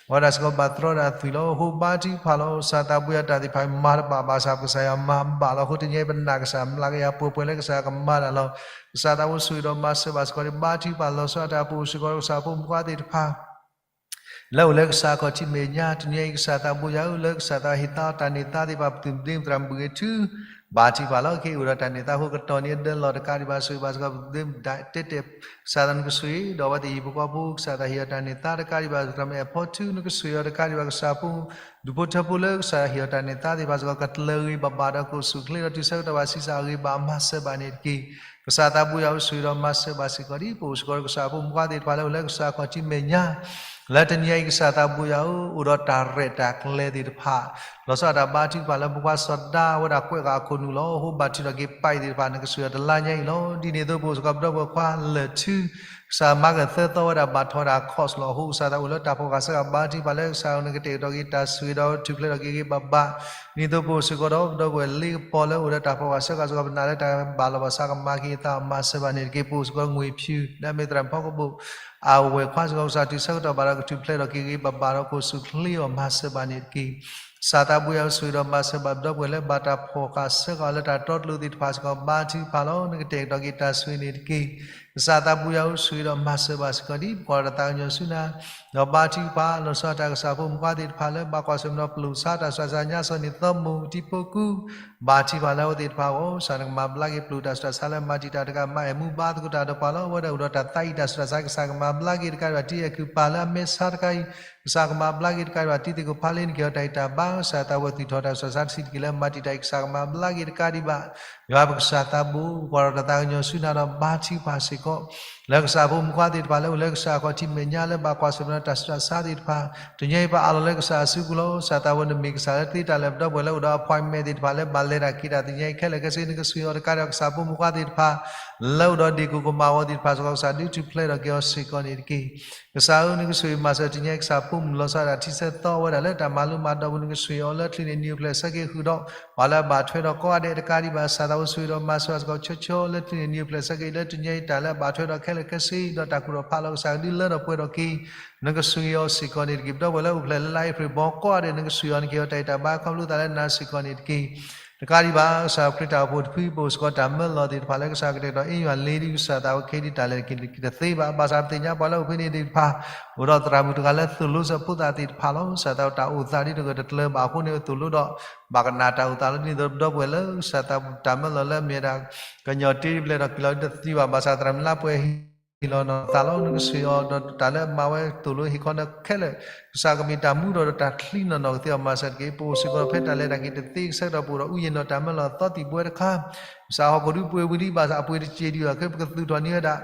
အဝဲဒၣ်စ့ၢ်ကီးဘၣ်သရီဒၣ်သွံၣ်လီၤ. ဟိဘါထုကဖၣ်လီၤ. ကစၢ်သးဘိယွၤတၢ်သ့ၣ်တဖၣ် မၤတဘၣ်ဘၣ်ဆၣ် ပကစၢ်ယွၤမၤဘၣ်လီၤ. အဃိတနံၤအံၤ ပနာ်ကစၢ် မျးကယၤပှဲၤပှဲၤလၢကစၢ်ကမၤတၢ်လီၤ. ကစၢ်သးဘိဆိၣ်ဂ့ၤဒီးမၤစၢၤဘၣ်စ့ၢ်ကီးဒ် ဘါထုကဖၣ်လီၤဆီဒၣ်တၢ် ပအိၣ်စ့ၢ်ကီးဒီးကစၢ်ဖိမုၣ်ခွါသ့ၣ်တဖၣ် လၢအိၣ်လၢကစၢ်ခီၣ်ထံးမဲာ်ညါ တနံၤအံၤ ကစၢ်သးဘိယွၤဧၢ လၢကစၢ်သးဟ့ၣ်သါတၢ်န့ၢ်သါသ့ၣ်တဖၣ် ပသုးမုၢ်သရၣ်မုၣ်ဂ့ၤ ထု ဘါထုကဖၣ်လီၤ. ခဲအံၤအိၣ်ဒီးတၢ်န့ၢ်သါအဃိ ကတီၢ်န့ၢ်အဒၢလီၢ်တကးဒံးဘၣ် ဆိၣ်ဂ့ၤဘၣ်စ့ၢ်ကီးပသုးမုၢ်သရၣ်တဲတဲ ကစၢ်သးနကဆိၣ်ဂ့ၤ ဒီးအဝဲသ့ၣ်ဟံၣ်ဖိဃီဖိ ကစၢ်သးဟ့ၣ်အီၤတၢ်န့ၢ်သါတကးဒံးဘၣ် သရၣ်မုၣ်အဲၣ်ဖီထု နကဆိၣ်ဂ့ၤအီၤတကးဒံးဘၣ် ကစၢ်ဖိ ဒူၣ်ဖိထၢဖိလၢကစၢ်ဟ့ၣ်အီၤတၢ်န့ၢ်သါသ့ၣ်တဖၣ်စ့ၢ်ကီး ကတၢၢ်ဂ့ၤဘၣ်ဘၣ်ဒီးကအိၣ်ဆူၣ်ချ့ဒီးတုၤဆၢကတီၢ်ဘၣ်ဆံးစၢ်အဂ့ၤဘၣ်မၤစၢၤဘၣ်န့ၣ်တက့ၢ်. ကစၢ်သးဘိယွၤဧၢ ဆိၣ်ဂ့ၤဒီးမၤစၢၤဘၣ်စ့ၢ်ကီးဒ် ပအိၣ်စ့ၢ်ကီးဒီးကစၢ်ဖိမုၣ်ခွါသ့ၣ်တဖၣ်လၢအိၣ်လၢကစၢ်ခီၣ်ထံးမဲာ်ညါ လၢတနံၤအံၤ ကစၢ်သးဘိယွၤဧၢ အိၣ်ဒီးတၢ်ရဲၣ်တၢ်ကျဲၤသ့ၣ်တဖၣ် လီၤဆီဒၣ်တၢ်ဘါထုကဖၣ်လၢဖိခွါစီၤဒါ အဝဲဒၣ်ကွဲးဃာ်အခိၣ်နူာ်လီၤ. အဃိဘၣ်ထုးထီၣ်က့ၤပာ်အံၤသ့ၣ်တဖၣ် နကဆိၣ်ဂ့ၤအီၤတလါညါအံၤလီၤ. ဒ်န့ၣ်အသိး ပအိၣ်စ့ၢ်ကီးပဒီပုၢ်ဝဲၢ်ခွါလၢာ်ထု ကစၢ်မၤကသၢသီဝဲဒၣ်ဘၣ်ထီၣ်ဝဲဒၣ် course လီၤ. အဃိကစၢ်သးအိၣ်လၢတၢ်ဖီၣ်ဃာ်ဆၢကတီၢ် ဘါထုကဖၣ်လၢကစၢ်နကတဲာ်ကတီၤက့ၤတၢ်ဆိၣ်ဂ့ၤဒီးထူၣ်ဖျဲးထီၣ်က့ၤဂ့ၤဘၣ်ဘၣ်. ဒ်န့ၣ်အသိး ပအိၣ်စ့ၢ်ကီးဒီးပဒီပုၢ်ဝဲၢ်လ့ကပီၤလၢအိၣ်ဒီးတၢ်ဖီၣ်ဃာ်ဆၢကတီၢ်စ့ၢ်ကီး ပနာ်လၢတၢ်ဘၣ်လီၤဘၣ်စးကမၤက့ၤအသးမၤစၢၤဘၣ်န့ၣ်တက့ၢ်. ပအိၣ်စ့ၢ်ကီးငွေဖြူ လၢအမ့ၢ်သရၣ်ဖီကဘိၣ် အဝဲၢ်ခွါစ့ၢ်ကီး ကစၢ်တုၤဆၢကတီၢ်ဘၣ်ဒီးကထူၣ်ဖျဲးထီၣ်က့ၤဂ့ၤဘၣ်ဘၣ်ဒီး ကအိၣ်ဆူၣ်ချ့အီၤမၤစၢၤဘၣ်န့ၣ်တက့ၢ်. ကစၢ်သးဘိယွၤဧၢ ဆိၣ်ဂ့ၤဒီးမၤစၢၤဘၣ်ပဒီပုၢ်ဝဲၢ်လၢ ဘၣ်တၢ်ဖီၣ်ဃာ်ဆှၢဃာ်အီၤလၢတၢ်တီတလိၤသ့ၣ်တဖၣ်စ့ၢ်ကီး ဘါထုကဖၣ်လီၤ. နကတဲာ်ကတီၤက့ၤတၢ်ဆိၣ်ဂ့ၤန့ၣ်တက့ၢ်. ကစၢ်သးဘိယွၤဧၢ ဆိၣ်ဂ့ၤဒီးမၤစၢၤဘၣ်စ့ၢ်ကီးဒ် ပကွၢ်ဒီးတၢ်သးကညီၤဆူနၤ ဒီးဘါထုကဖၣ် လီၤဆီဒၣ်တၢ်ကစၢ်ဖိမုၣ်ခွါသ့ၣ်တဖၣ်လၢ ဘၣ်ကွၢ်ဆၢၣ်မဲာ်ဒီးပျိာ်ဆါတၢ်ဆူးတၢ်ဆါ ညါစီၤန့ၣ်သီမူး တံၤဖိကူ ဘါထုကဖၣ်လၢအဝဲသ့ၣ်တဖၣ်အဂီၢ် ကစၢ်နကမၤဘျါက့ၤ ပျိာ်တၢ်ဆူးတၢ်ဆါလၢမၤတံာ်တာ်တဂၤ မၤအဲၣ်မူဘါသကိးတၢ်ဒီးပှၤလီၤ. အဝဲဒၣ်အိၣ်ဒီးတၢ်သးအံၤတၢ်ဆူးတၢ်ဆါ ကစၢ်ကမၤဘျါက့ၤတကးဒံးဘၣ် တံၤအဲၣ်ခုၣ်ပၢ်လၢအမဲာ်ဆါတခါအံၤ ကစၢ်ကမၤဘျါက့ၤတကးဒံးဘၣ် တံၤသကိးဖါလ့ နက့ၤအီၤတၢ်အံၤတၢ်ဘါ ကစၢ်သးဝဲသူၣ်ထီၣ်တၢ်ဆူးတၢ်ဆါတဆံးတက့ၢ်လၢမၤတံာ်တာ်အံၤ ကစၢ်ကမၤဘျါက့ၤတကးဒံးဘၣ် ယွၤပကစၢ်သးဘိ ပကွၢ်ဒီးတၢ်သးကညီၤဆူနၤဒီးဘါထုကဖၣ်စ့ၢ်ကီး လၢကစၢ်ဖိမုၣ်ခွါသ့ၣ်တဖၣ်လၢအိၣ်လၢကစၢ်အခီၣ်ထံးမဲာ်ညါလၢဘၣ်ကွၢ်ဆၢၣ်မဲာ်ဒီးတၢ်ဆူးတၢ်ဆါသ့ၣ်တဖၣ် တနံၤအံၤပအးလီၤလၢကစၢ်အစုပူၤလီၤ. ကစၢ်သးဝဲနမ့ၢ်ကစၢ်လၢသ့တၢ်လၢာ် ပဒီပုၢ်ဝဲၢ်လၢအိၣ်ဒီး appointment သ့ၣ်တဖၣ်လၢဘၣ်လဲၤတၢ်က့ၤတၢ်တနံၤအံၤခဲလၢာ်ခဲဆ့ နကဆိၣ်ဂ့ၤအီၤတကးဒံးဘၣ် ကစၢ်ဖိမုၣ်ခွါသ့ၣ်တဖၣ် လၢအိၣ်ဒီးဒ့ၣ်ကိၢ်ကမၣ်အဂီၢ်သ့ၣ်တဖၣ်စ့ၢ်ကီး ကစၢ်ဒုးထူၣ်ဖျဲးထီၣ်က့ၤအီၤစ့ၢ်ကီးန့ၣ်တက့ၢ်. ကစၢ်ဧၢ နကဆိၣ်ဂ့ၤမၤစၢၤတနံၤအံၤ ကစၢ်ဖိမုၣ်လီၤဆီဒၣ်တၢ်ထံဆၢသီဝဲဒၣ်လၢတၢ်မၤလိမၤဒိးပူၤ နကဆိၣ်ဂ့ၤအီၤလၢချုးန့ၣ်နံၤအိၣ်ဖျဲၣ်ဆၢက့ၤဃုာ်ဒီး ပှၤလၢအဘၣ်ထွဲဒီးကိးဂၤဒဲးတကးဒံးဘၣ် ကစၢ်သးဝဲ ဆိၣ်ဂ့ၤဒီးမၤစၢၤဘၣ်စ့ၢ်ကီး ဆိဆိလၢချုးန့ၣ်နံၤအိၣ်ဖျဲၣ်ဆၢက့ၤ လၢတနံၤအံၤတၢ်လၢအဘၣ်ထွဲဒီးခဲလၢာ်ခဲဆ့ ဒီးတၢ်ကူၣ်ထီၣ်ဖးလီၤ ကစၢ်ကဒုးလၢထီၣ်ပှဲၤထီၣ်က့ၤ နကဆိၣ်ဂ့ၤအီၤစ့ၢ်ကီးန့ၣ်တက့ၢ်. ပဒီပုၢ်ဝဲၢ်လၢအိၣ်ဖျဲၣ်လၢ လါအ့ဖြ့ၣ် ဘီကိးဂၤဒဲး နကဆိၣ်ဂ့ၤအီၤ နက့ၤအီၤတၢ်အံၤတၢ်ဘါခီဖျိသးလၢနၤစ့ၢ်ကီးန့ၣ်တက့ၢ်. တကးဒံးဘၣ် ကစၢ်ခရံာ်တၢ်အိၣ်ဖှိၣ်တဖု ပအိၣ်စ့ၢ်ကီးတၢ်မၢလီၤသ့ၣ်တဖၣ်လၢကစၢ်ကတဲာ်ကတီၤအ့ၣ်ယွၤလ့ဒ် ကစၢ်သးဝဲခဲဒ်တၢ်လဲၤတက့ၤတသ့ဘၣ်. ဘၣ်ဆၣ်ပသ့ၣ်ညါပှၤလၢအိၣ်ဖဲန့ၣ်သ့ၣ်တဖၣ် အိၣ်ဒီးသရၣ်မုၣ်တဂၤလၢသိၣ်လိစၢၤဖိသၣ်သ့ၣ်တဖၣ်လီၤ. ကစၢ်သးဝဲတၢ်အိၣ်သးဒ်တဂၢၢ်တကျၢၤဘၣ်အဃိန့ၣ် သိၣ်လိဒီး ဘၣ်ကနၣ်တၢ်အိၣ်သးလီၤ. ဒ်သိးပဒီပုၢ်ဝဲၢ်လၢ ကစၢ်သးဝဲတၢ်မၢလီၤလၢအမ့ၢ်ဒၣ် ကညီတ့ဒ်ပလဲၤဒီးက့ၤလီၤဒ်တသ့ဘၣ်. ဘၣ်ဆၣ်သရၣ်မုၣ်လၢပှဲၤဟ့ၣ်လီၤနီၢ်သးလီၤ. နကဆိၣ်ဂ့ၤအီၤဒီးတၢ်လၢအမၤဝဲသိၣ်လိဟ့ၣ်ခီနၤခဲလၢာ် ကစၢ်ကမ့ၢ်တၢ်မူဒီးတၢ်ချံနီၢ်နီၢ်ကသ့အီၤမၤစၢၤတက့ၢ်. ပအိၣ်စ့ၢ်ကီးဖဲတၢ်လဲၤတၢ်က့ၤတသ့ကဆၢကတီၢ် ပအိၣ်ဒီးအူယံၤနီၢ်တၢ်မၢလီၤသီသံၣ်ဘှဲတခါ ကစၢ်ဟီၣ်ခိၣ်ဒုးပှ့ၤဝံၤလံ ဘၣ်ဆၣ်အပှ့ၤတစ့ၢ်ဒံးဘၣ် ခဲပကသူၣ်ထီၣ်န့ၢ်ဝဲဒၣ်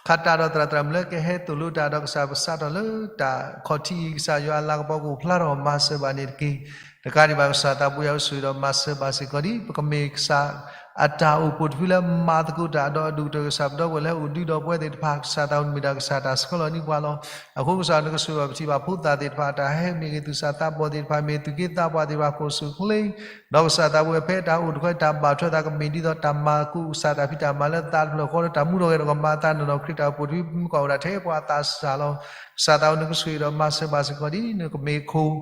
ခးတၢ်ဒီးသရၣ်သရၣ်မုၣ်လၢ ကဟဲသိၣ်လိတၢ်ဒီးကစၢ်ပစးထီၣ်လၢတၢ်ခီၣ်ထံးအံၤ ကစၢ်ယွၤအလၤကပီၤကအိၣ်ဖျါထီၣ်မၤစၢၤဘၣ်န့ၣ်တက့ၢ်. တကးဒံးဘၣ် ကစၢ်သးဘိယွၤဧၢ ဆိၣ်ဂ့ၤဒီးမၤစၢၤဘၣ်စ့ၢ်ကီးဒ် ပကမ့ၢ်ကစၢ်အတၢ်အိၣ်ဖှိၣ်တဖုလၢမၤသကိးတၢ်ဒီးအဒိၣ်ကတၢၢ် ကစၢ်ပဒီပုၢ်ဝဲၢ်လၢအိၣ်ဒုဒီးပဝဲသ့ၣ်တဖၣ် ကစၢ်သးဝဲမ့ၢ်ဒၣ်ကစၢ်တၢ်ဆှၢလီၤန့ၢ်ပှၤလီၤ. အဃိကစၢ်နကဆိၣ်ဂ့ၤအီၤ ပထံၣ်ဘၣ်ဖိသၣ်သ့ၣ်တဖၣ် တၢ်ဟဲမ့ၢ်ဂ့ၤ သူၣ်စၢ်သးဘီၣ်သ့ၣ်တဖၣ် မ့ၢ်သူၣ်က့သးပှၢ်သ့ၣ်တဖၣ် ကအိၣ်ဆူၣ်ချ့ ဒီးကစၢ်သးဘိယွၤ ဖဲတၢ်အိၣ်တဃဲတၢ်ဘၣ်ထွဲသးကမ့ၢ်ဒ်သိးတၢ်မၤသကိး ကစၢ်တၢ်ဖံးတၢ်မၤလၢသးတဖျၢၣ်ဃီဒီး တၢ်မူထီၣ်ဂဲၤထီၣ်ကမၤအသးနီၢ်နီၢ် ခရံာ်တၢ်အိၣ်ဖှိၣ်တဖု မူကီၢ်အိၣ်ဒၣ်ထဲပှၤအသးစၢ်လီၤ. ကစၢ်သးဝဲ နကဆိၣ်ဂ့ၤဒီးမၤစၢၤဘၣ်စ့ၢ်ကီးဒ် နကမ့ၢ်ခိၣ်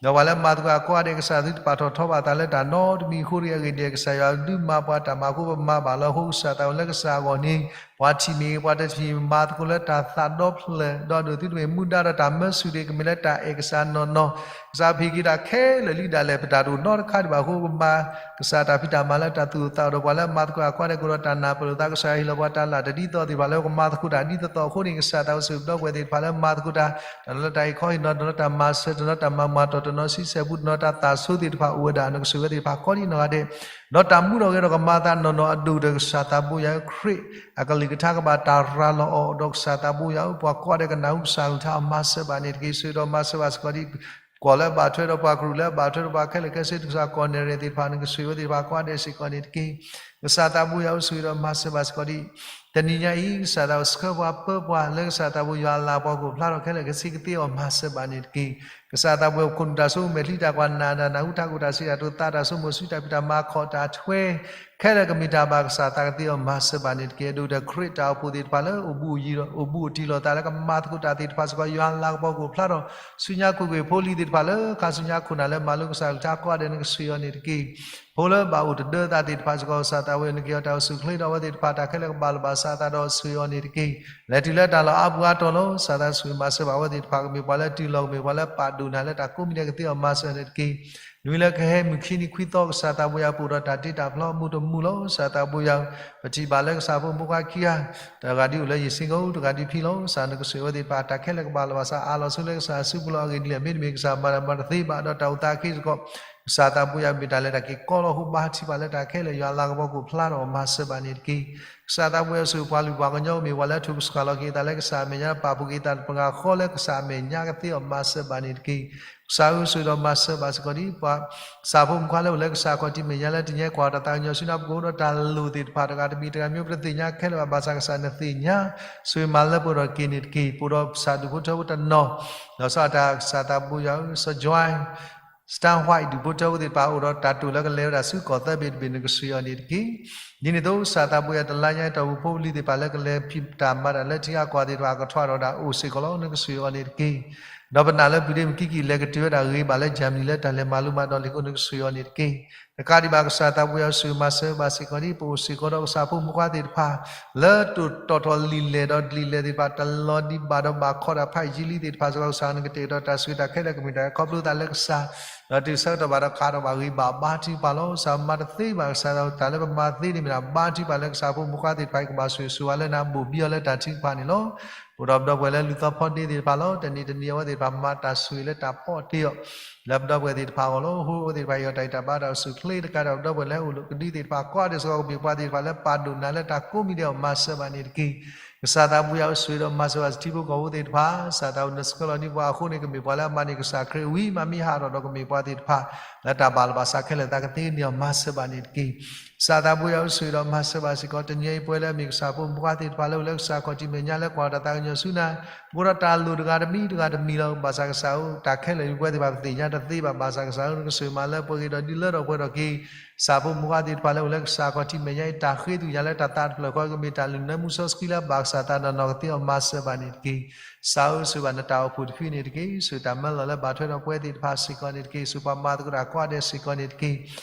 ဒီးပှၤလၢမၤသကိးအကိးဂၤဒဲး ကစၢ်သုတပာ်ထီၣ်ထီဘၣ်သးလၢတၢ်နီတမံၤအဃိတဂ့ၤ အဂ့ၢ်ဒ်အံၤ ကစၢ်ယွၤဒုးမၤပှၤတၢ်မၤအဃိပမၤဘၣ်လီၤ. အဃိကစၢ်သးဝဲလၢကစၢ်အဂီၢ်န့ၣ် ပှၤထံၣ်မ့ၢ်ဂ့ၤ ပှၤတထံၣ်မ့ၢ်ဂ့ၤ မၤသကိးလၢတၢ်သးဒီဖျၢၣ် ဒီးဒိၣ်သုတမ့ၢ်မူဒါဒီးတၢ်မၢဆူၣ်တဂ့ၤ ကမ့ၢ်လၢတၢ်အဲၣ်ကစၢ်နီၢ်နီၢ် ကစၢ်ပဟ့ၣ်က့ၤတၢ်ခဲလၢာ်လံဒၣ်လဲာ် ပတၢ်တအိၣ်နီတခါဒံးဘၣ်အဃိ ပမၤ ကစၢ်တၢ်ဖံးတၢ်မၤလၢတၢ်သူၣ်အိၣ်သးအိၣ်ဒီးပှၤလၢမၤသကိးအကိးဂၤဒဲး ကအိၣ်ဒီးတၢ်နၢ်ပၢၢ်လိာ်သး ကစၢ်ယွၤဟ့ၣ်လီၤပှၤတၢ်လၢ်တဒ်သိးသ့ၣ်တဖၣ်လၢပကမၤသကိးတၢ်ဒ်သိးသိးအဃိန့ၣ် ကစၢ်သးဝဲဆိၣ်ဂ့ၤပဒီပုၢ်ဝဲၢ်သ့ၣ်တဖၣ်လၢမၤသကိးတၢ် တနီၤလၢတၢ်အံးခီဟ့ၣ်နီၤ တနီၤလၢတၢ်မၤစၢၤ တနီၤလၢတၢ်မၤမၤတီၢ် တနီၤဆံဆဲၣ်ပူ တနီၤတၢ်သၣ်ဆိသ့ၣ်တဖၣ်အိၣ်ဝဲဒၣ် နကဆိၣ်ဂ့ၤဝဲသ့ၣ်တဖၣ်ကိးဒ်နီၢ်ဂၤဒဲး ဒီးတၢ်မူထီၣ်ဂဲၤထီၣ်ကမၤအသးနီၢ်နီၢ်အဒိၣ်ကတၢၢ် ကစၢ်သးဘိယွၤဧၢ ခရံာ်အကလုၢ်ကထါကဘၣ်တၢ်ရၤလီၤအီၤ ဒီးကစၢ်သးဘိယွၤဧၢ ပှၤကိးဂၤဒဲးကနၢ်ဟူကစၢ်အကလုၢ်ကထါအီၤ မၤစၢၤဘၣ်န့ၣ်တက့ၢ်. ဆိၣ်ဂ့ၤဒီးမၤစၢၤဘၣ်စ့ၢ်ကီးဒ် ပှၤလၢအဘၣ်ထွဲဒီး ပှၤကရူၢ်လၢအဘၣ်ထွဲဒီးပှၤခဲလၢာ်ခဲဆ့ ကစၢ်ကီၢ်နဲၣ်ရဲၣ်သ့ၣ်တဖၣ် နကဆိၣ်ဂ့ၤဝဲသ့ၣ်တဖၣ်ကိးဂၤဒဲးစ့ၢ်ကီးန့ၣ်တက့ၢ်. ကစၢ်သးဘိယွၤဧၢ ဆိၣ်ဂ့ၤဒီးမၤစၢၤဘၣ်စ့ၢ်ကီးဒ် တနံၤညါအံၤ ကစၢ်သးဝဲဆှၢပှၤပၢပှၤ လၢကစၢ်သးဘိယွၤအလၤကပီၤကအိၣ်ဖျါထီၣ်ခဲလၢာ်ခဲဆ့ကသ့အီၤ မၤစၢၤဘၣ်န့ၣ်တက့ၢ်. ကစၢ်သးဘိယွၤ ပခိၣ်နူာ်တၢ်ဆိကမိၣ် မဲာ်ချံတၢ်ကွၢ် နၢ်တၢ်နၢ်ဟူ ထးခိၣ်တၢ်စံးတၢ်ကတိၤ သးတၢ်ဆိကမိၣ် စုတၢ်ဖံးတၢ်မၤ ခီၣ်တၢ်ထွဲ ခဲလၢာ်ကမ့ၢ်တၢ်ဘၣ်ကစၢ်သးကသ့အီၤ မၤစၢၤဘၣ်န့ၣ်တက့ၢ်. အဒိၣ်ကတၢၢ်ခရံာ်တၢ်အိၣ်ဖှိၣ်သ့ၣ်တဖၣ်လၢ အိၣ်ဘူးအိၣ်တံၢ်လိာ်သးလၢကမၤသကိးတၢ်သ့ၣ်တဖၣ်စ့ၢ်ကီး ယွၤအလၤကပီၤကအိၣ်ဖျါထီၣ် ဆူညါခိၣ်ဂ့ၢ်ဖိလံၤသ့ၣ်တဖၣ်လၢ ခါဆူညါခိၣ်နၢ်လၢမၤလိကစၢ်ကလုၢ်ကထါကိးဂၤဒဲး နကဆိၣ်ဂ့ၤအီၤန့ၣ်တက့ၢ်. ဖိလၢဘၣ်အိၣ်တဒၢသးသ့ၣ်တဖၣ်စ့ၢ်ကီး ကစၢ်သးဘိယွၤ နက့ၤအီၤတၢ်အိၣ်ဆူၣ်ချ့ဒီးအဝဲသ့ၣ်တဖၣ် တၢ်ခဲလၢာ်ကဘၣ်လီၤဘၣ်စးအသးဒီးဆိၣ်ဂ့ၤအီၤန့ၣ်တက့ၢ်. လဲၤတုၤလၢတၢ်လီၢ်အါပူၤအါတီၤလီၤ. ကစၢ်သးဆိၣ်ဂ့ၤမၤစၢၤဘၣ်အဝဲသ့ၣ်တဖၣ် ကမ့ၢ်ပှၤလၢအတုၤလီၤ ကမ့ၢ်ပှၤလၢပာ်ဒိၣ်နၤလၢတၢ်ကိးမံၤဒဲး ကသ့အီၤ မၤစၢၤန့ၣ်တက့ၢ်. နွံလၢကဟဲမုၢ်ခံနံၤခွံသီ ကစၢ်သးဘိယွၤ ပအိၣ်ဒီးတၢ်တ့တၢ်ဖျီ မူတမူလီၤ. ကစၢ်သးဘိယွၤ ပထံၣ်ဘၣ်လၢကစၢ်ဖိမုၣ်ဖိခွါခံဂၤ တဂၤဒ်အိၣ်လၢယ့ၣ်စ့ကိ တဂၤဒ်ဖံလီၤ. ကစၢ်နကဆိၣ်ဂ့ၤအဝဲသ့ၣ်တဖၣ် တၢ်ခဲလၢာ်ကဘၣ်လီၤဘၣ်စး အါလီၤဆိလၢကစၢ်အစုပူၤလီၤ. အဂ့ၢ်ဒ်လဲၣ် မ့တမ့ၢ်ကစၢ်မၤတၢ်မၤတသ့ဘၣ် ဒီးတၢ်အိၣ်သးအခ့စ့ၢ်ကီး ကစၢ်သးဘိယွၤ မ့ၢ်တၢ်လဲၤတၢ်က့ၤကီလီၤအဃိ ဘါထုကဖၣ်လၢတၢ်ခဲလၢာ် ယွၤအလၤကပီၤကအိၣ်ဖျါထီၣ် မၤစၢၤဘၣ်န့ၣ်တက့ၢ်. ကစၢ်သးဘိယွၤ ဆိၣ်ဂ့ၤပှၤလုၢ်ပှၤကညီ မ့ၢ်ပှၤလၢအထုးကဆှၣ်လီၤက့ၤအသးလၢကစၢ်အမဲာ်ညါ ပာ်ဖှိၣ်က့ၤအသးတပှၤဂၤဃီလၢကစၢ်အမဲာ်ညါ ကသ့အီၤ မၤစၢၤဘၣ်န့ၣ်တက့ၢ်. ကစၢ်ဧၢ ဆိၣ်ဂ့ၤဒီးမၤစၢၤဘၣ်စ့ၢ်ကီးဒ် ပှၤကစၢ်ဖိမုၣ်ဖိခွါလၢအိၣ်လၢကစၢ်အခီၣ်ထံးမဲာ်ညါလၢတနံၤအံၤ ကွၢ်တၢ်သးကညီၤဆူနၤ ပကအိၣ်ဒီးတၢ်လိၣ်သ့ၣ်တဖၣ် တဂၤတမံၤတဂၤမံၤ ပတသ့ၣ်ညါခဲလၢာ်ဘၣ် ဘၣ်ဆၣ်ကစၢ်နသ့ၣ်ညါ ဆိၣ်ဂ့ၤမၤလၢပှဲၤထီၣ်က့ၤန့ၣ်တက့ၢ်. ပအိၣ်ဒီးပစၢ်ဒူၣ်ဖိထၢဖိတနီၤ လီၤဆီဒၣ်တၢ် ကစၢ်သးဘိယွၤဧၢ စီၤ Joy Stan White ဒူၣ်ဖိထၢဖိသ့ၣ်တဖၣ် အိၣ်ဒီးတၢ်တိာ်လၢကလဲၤဝဲဒၣ်ဆူကီၢ်သၢဘ့ၣ်တဘ့ၣ် နကဆှၢအီၤန့ၣ်တက့ၢ်. ဒ်န့ၣ်အသိး ကစၢ်သးပူၤယွၤ တလါညါအံၤ တီၢ်ပူၤဖိပလံၤသ့ၣ်တဖၣ်လၢကလဲၤဖံးတၢ်မၤတၢ်လၢထံအကီၢ်သ့ၣ်တဖၣ် အကထီၣ်ဒီးတၢ်အိၣ်စ့ၢ်ကီးလီၤ နကဆှၢအီၤန့ၣ်တက့ၢ်. ဒီးပနာ်လၢ ပူၤဒ့မကံကံၣ် လဲၤကတုၤဝဲဒၣ်ဂ့ၤဘၣ်လၢ Germany လၢတၢ်လဲၤမၤလိမၤဒိးလံာ်အဃိ နကဆှၢအီၤန့ၣ်တက့ၢ်. တကးဒံးဘၣ် ကစၢ်သးပူၤယွၤ အိၣ်ဆိးမၤစၢၤဘၣ်စ့ၢ်ကီးဒ် ပအိၣ်စ့ၢ်ကီးဒီးကစၢ်ဖိမုၣ်ဖိခွါသ့ၣ်တဖၣ် လၢတိာ်တီၢ်ထီၣ်လံာ်လဲၢ်ဒီးဒ်လဲၣ်သ့ၣ်တဖၣ် တလီၤဒံးဘၣ်ဒီးဘၣ်ခီတၢ်ဖးယံာ်လံသ့ၣ်တဖၣ်စ့ၢ်ကီး ကစၢ်နကတဲာ်ကတီၤတၢ်ဆိၣ်ဂ့ၤတၢ်ခဲလၢာ် ကမ့ၢ်တၢ်ခီဖျိသးလၢကစၢ် ဒီးတုၤဆၢကတီၢ်ဘၣ်ဒီးခးထီၣ်ဘၣ်ဂ့ၤဘၣ် ဘါထုကဖၣ်လီၤ. ကစၢ်မၤတသ့ဘၣ် ကစၢ်တၢ်လၢပမၤသ့န့ၣ်မ့ၢ်ဒၣ် ဘါထုကဖၣ်လၢကစၢ်ဖိမုၣ်ဖိခွါသ့ၣ်တဖၣ်အံၤ ကဘၣ်ဆိၣ်ဂ့ၤဆိၣ်ဝါလၢနၤ ဘိၣ်ဘံအီၤလၢတၢ်ထုကဖၣ်န့ၣ်လီၤ. အိၣ်ဒီးပဒီပုၢ်ဝဲၢ်လၢလူၤသီဖီဒ့သ့ၣ်တဖၣ်လီၤ. တနံၤတနံၤအဝဲသ့ၣ်တဖၣ်မၤတၢ်ဆိၣ်ဂ့ၤလၢတၢ်ဖီၣ်တ့ၢ်အီၤ လၢပဒီပုၢ်ဝဲၢ်သ့ၣ်တဖၣ်အဂီၢ်လီၤ. အဃိအဝဲသ့ၣ်တဖၣ် ယွၤတၢ်အံးတၢ်ဘါတၢ်အိၣ်ဆူၣ်အိၣ်ချ့တကးဒီး ပဒီပုၢ်ဝဲၢ်လၢအိၣ်လၢကဒုသ့ၣ်တဖၣ်ကိးဂၤဒဲးစ့ၢ်ကီး ကမ့ၢ်ပှၤသ့ၣ်တဖၣ်လၢပာ်ဒိၣ်နၤလၢတၢ်ကိးမံၤဒဲးအီၤ မၤစၢၤဘၣ်န့ၣ်တက့ၢ်. ကစၢ်သးပူၤယွၤ အိၣ်ဆိၣ်ဂ့ၤဒီးမၤစၢၤဘၣ်စ့ၢ်ကီး ထံဖိကီၢ်ဖိသ့ၣ်တဖၣ် ကစၢ်သးပူၤ နဆှၢလီၤဒ်ပှၤအဃိန့ၣ် ကမ့ၢ်ပှၤလၢအမၤန့ၢ်ကစၢ်ခရံာ်အဝံ မၤမ့ၢ်ဟးထီၣ်ဒီးကမ့ၢ်ပှၤသ့ၣ်တဖၣ် လၢတၢ်ဘၣ်လီၤဘၣ်စးခဲလၢာ် သးကသ့န့ၢ်အီၤ မၤစၢၤဘၣ်န့ၣ်တက့ၢ်. ကစၢ်သးပူၤယွၤ အိၣ်ဆိၣ်ဂ့ၤဒီးမၤစၢၤဘၣ်စ့ၢ်ကီး တနံၤအံၤပဝဲလၢအမ့ၢ်ကစၢ်ဖိမုၣ်ဖိခွါသ့ၣ်တဖၣ်လၢအိၣ်လၢကစၢ်ခီၣ်ထံးမဲာ်ညါ လၢကွၢ်တၢ်သးကညီၤဆူနၤ ပအိၣ်ဒီးတၢ်လိၣ်တဂၤတမံၤတဂၤတမံၤလီၤ. ဘၣ်ဆၣ်ကစၢ်ဧၢ တၢ်ခဲလၢာ်အံၤပဝဲသ့ၣ်တဖၣ်ပသ့ၣ်ညါတသ့ဘၣ်. ဘၣ်ဆၣ်ကစၢ်ဧၢ နကဆိၣ်ဂ့ၤမၤလၢပှဲၤက့ၤဒီးဒုးလၢထီၣ်ပှဲၤထီၣ်က့ၤ ကစၢ်ဖိမုၣ်ဖိခွါသ့ၣ်တဖၣ်လၢအိၣ်လၢကစၢ်ခီၣ်ထံးမဲာ်ညါအံၤ တၢ်ဃ့သ့ၣ်ညါလၢတၢ်သးတဖျၢၣ်ဃီ ကမ့ၢ်တၢ်လုၢ်နၢမူစီဆှံလၢအဘၣ်ကစၢ်သးနီၢ်နီၢ်ကသ့အီၤ မၤစၢၤဘၣ်န့ၣ်တက့ၢ်. ကစၢ်ဧၢ ဆိၣ်ဂ့ၤဘၣ်နတၢ်အိၣ်ဖှိၣ်တဖုန့ၣ်တက့ၢ်. ဆိၣ်တၢ်မၢလီၤလၢဘၣ်ထွဲဒီးပဝဲသ့ၣ်တဖၣ်စ့ၢ်ကီးန့ၣ်တက့ၢ်. ဆိၣ်ပှၤမၤသကိးတၢ်ကိးဂၤဒဲးစ့ၢ်ကီးန့ၣ်တက့ၢ်.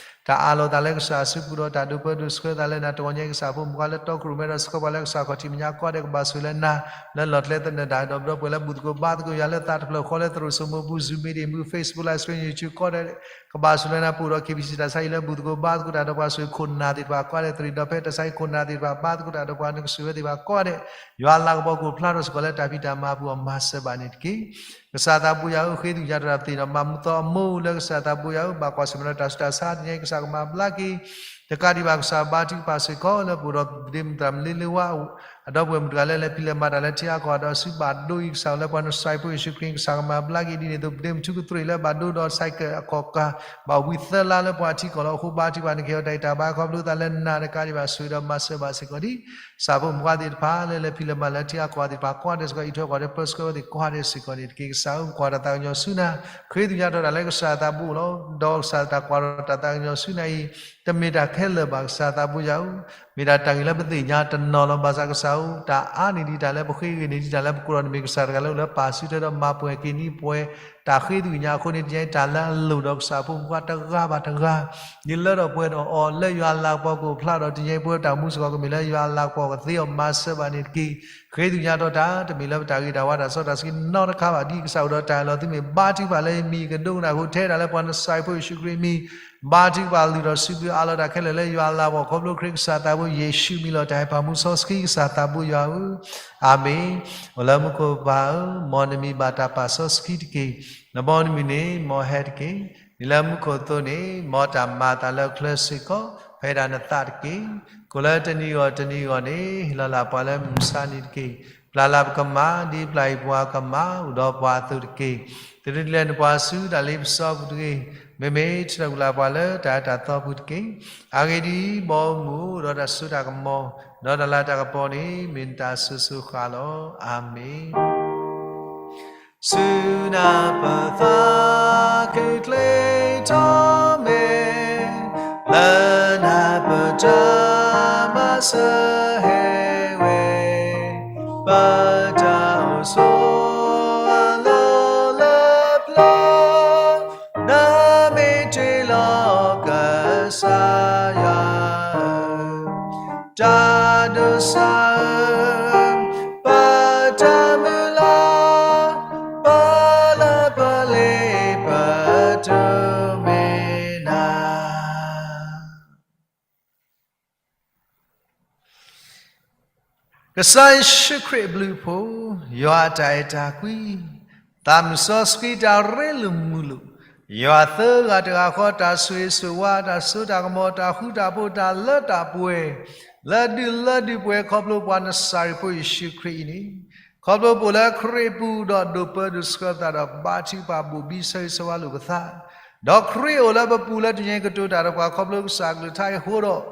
တၢ်အးလီၤသးလၢကစၢ်အစုပူၤဒီးတၢ်ဒိးပၢဒိးဆှၢသးလၢနၤ တဂီၤညါအံၤ ကစၢ်ဖိမုၣ်ဖိခွါလၢတီခိၣ်ရိၣ်မဲဒီးဆှၢပှၤလၢကစၢ်ခီၣ်ထံးမဲာ်ညါကိးဂၤဒဲး ကဘၣ်ဆိၣ်ဂ့ၤလၢနၤ လၢလီၢ်ကျဲသနၢၣ်တၢ်ဒီး ပဒီပုၢ်ဝဲၢ်လၢဘူၣ်သကိးဘါသကိးယွၤလၢသးတဖျၢၣ်ဃီလၢသရိာ်စိမိပူၤ Zoom meeting မူ Facebook live stream YouTube ကိးဂၤဒဲး ကဘၣ်ဆိၣ်ဂ့ၤလၢနၤ ပအိၣ်ဒီး KBC တၢ်ဆါဟံၣ်လၢဘူၣ်သကိးဘါသကိးတၢ်ဒီးပှၤဆိၣ်ဂ့ၤခိၣ်နၢ်သ့ၣ်တဖၣ်ကိးဂၤဒဲး သရံးဒီးဖဲတၢ်ဆါဟံၣ်ခိၣ်နၢ်သ့ၣ်တဖၣ်ဘါသကိးတၢ်ဒီးပှၤနကဆိၣ်ဂ့ၤဝဲသ့ၣ်တဖၣ်ကိးဂၤဒဲး ယွၤအလၤကပီၤကအိၣ်ဖျါထီၣ်စ့ၢ်ကီးလၢတၢ်ဖံးတၢ်မၤအပူၤအီၤ မၤစၢၤဘၣ်န့ၣ်တက့ၢ်. ကစၢ်သးပူၤယွၤဧၢ ဃ့သ့ၣ်ညါတၢ်သ့ၣ်နီၣ် မၤမူသီအမိၢ်လၢကစၢ်သးပူၤယွၤဧၢ ဘၣ်ကွၢ်ဆၢၣ်မဲာ်ဒီးတၢ်ဆူးတၢ်ဆါ တနံၤညါအံၤ ကစၢ်ကမၤဘျါက့ၤ တကးဒံးဘၣ် ကစၢ်ဘါထုကဖၣ်စ့ၢ်ကီးလၢပအိၣ်ဒီးပဒ့မုၣ်သရၣ်မုၣ်လ့လ့ဝါ အဒီပုၢ်ဝဲၢ်မုၣ်တဂၤလၢလဲၤဖံးလဲၤမၤတၢ်လၢထံအကီၢ် ဒီးစုဘၣ်ဒိအံၤ ကစၢ်လၢပှၤနစၢ်ဖိယ့ၣ်ၡူးခရံာ် ကစၢ်ကမၤဘျါက့ၤဒ်န့ၣ်အသိး ပဒ့မုၣ်ထူကသရ့ၣ်လၢဘၣ်ဒိဒီး cycle အခီၣ်ကါ ဘၣ်ဝံသၢလါလၢပှၤထံကီၢ်လီၤ. အဃိဘါထုကဖၣ် နကဟ့ၣ်အီၤတၢ်အံးတၢ်ဘါ ခီဖျိသးလၢနၤတကးဒံးဘၣ် ဆိၣ်ဂ့ၤဒီးမၤစၢၤဘၣ်စ့ၢ်ကီးဒ် ကစၢ်ဖိမုၣ်ဖိခွါသ့ၣ်တဖၣ်လၢလဲၤဖံးလဲၤမၤလၢထံအကီၢ်သ့ၣ်တဖၣ်ကိးဂၤဒဲးစ့ၢ်ကီး အံးထွဲကွၢ်ထွဲပၢဆှၢဝဲသ့ၣ်ကိးဂၤဒဲးစ့ၢ်ကီးန့ၣ်တက့ၢ်. ကစၢ်ဧၢ ကွၢ်တၢ်သးကညီၤဆူနၤ ဃ့သ့ၣ်ညါထီၣ်တၢ်လၢကစၢ်သးပူၤလီၤ. ဒီးကစၢ်တၢ်ကွၢ်ဒီးတၢ်သးကညီၤဆူနၤအံၤ တမ့ၢ်တၢ်ခဲလၢာ်ဘၣ် ကစၢ်သးပူၤယွၤဧၢ မ့ၢ်ဒၣ်တၢ်ဂ့ၢ်လၢပသ့ၣ်ညါတနီၤလီၤ. ဘၣ်ဆၣ်ကစၢ်ဧၢ တၢ်အါန့ၢ်ဒံးတၢ်လၢပဃ့ ဂ့ၤန့ၢ်ဒံးတၢ်လၢပကိးဒီး နမ့ၢ်ကစၢ်တဂၤလၢအိၣ်လၢပၢ်စုထွဲဒီးမၤပှဲၤက့ၤန့ၢ်ပှဲၤ တၢ်ဃ့သ့ၣ်ညါအဃိန့ၣ် တနံၤညါအံၤတၢ်လၢအလိၣ်ဒီးကစၢ်ဖိမုၣ်ဖိခွါတဂၤဘၣ်တဂၤ ဒ်လၢထီၣ်ပှဲၤထီၣ်အီၤ လၢယွၤအလၤကပီၤကအိၣ်ဖျါဒီး တနံၤညါအံၤပဝဲတၢ်အိၣ်မူစ့ၢ်ကီး ကမ့ၢ်လၢယွၤအလၤကပီၤကသ့အီၤ မၤစၢၤဘၣ်န့ၣ်တက့ၢ်. ဃ့သ့ၣ်ညါထီၣ်တၢ် တမ့ၢ်လၢပတၢ်ဂ့ၤတၢ်ဝါတၢ်စီတၢ်ဆှံနီတခါဘၣ် ဒ်ကစၢ်အိၣ်ဒီးတၢ်အၢၣ်လီၤသုမ့ၢ်ဘါထုကဖၣ်လၢယမံၤ ကဒိကနၣ်ဃုာ် ထဲဒၣ်လၢပှၤနစၢ်ဖိယ့ၣ်ၡူးခရံာ်အမံၤ ဘါထုကဖၣ်လုၢ်ထီၣ်စုကဝဲၤအးလီၤတၢ်ခဲလၢာ်လၢယွၤအလၤကပီၤ ခီဖျိခရံာ်ကစၢ်သးပူၤ ယ့ၣ်ၡူးမံၤလီၤတၢ်ဟဲပၢ်မူစီဆှံ ကစၢ်သးပူၤယွၤဧၢ အၤမ့ၣ်. အိၣ်လၢမူခိၣ်ပၢ်ဧၢ, မ်နမံၤဘၣ်တၢ်ပာ်စီဆှံတက့ၢ်. နဘီနမုၢ်နံၤန့ၣ် မ်ဟဲတက့ၢ်. ဒ်လၢမူခိၣ်အသိးန့ၣ် မ်တၢ်မၤအသးလၢအချၢစ့ၢ်ကီး ဖဲဒၣ်နသးတက့ၢ်. ကိးလၢတနံၤဂီၢ်တနံၤဂီၢ်န့ၣ် ဟ့ၣ်လီၤလၢ်ပှၤလၢမုၢ်မဆါနံၤတက့ၢ်. ပျၢ်လၢ်ပကမၣ် ဒ်ပျၢ်အံၤပှၤကမၣ် အိၣ်ဒီးပှၤအသိးတက့ၢ်. တရံးတလဲနပှၤဆူတၢ်လ့ပစီပူၤတဂ့ၤ. မ့မ့ၢ်ထံၣ်လိာ်ပျၢ်ပှၤလၢတၢ်အၢတၢ်သီပူၤတက့ၢ်. အဂ့ၢ်ဒ်အံၤ, ဘီမုၢ်အိၣ်ဒီးတၢ်စိတၢ်ကမီၤ, ဒီးတၢ်လၤတၢ်ကပီၤန့ၣ် မ့ၢ်နတၢ်အစိၤစိၤဃၣ်လီၤ. အၤမ့ၣ်. ဆူနၢ်ပၢၢ်သးခုချ့ထီၣ်မဲာ်, လၢနၢ်ပၢၢ်တၢ်မၤစၢၤဟဲဝဲ, ပတၢ်အိၣ်ဆိးအလီၢ်လၢပျၢၤ, နမ့ၢ်တ့ၢ်လီၤကစၢ်ယွၤဧၢ, တၢ်ဒိးစၢ်ဧၢ, ပတၢ်မုၢ်လၢ်, ပလၢပလ့ပတိၢ်မ့ၢ်နၤ. ကစၢ်ယ့ၣ်ၡူးခရံာ်အဘျုးအဖှိၣ်, ယွၤအတၢ်အဲၣ်တၢ်ကွံ, သးမုၢ်စီဆှံတၢ်ရ့လိာ်မုာ်လိာ်, ယွၤသၢဂၤတဂၤဃီ တၢ်ဆိၣ်ဂ့ၤဆိၣ်ဝါ တၢ်စိတၢ်ကမီၤ တၢ်ဃူတၢ်ဖိး တၢ်လၢတၢ်ပှဲၤ လၢဒုးလၢဒုးပှဲၤ ခီဖျိပှၤနစၤရ့းဖိယ့ၣ်ၡူးခရံာ်အံၤန့ၣ်, ခီဖျိပအိၣ်လၢခရံာ်ပူၤဒီးဒိးပၢဒိးဆှၢပသးဒီးဘါထုကဖၣ်ဘိၣ်ဘံဆၢဂ့ၤဆၢဝါလိာ်ပသး, ဒီးခရံာ်အိၣ်လၢပပူၤလၢတနံၤအံၤကတိၤတၢ်ဒီးပှၤခီဖျိကစၢ်အကလုၢ်ကထါအံၤအဃိဒီး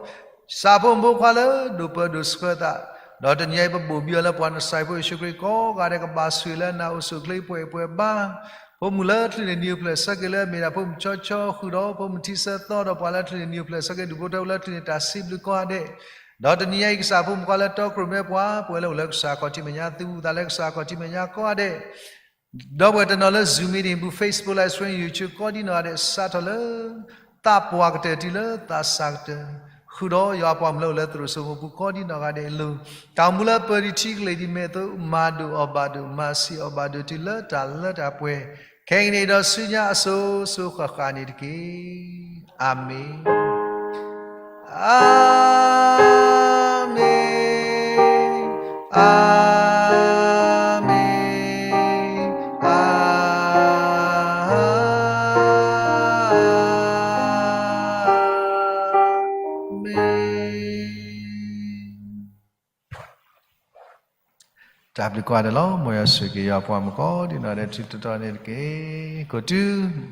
ကစၢ်ဖိမုၣ်ဖိခွါလၢဒိးပၢဒိးဆှၢသး, ဒီးတနံၤအံၤပဘိၣ်ဘံအီၤလၢပှၤနစၤရ့းဖိယ့ၣ်ၡူးခရံာ်ကိးဂၤဒဲးကဘၣ်ဆိၣ်ဂ့ၤလၢနၤအိၣ်ဆူၣ်အိၣ်ချ့ပှဲၤပှဲၤဘါ, ဖိမုၣ်လၢချုးန့ၣ် နံၣ်အိၣ်ဖျဲၣ်ဆၢက့ၤလၢအမ့ၢ်ဒၣ်ဖိမုၣ်ကၠီကၠီ ဃုာ်ဒီးဖိမုၣ်ထံဆၢသီဒီးပှၤလၢချုးန့ၣ် နံၣ်အိၣ်ဖျဲၣ်ဆၢက့ၤဒူၣ်ဖိထၢဖိလၢချုးန့ၣ် တၢ်စံးဘျုးကိးဂၤဒဲး, ဒီးတနံၤညါအံၤကစၢ်ဖိမုၣ်ကိးဂၤလၢတီခိၣ်ရိၣ်မဲပှၤ ပဝဲလၢအိၣ်လၢကစၢ်ခီၣ်ထံးမဲာ်ညါ သုးဘူးသးလၢကစၢ်ခီၣ်ထံးမဲာ်ညါကိးဂၤဒဲး ဒီးပှၤတနီၤလၢ Zoom meeting ပူၤ Facebook Live Stream YouTube ကိးဒံနီၢ်ဂၤဒဲး စးထီၣ်လၢ သးပှၢ်ကတၢၢ်တုၤလၢသးစၢ်ကတၢၢ်, ဃုာ်ဒီးယွၤအပှၤမုၣ်လၢအိၣ်လၢသရိာ်စိမိပူၤကိးဒံနီၢ်ဂၤဒဲးအလိၤ, တၢ်အိၣ်မူလၢပၢၤတံၢ်ထံကလ့ၢ်ဒ်မ့ၢ်အသိး မၤဒိၣ်အီၣ်ဘၣ်ဒိၣ် မၤဆံးအီၣ်ဘၣ်ဒိၣ်တုၤလၢတၢ်လၢတၢ်ပှဲၤ, ခဲကနံၣ်အံၤဒီးဆူညါအစိၤစိၤဃၣ်ဃၣ်န့ၣ်တက့ၢ်. အၤမ့ၣ်. အၤမ့ၣ်, အၤမ့ၣ်, အၤမ့ၣ်. တၢ်ဘျုးကိးဂၤဒဲးလီၤ. မ်ယွၤဆိၣ်ဂ့ၤက့ၤယွၤအပှၤမုၣ်ကိးဒံနီၢ်ဂၤဒဲး ထံထီၣ်တီန့ၣ်တက့ၢ်. ကိးတုၤ